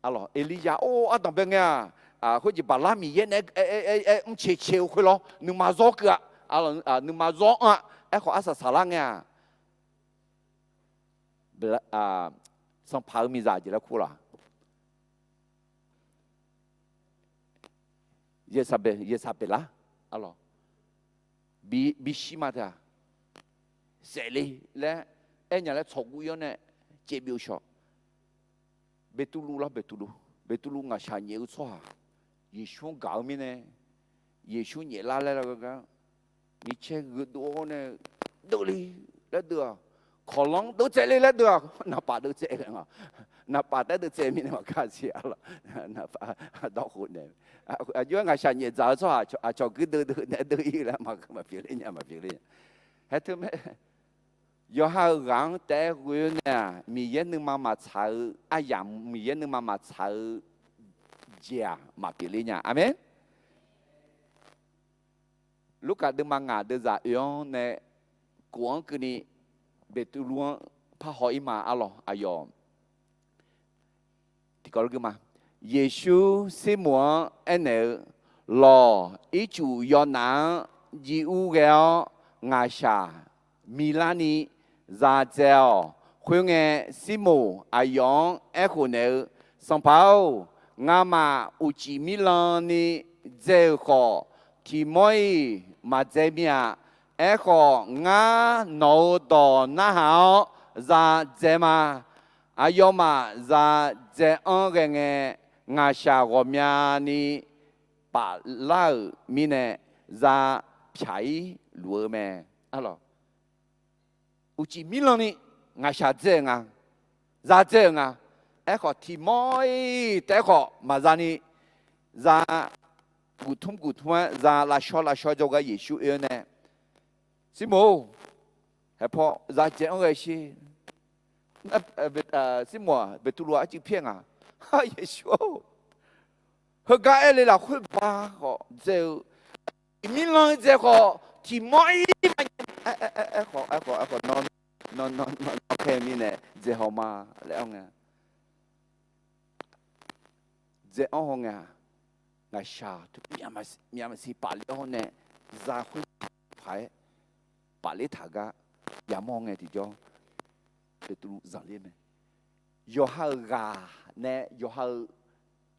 arlawq, Erlirya-or, ardanq bae ngae-aq, khoerjeq Baqlar miqyaer naeq-aer aer mrcae cae-eu khoer lawr, nuima zawr keuv-a, nuima zawr anr-a. Aerkhawf arsaq saqlar ngae-aq, Sanqpaq-euq miqzaq jeq laer kur laq? Yeqsaqbeq, Yeqsaqbeqlar, arlawq, bishir ma teu-aq, saefle laer aernya laer tsawqguv-ir-awr nae caevbyov shawq. Beqtuvluv lawr, Beqtuvluv, Beqtuvluv ngaqshaq nyaef-eu tsawrhaq, Yeqsur-anr gaq-eu mirnae, Yeqsur nyaeflar laer lar gar, micaer gheudov-awr nae deuvle laer deuv-aq, kawqlanr deuvtsaev le laer deuv-aq, naqpaf deuvtsaev-a. Naqpaf taef-aer deuvtsaev mirnae maqkar siq, arlawq, naqpaf dawqkhof nae, aqjox-aer ngaqshaq nyaef dzaq-eu tsawrhaq aqcawq guirdeuv deuv nae deuv-ir laer maqgeu maqpyeuf ler nya, maqpyeuf ler nya. Haer teu mae, yawqha-euq ghaq-anr taef-aer ghoe-eu nae-aq, Miqyaer nuima maqtsaq-eu aryamq, Miqyaer nuima maqtsaq-eu jeq-aq maqpyeuf ler nya. Aqmeq. Lurkaf deuvma ngaq deuvzaq oe-anr nae kof-anr keuvni Beqtuvluv-anr parhaw-ir ma, arlawq, aqyawf tiqkawv lor geur ma. Yeqsur Sirmoq-anr aernaeq-eu, Lawq, ircuf yawnaf-anr jiv ur ghae-awr ngaqshaq milarni za dzae-awq. Khoerngae, Sirmoq aqyawf-anr aerkhof naeq-eu, Sanqpaq-or, ngamaf uqcif mirlanni dzae-euq khawf, tiq mawr-iq maqdzae mir-a. Aerkhawf, ngar nawq-euq dawq narhaq-awr za dzae ma. Aqyawfmaf za dzae-anr ghae ngae, ngaqshaq ghawqmyani paflar-euq mirnae, za pyaq-ir luf-eu mae. Arlawq, uqcif mirlanni ngaqshaq dzae-euq nga, za dzae-euq nga. Aerkhawf, tiq mawr-iq taef-aer khawf maqza ni, za guf tmr guf tmr-aer za lavshawr lavshawr jawrgar Yeqsur oe-awr nae, Sirmoq-or, haepaw za dzae-anr ghae sher. Sirmoq-aq, Beqtuvluv-aq arcuiv pyaer nga. Yeqsur-or, heugar aer le lafkhoer ba khawf dzae-eu, mirlanni dzae khawf tiq mawr-ir ma. Aerkhawf, aerkhawf, aerkhawf, nawr, nawr, nawr, nawr khaer-eu mirnae dzae haw ma laer-awr ngae, dzae-anr haw ngae-aq, ngaqshaq teu myavmaqsiq pafler-awr nae, za khoer paq-aer pafler taq gar yamawr ngae tiqjawr, Beqtuvluv zanqler mae. Yawqha-euq ghaq nae, yawqha-euq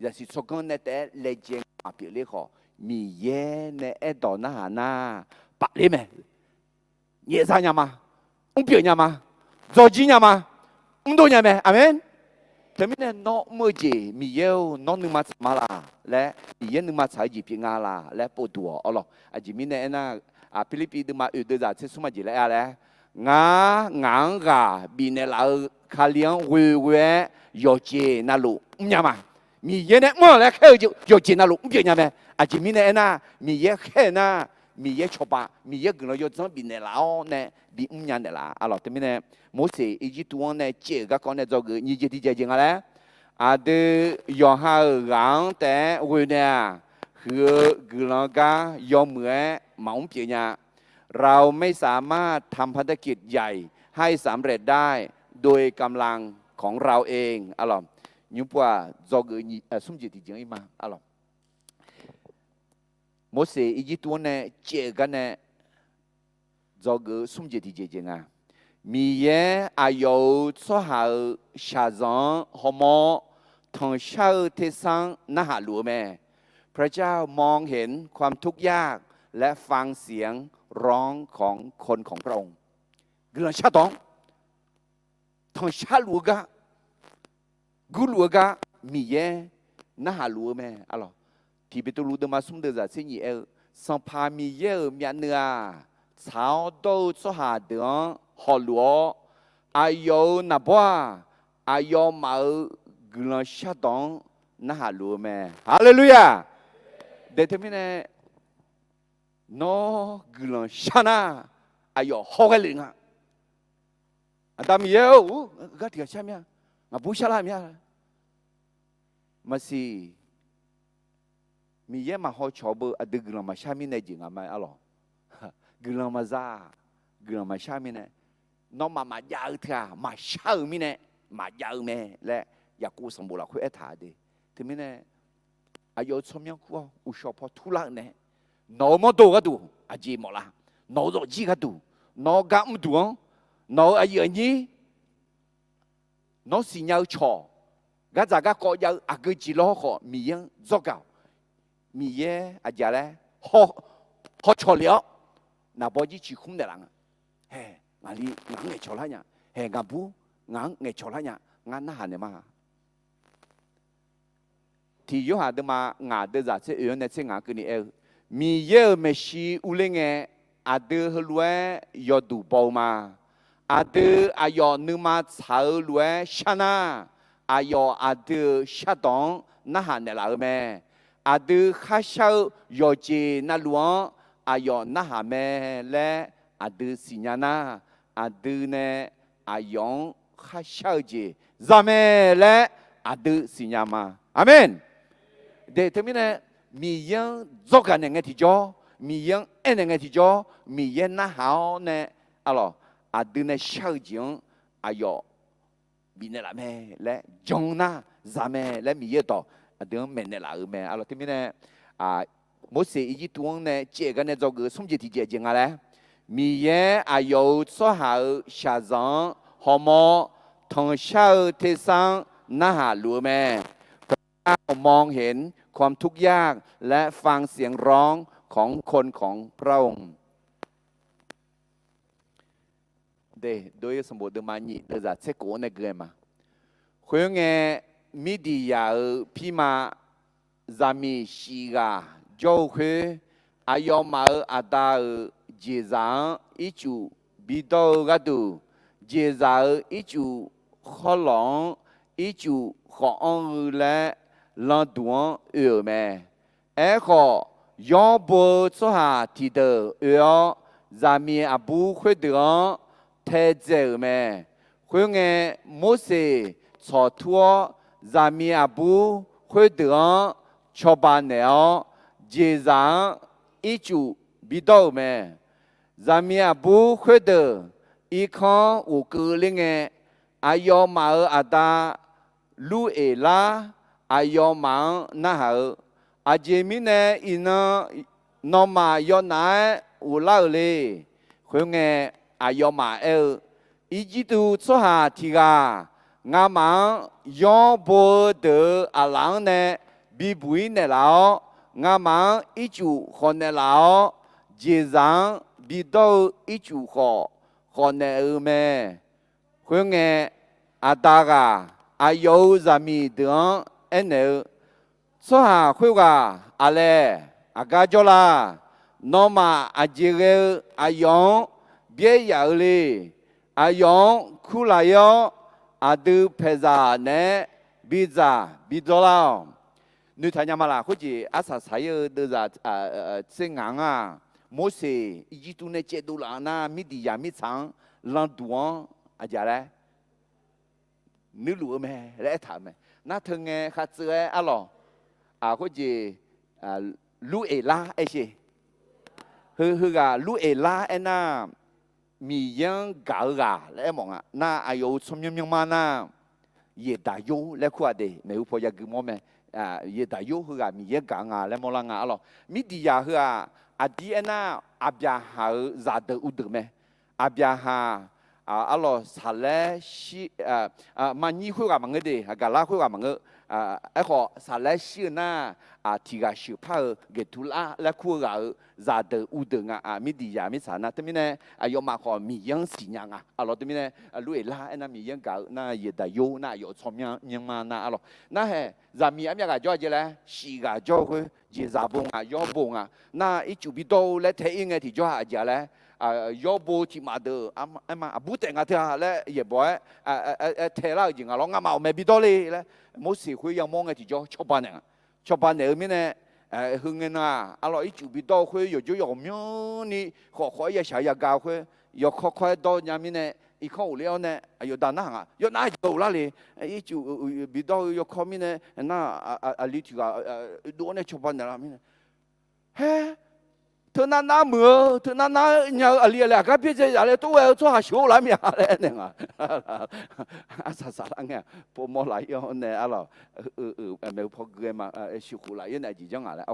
zaqsiq tsawrganr nae taef-aer laejae maqpyeuf ler khawf, Miqyaer nae aerdawq narhaq nar pafler mae. Nyaefzaq nya ma. Mrpyeuf nya ma. Dzawrjir nya ma. Mrdov nya mae. Aqmeq. Teumirnae nawr mr-eu jeq, Miqyaer-or, nawr nuima tsaq ma laq laer, Miqyaer nuima tsaq-eu jeq pyeuf nga laq laer povduq-awq, arlawq. Aqjeq mirnae aernar, Pirlirpiv deuvma oeq deuvzaq tser smr aqjeq laer aer-a laer, Ngar ngaq-anr ghaq bifnaeq laf-eu Kali-anr ghoeghoe-aer yawqjeq navluf mrnya ma. Miqyaer nae mr-awq laer khaer-eu yawqjeq navluf mrpyeuf nya mae. Aqjeq mirnae aernar, Miqyaer khaer-eu nar, Miqyaer cawba, Miqyaer guiqlanq yawdzanr bifnaeq laf-awr nae bimr nya naeqlaf-a, arlawq. Teumirnae Morseq Irjirtuv-anr nae caev-euq garkawv nae dzawgeuf nyiq jeq tiqjeq jeq nga laer, aqdui yawqha-euq ghaq-anr taef-aer ghoe nae-aq, huiq-eu guiqlanq gar yawmuiq-aer maqmr pyeuf nya. เราไม่สามารถทำภารกิจใหญ่ให้สำเร็จได้โดยกำลังของเราเอง arlawq. Nymr pov-aq, dzawgeuf smr jeq tiqjeq-anr ir ma, arlawq. Morseq Irjirtuv-anr nae caev-euq gar nae dzawgeuf-eu smr jeq tiqjeq jeq nga. Miqyaer aqyawf-euq tsawrhaq-euq shaqzanq-anr hawmawr-awr, tanqshar-eu tersar-anr narhaq luf-eu mae. พระเจ้ามองเห็นความทุกข์ยากและฟังเสียงร้องของคนของพระองค์ Guiqlanq shardawq-anr tanqshar luf-eu gar, gurluf-eu gar Miqyaer narhaq luf-eu mae, arlawq. Tiq Beqtuvluv deuvma smr deuvzaq tser nyiq aer-eu, Sanqpaq Miqyaer-euq myavnuiv-aq, tsaq-awr dawr-eu tsawrhaq deuq-anr hawluf-awr, aqyawf-euq naqbawr-aq, aqyawfmaf-euq guiqlanq shardawq-anr narhaq luf-eu mae. Haleluya! Daeq teumirnae, nawr guiqlanq shar nar, aqyawf hawghae lef nga. Aqda Miqyaer-or, gar tiq ghaq shar mir-a, ngaqbur sharlar mir-a. Maqsiq, Miqyaer maqhaw cawq beu aqdui guiqlanq maqshar mirnae jeq nga ma-aer arlawq. Guiqlanq maqza, guiqlanq maqshar mirnae, nawmaf maqjav-eu teu-aq maqshar-euq mirnae maqjav-eu mae laer Yaqkov sanqbof lafkhoer aertaq-a de. Teumirnae, aqyawf-euq tsawrmyanr kur-awr uqshawq paw turlar-eu nae, nawq-euq mawrdo gharduq aqjeq mawf la? Nawq-euq zawqjir gharduq, nawq-euq gar mrduq-anr, nawq-euq aqyuif aqnyir, nawr siqnya-eu cawq, gardzaq garkawv jav-eu aqgeu jeq lawr khawf Miqyaer-anr dzawrgaq-awq. Miqyaer aqjeq laer haw cawq lef-awr, naqbawr jir ciqkhmr naeqlaf nga. Hae, ngaqli ngaq-anr ngaeqcawq lar nya. Hae, ngaqbur ngaq-anr ngaeqcawq lar nya. Ngar narhaq naeq ma. Tiq Yorhaq deuvma ngaq deuvzaq tser oeq-anr nae tser ngaq-anr keuvni aer-eu, Miqyaer-euq maeqshi urler ngae, aqdui heulof-aer yawduq baw-eu ma. Aqdui aqyawf nuima tsaq-eu lof-aer shar nar, aqyawf aqdui-euq shardawq-anr narhaq naeqlaf-eu mae. Aqdui kharshar-eu yawqjeq navluf-anr aqyawf narhaq mae laer aqdui siqnya nar, aqdui nae aqyawf-anr kharshar-eu jeq za mae laer aqdui siqnya ma. Aqmeq. Daeq teumirnae, Miqyaer-anr dzawrgaq naeq ngae tiqjawr, Miqyaer-anr aernaeq ngae tiqjawr, Miqyaer narhaq-awr nae, arlawq, aqdui nae shar-eu jeq-anr aqyawf bifnaeq laf mae laer jan nar, za mae laer Miqyaer-eu dawq aqdui-anr maeqnaeq laf-euq mae. Arlawq, teumirnae, Morseq Irjirtuv-anr nae caev gar nae dzawgeuf-eu smr jeq tiqjeq jeq nga laer, Miqyaer aqyawf-euq tsawrhaq-euq shaqzanq-anr hawmawr tanqshar-eu tersar-anr narhaq luf-eu mae. พระเจ้ามองเห็นความทุกข์ยากและฟังเสียงร้องของคนของพระองค์ Dov-ir sanqbof deuvma nyiq deuvzaq tser kof-anr nae gui-aer ma. Khoerngae, Mirdiqyaq-euq pirma zaqmiq shif ghaq jawr-eu khoer, aqyawfmaf-euq aqda-euq jeqzaq-anr ircuf bidawr-eu gharduq, jeqzaq-euq ircuf khawrlawq-anr ircuf khawf anr-eu laer landuq-anr oe-euq mae. Aerkhawf, yawr bo-eu tsawrhaq tiqdeuq oe-awr, zaqmiq aqbur khoerdeuq-anr taedzae-euq mae. Khoerngae, Morseq tsawqtur-awr, zaqmiq aqbur khoerdeuq-anr cawba naeq-awr, jeqzaq-anr ircuf bidawr-euq mae. Zaqmiq aqbur khoerdeuq irkanr ghofkeuv ler ngae, aqyawfmaf-euq aqda Lur-eq lar aqyawfmaf-anr narhaq-eu, Aqjeq mirnae iqnan nawmaf yawnaf-aer ghoflar-euq le. Khoerngae, aqyawfmaf aer-eu, Irjirtuv tsawrhaq tiq ghaq ngamaf-anr yawr bo-eu deuq-euq aqlaf-anr nae bibuq-ir naeqlaf-awr, ngamaf-anr ircuf khawf naeqlaf-awr, jeqzaq-anr bidawr-eu ircuf khawf khawf naeq-eu mae. Khoerngae, aqda ghaq aqyawf-euq zaqmiq deuq-anr aernaeq-eu, Tsawrhaq khoerghaq aqlaeq aqgar jawrlar? Nawmaf aqjeq ghae-eu aqyawf-anr byaer yaf-eu le. Aqyawf-anr kurlaf-ir-awr, aqdui paeqzaq naeq-aer bidzaq bidawr lar-awq. Noeqtaq nya ma laq? Khoerjeq arsaq saq-ir-eu deuvzaq tser ngaq-anr-aq, Morseq Irjirtuv nae caevdov laf-eu nar, Mirdiqyaq mirtsaq-anr landuq-anr aqjeq laer nuirluf-eu mae laer aertaq-euq mae. Nar teu ngae khartseuv-aer arlawq, khoerjeq, Lur-eq lar aer sher. Heu heughaq Lur-eq lar aernar, Miqyaer-anr gaq-eu ghaq laer aermawf nga. Nar aqyawf-euq tsawrmyanr myanrma nar, Yaeqdaqyor laer kur-aq de, maeqhu paw yagui mawr mae. Yaeqdaqyor heughaq Miqyaer gaq-eu nga laer mawrlar nga arlawq. Mirdiqyaq heu-aq, aqdir aernar, Aqbyaqhaq-euq zaqdeuq uvdeuq mae. Aqbyaqhaq, arlawq, saqlaer shir, maqnyir khoerghaq maqngeur de, aqgaqlar khoerghaq maqngeur. Aerkhawf, saqlaer shir-eu nar, tiq ghaq sheuqpar-eu Geqtuvlar laer kur-eu ghaq-euq zaqdeuq uvdeuq nga. Mirdiqyaq mirtsaq nar teumirnae aqyawfmaf khawf Miqyaer-anr siqnya nga. Aqlawq teumirnae Lureqlar aernar Miqyaer-anr gaq-eu nar Yaeqdaqyor nar aqyawf-euq tsawrmyanr myanrma nar aqlawq. Narhaeq zaqmiq armyav ghaq jawr-a jeq laer shif ghaq jawr-eu khoer jeqzaq bo nga yawr bo nga. Nar ircuf bidawr-eu laer tae-ir ngae tiqjawr-aq aqjeq-a laer yawr bo tiq maf deuq aerma aqbur taef nga teu-a laer yaeqbawq-aer tae lar-euq jeq nga lawr. Ngamaf ghawqmae bidawr le laer Morseq khoer yamawr ngae tiqjawr cawba naeq nga. Cawba naeq-eu mirnae heu ngae nan-aq aqlawq ircuf bidawr-eu khoer yawqjawr yawqmyanrni khawf khawf-aer yashaq-eu yagav-eu khoer yawkawr kawr-aer dawr nya mirnae irkanr ghofler-awr nae aqyawf da narhaq nga. Yawnar aqjeq-eu lar le. Ircuf bidawr-eu yawkawr mirnae nar aqli tiq ghaq dov-awr nae cawba naeq lar mirnae Haer, teunar nar muiq-eu, teunar nar nya-eu aqli aqli aqgar byaerdzae zaf laer tov ghae-eu tsawrhaq sheuq-or lar mir-a laer aernaeq nga. Arsaq saflar ngae-aq, povmawr laf-ir-awr nae arlawq, maeqhu paw gui-aer ma, sheuqkhof laf-ir-awr nae aqjeq janr nga laer.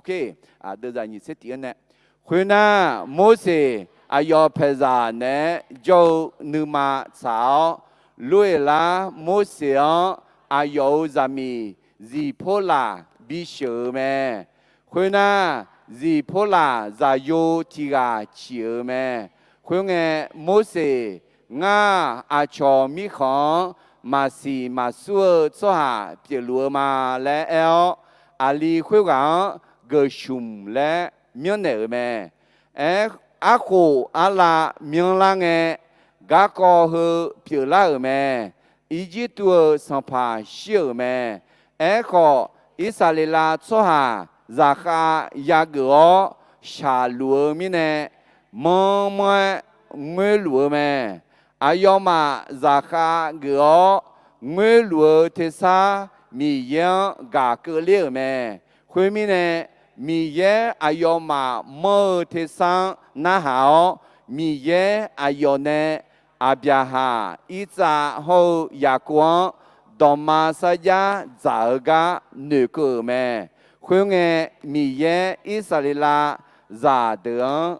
Aqdui zaq nyiq tser tif-anr nae, khoernar, Morseq aqyawf paeqzaq naeq-aer jawr-eu nuima tsaq-awr, Lorleqlar Morseq-anr aqyawf-euq zaqmiq Ziqporlaq bisheuq-eu mae. Khoernar, Ziqporlaq zaqyo tiq ghaq ciq-eu mae. Khoerngae, Morseq, Ngar aqcawq mirkhanq-anr maqsiq maqsur-eu tsawrhaq pyeufluf-eu ma laer aer-awr, aqli khoerghaq-anr Geqshmq laer myanrnaeq-euq mae. Aer, arkhof arlav myanrlar ngae, garkawv heu pyeuflar-euq mae. Irjirtuv-euq sanqpaq shir-euq mae. Aerkhawf, Irsaqleqlav tsawrhaq zaqkhav yageuf-awr shaqluf-eu mirnae, manr manr-aer ngoerluf-eu mae. Aqyawfmaf zaqkhav geuf-awr ngoerluf-eu tersar Miqyaer-anr gaq keuvler-euq mae. Khoermirnae, Miqyaer aqyawfmaf manr-eu tersar-anr narhaq-awr, Miqyaer aqyawf nae Aqbyaqhaq, Irtsav hawr-eu Yaqkov-anr dawqma sarjax dzaq-eu gar noeqkeuv-euq mae. Khoerngae, Miqyaer Irsaqleqlav zaqdeuq-anr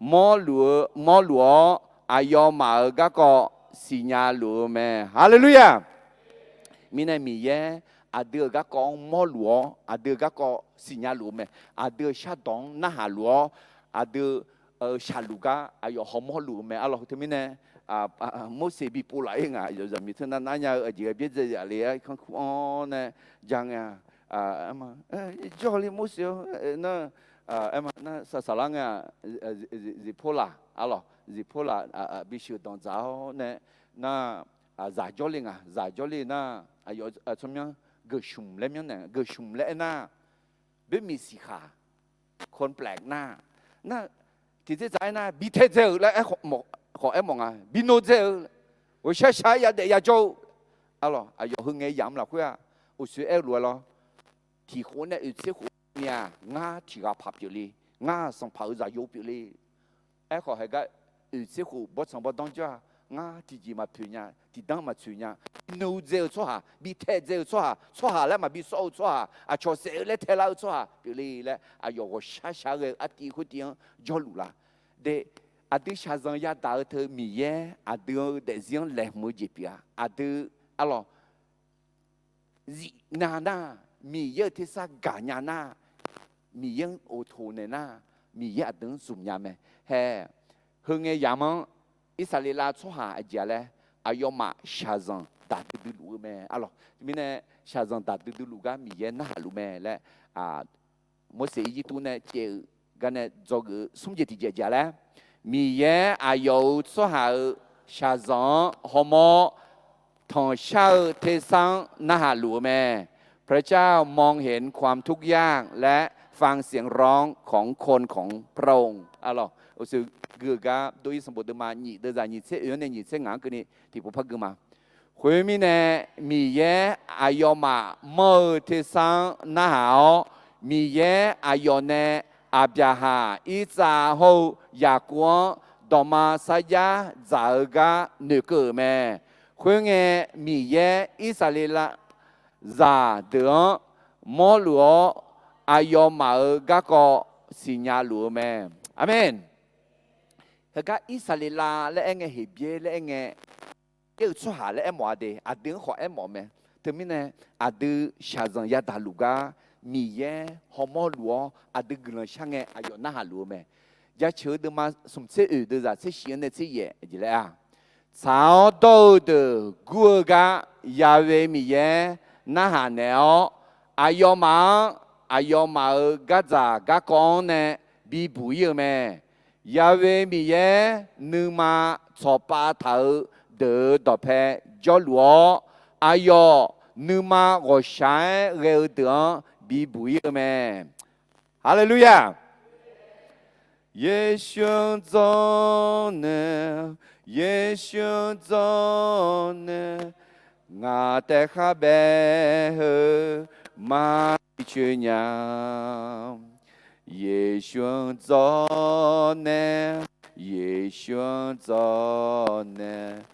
mawrluf-awr, aqyawfmaf-euq garkawv siqnya luf-eu mae. Haleluya! Mirnae Miqyaer aqdui-euq garkawv-anr mawrluf-awr, aqdui-euq garkawv siqnya luf-eu mae. Aqdui-euq shardawq-anr narhaq luf-awr, aqdui shaqluf gar aqyawf hawmawr luf-eu mae. Arlawq, teumirnae Morseq bi pov laf-ir nga. Aqyawf zaqmiq teunar nar nya-eu aqjeq ghae byaerdzae zaf le-aer irkanr kur-anr nae ja ngae-a. Jawrle Morseq-or, nar, aerma nar saqsaqlar ngae-a, Ziqporlaq, arlawq, Ziqporlaq bisheuq danqdzaq-awr nae nar, zaq jawrle nga, zaq jawrle nar, aqyawf tsawrmyanr Geqshmq laer myanrnaeq, Geqshmq laer aernar, boermiq siqkhaq, complex nar, nar, tiqdzer dzaq-aer nar bi taedzae-euq laer khawf aermawf nga, bi nodzae-eu, ghawqshar shar-aer yadaef yajawr-eu, arlawq, aqyawf heu ngae yamq lafkhoer-aq, uqshoe aer-eu lof-aer lawr, tiq khof nae oeq tser khof ni-aq, ngar tiq ghaq paq pyeufle, ngar sanqpaq-euq zaqyo pyeufle. Aerkhawf, haeqgar oeq tser khof bawrtsanq bawrdanr jawr-a, ngar tiqjeq maqpoeq nya, tiqdanr maqtsoeq nya, bi nodzae-eu tsawrhaq, bi taedzae-eu tsawrhaq, tsawrhaq laer maqbi sawr-eu tsawrhaq, aqcawq saef-eu laer taelar-eu tsawrhaq pyeufle laer, aqyawf ghawqshar shar ghae-eu artiv khoertiv-anr jawrluf la. De, aqdui shaqzanq yadaq-eu teu Miqyaer aqdui-eu daefzir-anr laeqhmq-eu jeq pyeuf-a. Aqdui, arlawq, zifnav nar, Miqyaer-euq tersar gaqnya nar, Miqyaer-anr otoq naeq nar, Miqyaer aqdui-anr zmqnya mae. Hae, heu ngae yamq-anr Irsaqleqlav tsawrhaq aqjeq-a laer, aqyawfmaf shaqzanq daqdui dui luf-eu mae. Arlawq, mirnae shaqzanq daqdui dui luf gar Miqyaer narhaq luf mae laer, Morseq Irjirtuv nae caev-eu garnae dzawgeuf-eu smr jeq tiqjeq aqjeq-a laer, Miqyaer aqyawf-euq tsawrhaq-euq shaqzanq-anr hawmawr tanqshar-eu tersar-anr narhaq luf-eu mae. พระเจ้ามองเห็นความทุกข์ยาก และฟังเสียงร้องของคนของพระองค์ arlawq, uqshoe gui-eu gar dov-ir sanqbof deuvma nyiq deuvzaq nyiq tser oeq-anr nae nyiq tser ngaq-anr keuvni tiqpov par gui ma. Khoermirnae, Miqyaer aqyawfmaf manr-eu tersar-anr narhaq-awr, Miqyaer aqyawf nae Aqbyaqhaq, Irtsav hawr-eu Yaqkov-anr dawqma sarjax dzaq-eu gar noeqkeuv-euq mae. Khoerngae, Miqyaer Irsaqleqlav zaqdeuq-anr mawrluf-awr, aqyawfmaf-euq garkawv siqnya luf-eu mae. Aqmeq. Heugar Irsaqleqlav laer aerngae, Heqbyaer laer aerngae, Miqyaer-euq tsawrhaq laer aermawf-a de, aqdui-anr khawf aermawf mae. Teumirnae, aqdui shaqzanq yadaq luf gar Miqyaer hawmawr luf-awr aqdui guiqlanq shar ngae aqyawf narhaq luf-eu mae. Jaceuq-eu deuvma smq tser oeq deuvzaq tser shif-anr nae tser yaef jeq laer-a, tsaq-awr dawr-eu deuq gur-eu gar Ya'we Miqyaer narhaq naeq-awr, aqyawfmaf-anr aqyawfmaf-euq gardzaq garkawv-anr nae bibuq ir-eu mae. Ya'we Miqyaer nuima tsawqpav taq-eu deuq-euq dawqpae jawrluf-awr, aqyawf nuima ghawqshaq-aer ghae-eu deuq-anr bibuq ir-eu mae. Haleluya! Yeqsur-anr dzawrnaeq, Yeqsur-anr dzawrnaeq, ngaq taef khar bae heu marbi coer nya. Yeqsur-anr dzawrnaeq, Yeqsur-anr dzawrnaeq,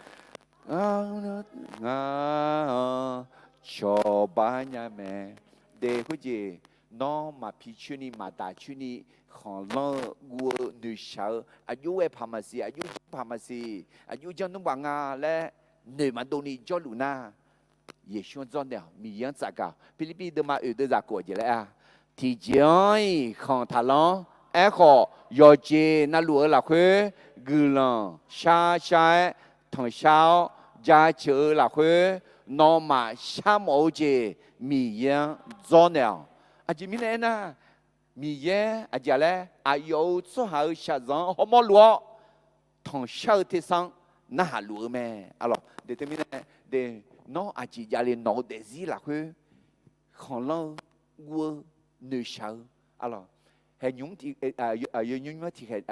ngar-anr cawba nya mae. De khoerjeq, nawr maqpi coerni maqdaq coerni khanqlanr-eu guv-eu noeqshaq-eu aqjox-aer paq maqsiq, aqjox janr paq maqsiq, aqjox janr nmr baf nga laer noeq maqdov ni jawrluf nar, Yeqsur-anr dzawrnaeq-awq. Miqyaer-anr tsafgaq-awq. Pirlirpiv deuvma oeq deuvzaq kof-eu jeq laer-a, tiqjeq-anr-iq khanq taqlanr. Aerkhawf, yawqjeq navluf-eu lafkhoer guiqlanq shar shar-aer tanqshar-awr, jaceuq-eu lafkhoer nawmaf sharmawf-eu jeq Miqyaer-anr dzawrnaeq-awq. Aqjeq mirnae aernar, Miqyaer aqjeq laer aqyawf-euq tsawrhaq-euq shaqzanq-anr hawmawr luf-awr, tanqshar-eu tersar-anr narhaq luf-eu mae. Arlawq, de teumirnae, de, nawr aqjeq javle nawq-eu daefzir lafkhoer khanqlanr-eu, guv-eu, noeqshaq-eu, arlawq, haeqnymr, yawnymr tiqkhaeq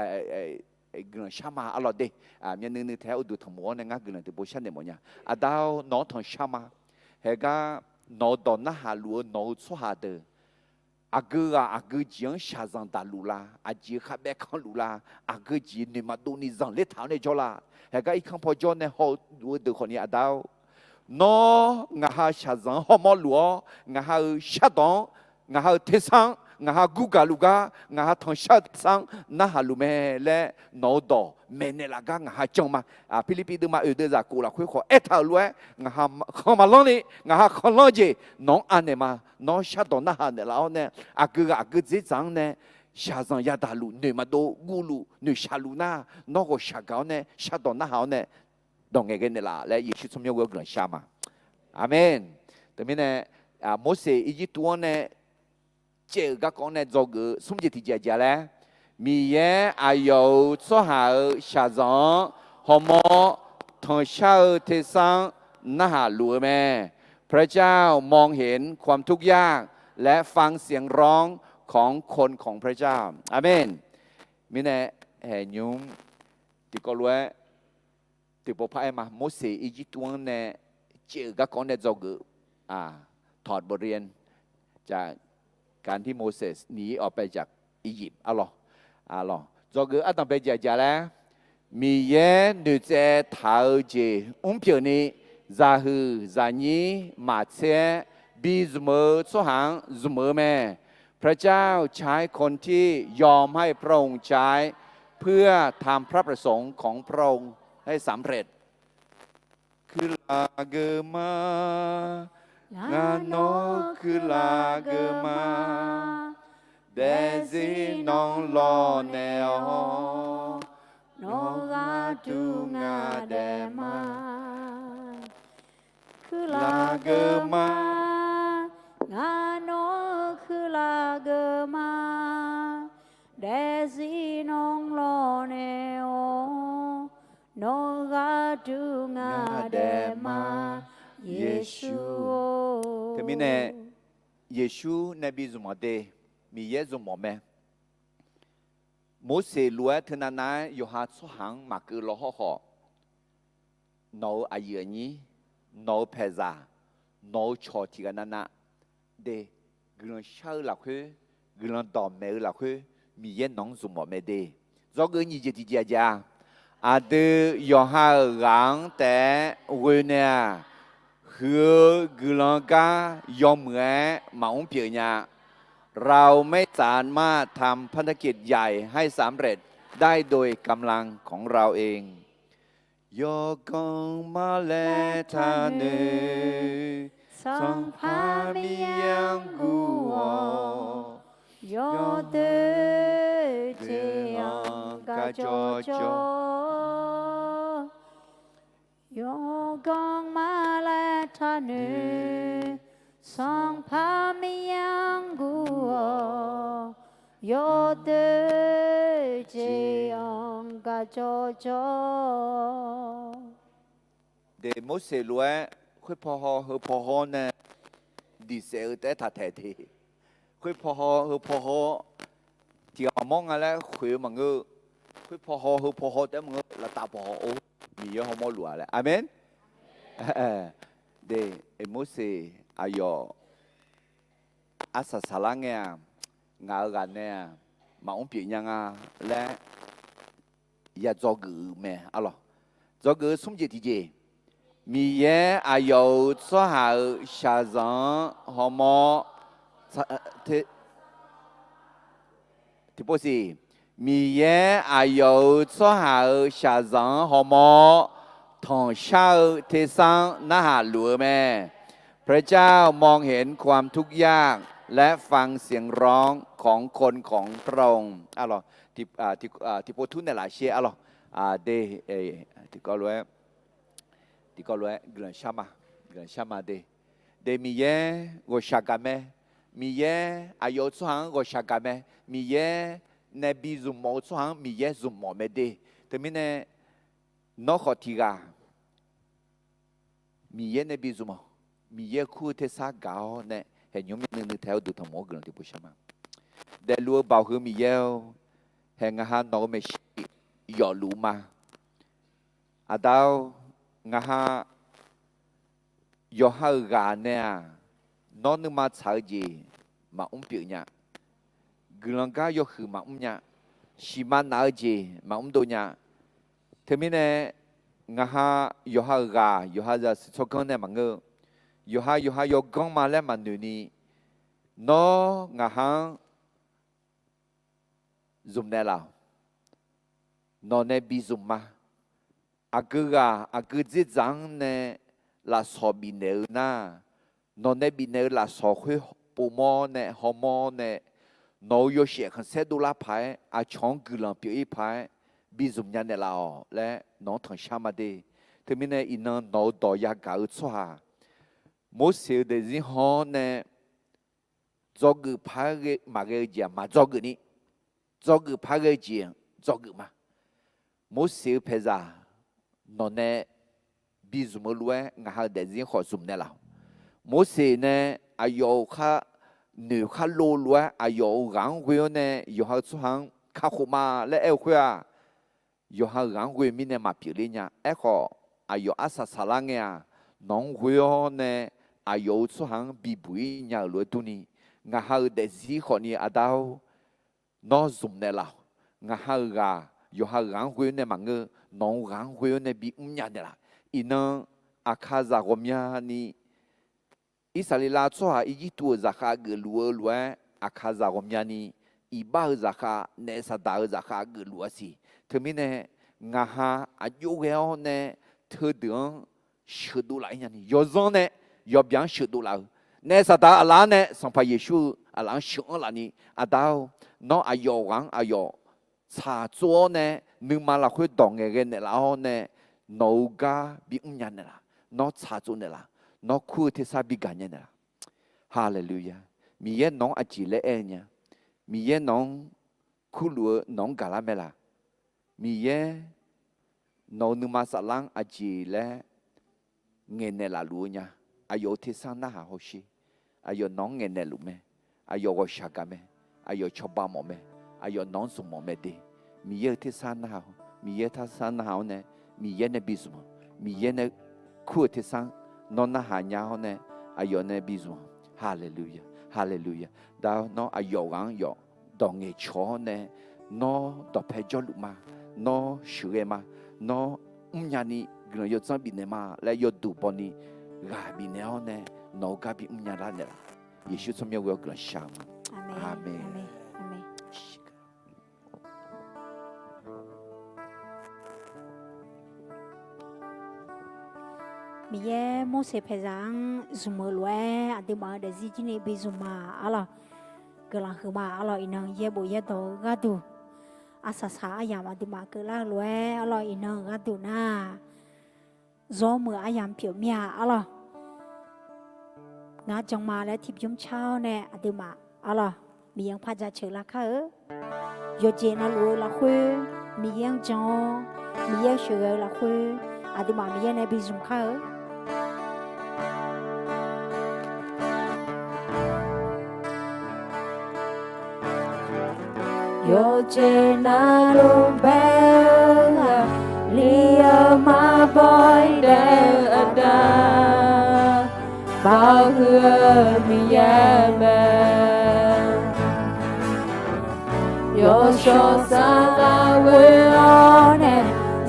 guiqlanq shar ma. Arlawq de, myavnuiv nuiv taef-aer uqduq tanqmof-awr nae ngar guiqlanq tiqpov sharnaeq mawfnya. Aqda-or, nawq-anr tanqshar ma. Haeqgar nawq-eu dawq narhaq luf-eu nawq-eu tsawrhaq deuq, aqgeu ghaq aqgeu jeq-anr shaqzanq daqluf la? Aqjeq khavbaev kanluf la? Aqgeu jeq noeq maqdov ni zanqler taq-awr nae jawr la? Haeqgar irkanr paw jawr nae haw-eu luf-eu deuq khawfni, Aqda-or, nawr ngaq ha shaqzanq-anr hawmawr luf-awr, ngaq ha-euq shardawq-anr, ngaq ha-euq tersar-anr, ngaq ha gurgaq luf gar ngaq ha tanqshar-eu tersar-anr narhaq luf mae laer nawq-eu dawq maeqnaeq laf gar ngaq ha jan ma. Pirlirpiv deuvma oeq deuvzaq kof lafkhoer khawf aertaq-euq lof-aer, ngaq ha khanq maqlanr ni, ngaq ha khanqlanr-eu jeq nawq-anr anaeq ma. Nawr shardawq narhaq naeqlaf-awr nae, aqgeu ghaq aqgeu dzerdzaq-anr nae shaqzanq yadaq luf, noeq maqdov guv luf, noeqshaq luf nar, nawr ghawqshaq gaq-awr nae shardawq narhaq-awr nae dawq ngaeqghae naeqlaf laer Yeqsur tsawrmyanr ghoer-eu guiqlanq shar ma. Aqmeq. Teumirnae, Morseq Irjirtuv-anr nae caev-euq garkawv-anr nae dzawgeuf-eu smr jeq tiqjeq aqjeq laer, Miqyaer aqyawf-euq tsawrhaq-euq shaqzanq-anr hawmawr tanqshar-eu tersar-anr narhaq luf-eu mae. พระเจ้ามองเห็นความทุกข์ยากและฟังเสียงร้องของคนของพระเจ้า Aqmeq. Mirnae, haeqnymr tiqkawv lof-aer tiqpov par-aer ma. Morseq Irjirtuv-anr nae caev-euq garkawv-anr nae dzawgeuf ถอดบทเรียนจากการที่โมเสสหนีออกไปจากอียิปต์ arlawq. Arlawq, dzawgeuf ardanq bae jeq aqjeq laer, Miqyaer noeqtsaev taq-eu jeq mrpyeuf ni, zaqhuiq zaqnyir maqtser-aer bi zmq-eu tsawrhaq-anr zmq-eu mae. พระเจ้าใช้คนที่ยอมให้พระองค์ใช้เพื่อทำพระประสงค์ของพระองค์ให้สำเร็จ Kuirlaf geuf ma, ngar nawr kuirlaf geuf ma, daefzir nawr lawq naeq-awr, nawr gharduq ngaq daef ma. Kuirlaf geuf ma, ngar nawr kuirlaf geuf ma, daefzir nawr lawq naeq-awr, nawr gharduq ngaq daef ma, Yeqsur-or. Teumirnae, Yeqsur nae bi zmq-awq de, Miqyaer zmq-awq mae. Morseq lof-aer teunav nav-aer yawqha tsawrhaq-anr maqkeuv law hawrkhawf, nawq-euq aqyuif aqnyir, nawq-euq paeqzaq, nawq-euq cawq tiqghaq navnav de, guiqlanq shar-eu lafkhoer, guiqlanq dawqmaeq-eu lafkhoer, Miqyaer nawq-anr zmq-awq mae de. Dzawgeuf nyiq jeq tiqjeq aqjeq-a, aqdui yawqha-euq ghaq-anr taef-aer ghoe naeq-aq, huiq-eu guiqlanq gar yawmuiq-aer maqmr pyeuf nya. เราไม่สามารถทำพันธกิจใหญ่ให้สำเร็จได้โดยกำลังของเราเอง Yawqganq marlaer taqnoeq Sanqpaq Miqyaer-anr guv-awq. Yawdoer jeq-anr gaq jawrjawr, yawganr mar laer taqnoeq. Sanqpaq Miqyaer-anr guv-awq. Yawdoer jeq-anr gaq jawrjawr. De, Morseq lof-aer khoerpaw haw heupaw haw nae diqsaef-eu taef-aer taq taeq de. Khoerpaw haw heupaw haw tiq ghaq mawr nga laer khoeq-eu maqngeur. Khoerpaw haw heupaw haw taef-aer maqngeur, laftav paw haw-or, Miqyaer hawmawr luf-a laer. Aqmeq. De, Morseq aqyawf arsaq saqlar ngae-aq, ngaq-euq ghaq nae-aq, maqmr pyeuf nya nga laer ya dzawgeuf-eu mae arlawq. Dzawgeuf-eu smr jeq tiqjeq, Miqyaer aqyawf-euq tsawrhaq-euq shaqzanq-anr hawmawr, tiqpov siq, Miqyaer aqyawf-euq tsawrhaq-euq shaqzanq-anr hawmawr, tanqshar-eu tersar-anr narhaq luf-eu mae. พระเจ้ามองเห็นความทุกข์ยาก และฟังเสียงร้องของคนของพระองค์ arlawq. Tiqpov tur naeqlaf sher arlawq. De, tiqkawv lof-aer, tiqkawv lof-aer guiqlanq shar ma, guiqlanq shar ma de. De, Miqyaer ghawqshaq gaq mae. Miqyaer aqyawf-euq tsawrhaq-anr ghawqshaq gaq mae. Miqyaer nae bi zmq mawf-eu tsawrhaq-anr Miqyaer zmq mawf mae de. Teumirnae nawr khawf tiq ghaq Miqyaer nae bi zmq-awq. Miqyaer kur-eu tersar gaq-awr nae haeqnymr myavnuiv nuiv tae-awr duq tanqmawf-awr guiqlanq tiqpov shar ma. Daefluf-eu baoq heu Miqyaer-or, haeq ngaq ha nawq-euq maeqshi yawfluf ma. Aqda-or, ngaq ha yawqha-euq ghaq nae-aq, nawr nuima tsaq-eu jeq maqmr pyeuf nya. Guiqlanq gar yawhuiq maqmr nya. Siqma naf-eu jeq maqmr dov nya. Teumirnae, ngaq ha yawqha-euq ghaq, yawqha zaqsiq tsawrganr nae maqngeur-eu, yawqha yawqha yawganr ma laer maqnoeq ni, nawr ngaq ha-anr zmq naeqlaf-awq. Nawq nae bi zmq ma. Aqgeu ghaq aqgeu dzerdzaq-anr nae lafsawq bifnaeq-eu nar, nawq nae bifnaeq-eu lafsawq khoer povmawr nae hawmawr nae, nawq-euq yawshaef khanqsaer dovlar paq-aer aqcawq-anr guiqlanq pyeuf-ir paq-aer bi zmq nya naeqlaf-awq laer nawq-anr tanqshar ma de. Teumirnae iqnan nawq-euq dawq yagaq-eu tsawrhaq Morseq-euq daefzir haw-awr nae dzawgeuf paq-aer maqghae-eu jeq-aq maqdzawgeuf ni, dzawgeuf paq-aer ghae-eu jeq dzawgeuf ma. Morseq-euq paeqzaq nawq nae bi zmq-eu lof-aer ngaq ha-euq daefzir khawf zmq naeqlaf-awq. Morseq nae aqyawf-euq khar noeq khar lov lof-aer aqyawf-euq ghaq-anr ghoe-awr nae yawqha-euq tsawrhaq-anr kakhof ma laer aer-eu khoer-aq, yawqha-euq ghaq-anr ghoe mirnae maqpyeuf ler nya. Aerkhawf, aqyawf arsaq saqlar ngae-aq, nawq-anr ghoe-awr nae aqyawf-euq tsawrhaq-anr bibuq-ir nya-euq lof-aer durni, ngaq ha-euq daefzir khawfni aqda-or, nawr zmq naeqlaf-awq. Ngaq ha-euq ghaq yawqha-euq ghaq-anr ghoe-awr nae maqngeur, nawq-euq ghaq-anr ghoe-awr nae bimr nya naeqlaf. Iqnan aqkaqzaq ghawqmyani Irsaqleqlav tsawrhaq Irjirtuv-euq zaqkhav geufluf-eu lof-aer, aqkaqzaq ghawqmyani iqbax-euq zaqkhav, naef Saqdaq-euq zaqkhav geufluf-a siq. Teumirnae, ngaq ha aqjox ghae-awr nae teudeuq-anr sheuqdov laf-ir nyani, yawzanr nae yawbyav-anr sheuqdov laf-eu, naef Saqdaq-euq aqlaf-anr nae Sanqpaq Yeqsur-euq aqlaf-anr sheuq-anr lafni, Aqda-or, nawr aqyawf ghaq-anr aqyawf tsaqtsov-awr nae, nuima lafkhoer dawq ngaeqghae naeqlaf-awr nae, nawq-euq gar bimr nya naeqlaf, nawr tsaqtsov naeqlaf, nawr kur-eu tersar bigaq nya naeqlaf. Haleluya! Miqyaer nawq-anr aqjeq laer aer-eu nya? Miqyaer nawq-anr kurluf-eu nawq-anr gaqlar mae laf? Miqyaer nawq-euq nuima saflar-anr aqjeq laer ngaeqnaeq laf luf-eu nya? Aqyawf-euq tersar narhaq hawsher. Aqyawf nawq-anr ngaeqnaeq luf mae. Aqyawf ghawqshaq gaq mae. Aqyawf cawba mawf mae. Aqyawf nawq-anr zmq mawf mae de. Miqyaer-euq tersar narhaq-awr, Miqyaer tarsar narhaq-awr nae, Miqyaer nae bizmq-awq. Miqyaer nae kur-euq tersar-anr nawr narhaq nya-awr nae, aqyawf nae bizmq-awq. Haleluya, haleluya. Da-awr, nawr aqyawf ghaq-anr yawf dawq ngaeqcawq-awr nae, nawr dawqpae jawrluf ma, nawr sheuqghae ma, nawr mrnya ni guiqlanq yawdzanr bifnaeq ma laer yawduq bawni ghaq bifnaeq-awr nae, nawq-euq gar bimr nya lar naeqlaf. Yeqsur tsawrmyanr ghoe-awr guiqlanq shaq-eu ma. Aqmeq. Miqyaer Morseq paeqzaq-anr zmq-euq lof-aer aqduimaf-euq daefzir jir ni bi zmq ma arlawq. Guiqlanq huiqma arlawq. Iqnan yaerbof yaerdawq-eu gharduq, arsaq saq aryamq aqduimaf keuvlar-eu lof-aer arlawq. Iqnan-euq gharduq nar, zawr meuq aryamq pyeuf mir-a arlawq. Ngar jan ma laer tiqbymr car-awr nae aqduimaf arlawq, Miqyaer-anr par jaceuq lar kar-eu. Yawqjeq navluf-eu lafkhoer Miqyaer-anr jan-awr, Miqyaer sheuqghae-eu lafkhoer aqduimaf Miqyaer nae bi zmq kar-eu. Yawqjeq navluf bae-eu aqli-eu maqbaw-ir daef-eu aqda, baoq huiq-eu Miqyaer mae. Yawshawr saflar ghoe-awr nae,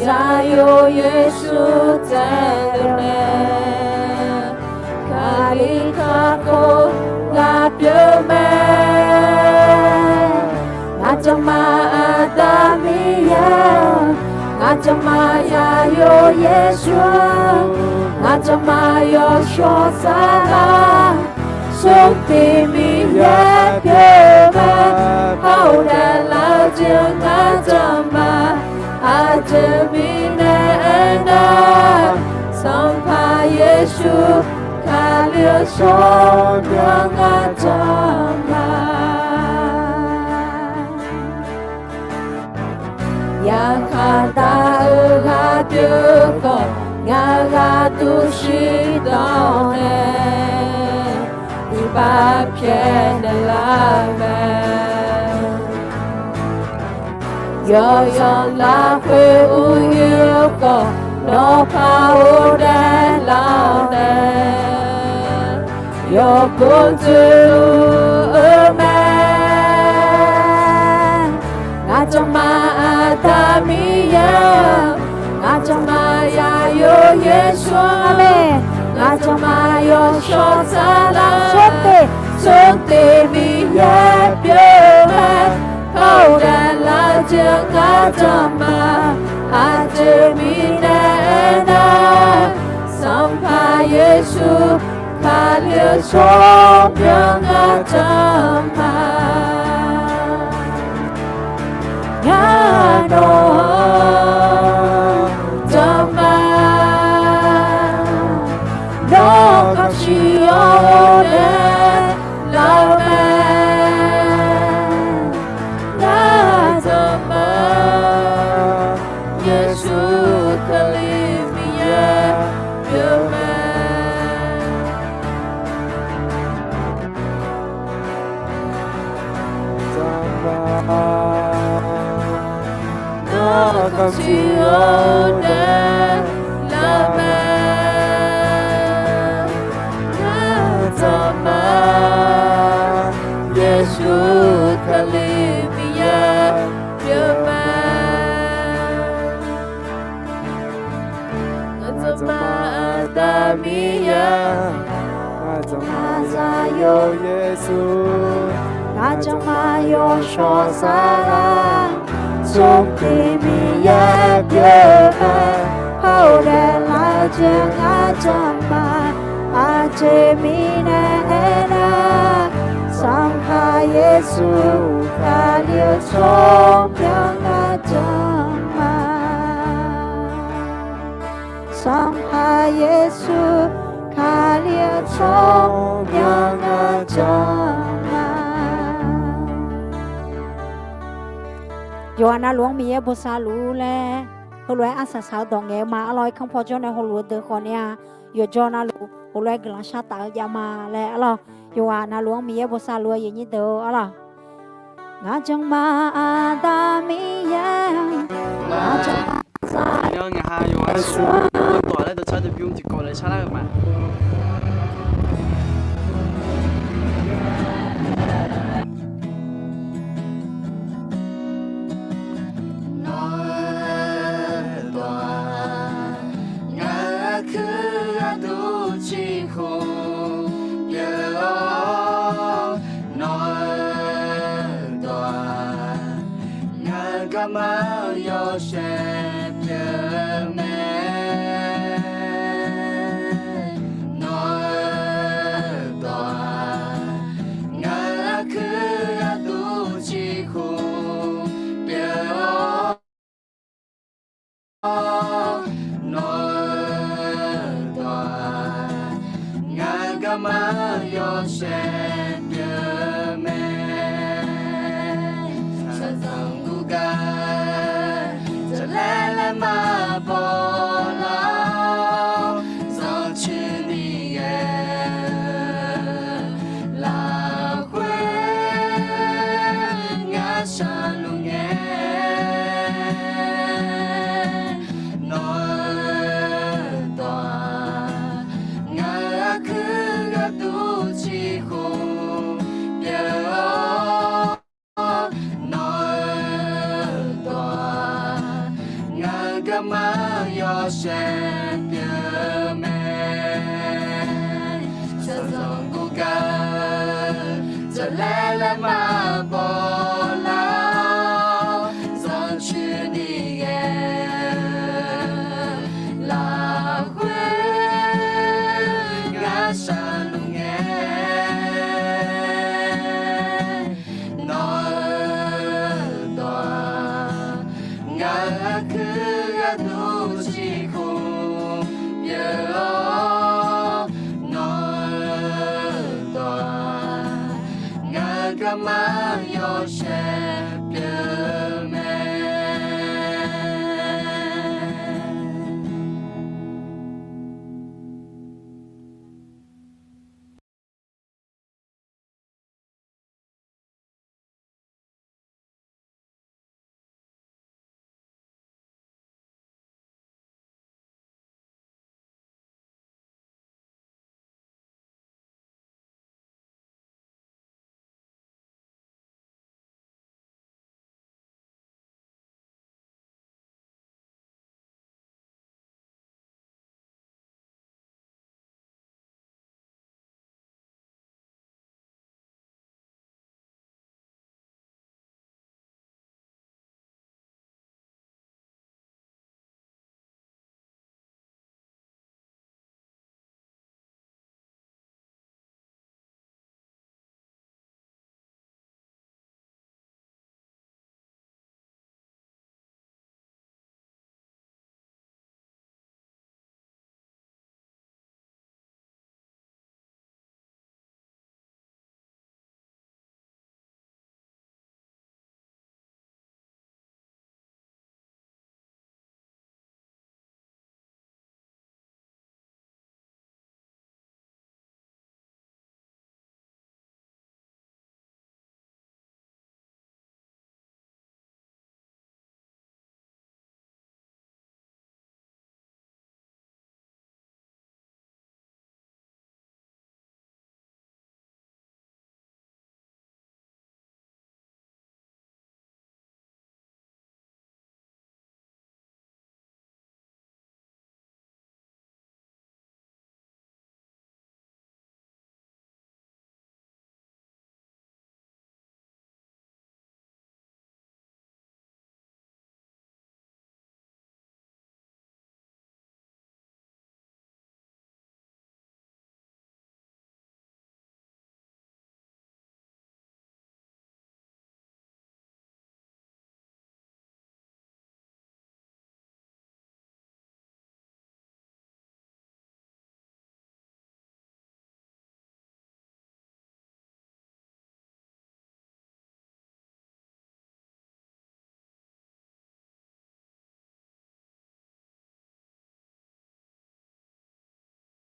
Zaqyo Yeqsur taef-eu mae. Kali kakhof ghaq pyeuf mae. Ngaq jaqmaf aqda Miqyaer-aq, ngaq jaqmaf Zaqyo Yeqsur-aq, ngaq jaqmaf Yawshawr saflar smrtiq Miqyaer pyeuf mae. Haoq daeflar-eu jeq ngaq jaqmaf aqjeq mirnae aernar, Sanqpaq Yeqsur Kali-eu tsawrmyanr ngaq jaqmaf yarkhaq dav-eu ghaq pyeuf khawf, ngaq ghaq duqshir dawq nae iqbax pyaeqnaeq lar mae. Yawqyawq lafkhoer uryur khawf, nawqpaq ghofdaef lar-awr nae yawqkhof dzoeqluf-eu mae. Ngaq jaqmaf aqda Miqyaer-aq, ngaq jaqmaf Zaqyo Yeqsur-aq, ngaq jaqmaf Yawshawr saflar smrtiq, smrtiq Miqyaer pyeuf mae. Haoq daeflar-eu jeq ngaq jaqmaf aqjeq mirnae aernar, Sanqpaq Yeqsur Kali-eu tsawrmyanr ngaq jaqmaf. Ngar nawq-anr jaqmaf, nawr kamqshiq-awr daeflar-eu mae. Ngar jaqmaf, Yeqsur Kali Miqyaer pyeuf mae. Nawr kamqshiq-awr daeflar mae. Ngar jaqmaf, Yeqsur Kali Miqyaer pyeuf mae. Ngaq jaqmaf aqda Miqyaer, ngaq jaqmaf Zaqyo Yeqsur, ngaq jaqmaf Yawshawr saflar smrtiq Miqyaer pyeuf mae. Haoq daeflar-eu jeq ngaq jaqmaf aqjeq mirnae aernar, Sanqpaq Yeqsur Kali-eu tsawrmyanr ngaq jaqmaf. Sanqpaq Yeqsur Kali-eu tsawrmyanr ngaq jaqmaf. Yawqghaq navluf-anr Miqyaer bosav luf-ur laer, heulof-aer arsaq saq-eu dawq ngaeq-eu ma arlawq. Irkanr paw jawr nae heulof-eu deuq khawf ni-a, yawqjawr navluf heulof-aer guiqlanq shar taf-eu jav ma laer arlawq. Yawqghaq navluf-anr Miqyaer bosav luf-eu aqyuif aqnyir deuq-or arlawq. Ngaq jaqmaf aqda Miqyaer, ngaq jaqmaf Zaqyo Yeqsur, ngaq jaqmaf Yawshawr saflar smrtiq Miqyaer pyeuf mae. Nawr-eu dawq-aq, ngaq-euq aqkuir gharduq ciqkhof pyeuf-awr, nawr-eu dawq-aq, ngaq-euq garma-eu yawshaef pyeuf mae. Nawq-eu dawq-aq, ngaq-eu garma yawshaef pyeuf mae. Shaqzanq gurgar jaqlaer laer maqbaw lar-awr, zanrcoeni ghae-eu lafkhoer ngar shaqluf ngae. Nawq-eu dawq-aq, ngaq-euq arkuir gharduq ciqkhof pyeuf-awr, nawq-eu dawq-aq, ngaq-euq garma yawshaef pyeuf mae. Shaqzanq gurgar jaqlaer laer maqbaw lar-awr, zanrcoeni ghae-eu lafkhoer ngar shaqluf ngae. Nawq-eu dawq-aq, ngaq-euq arkuir gharduq ciqkhof pyeuf-awr, nawq-eu dawq-aq, ngaq-euq garma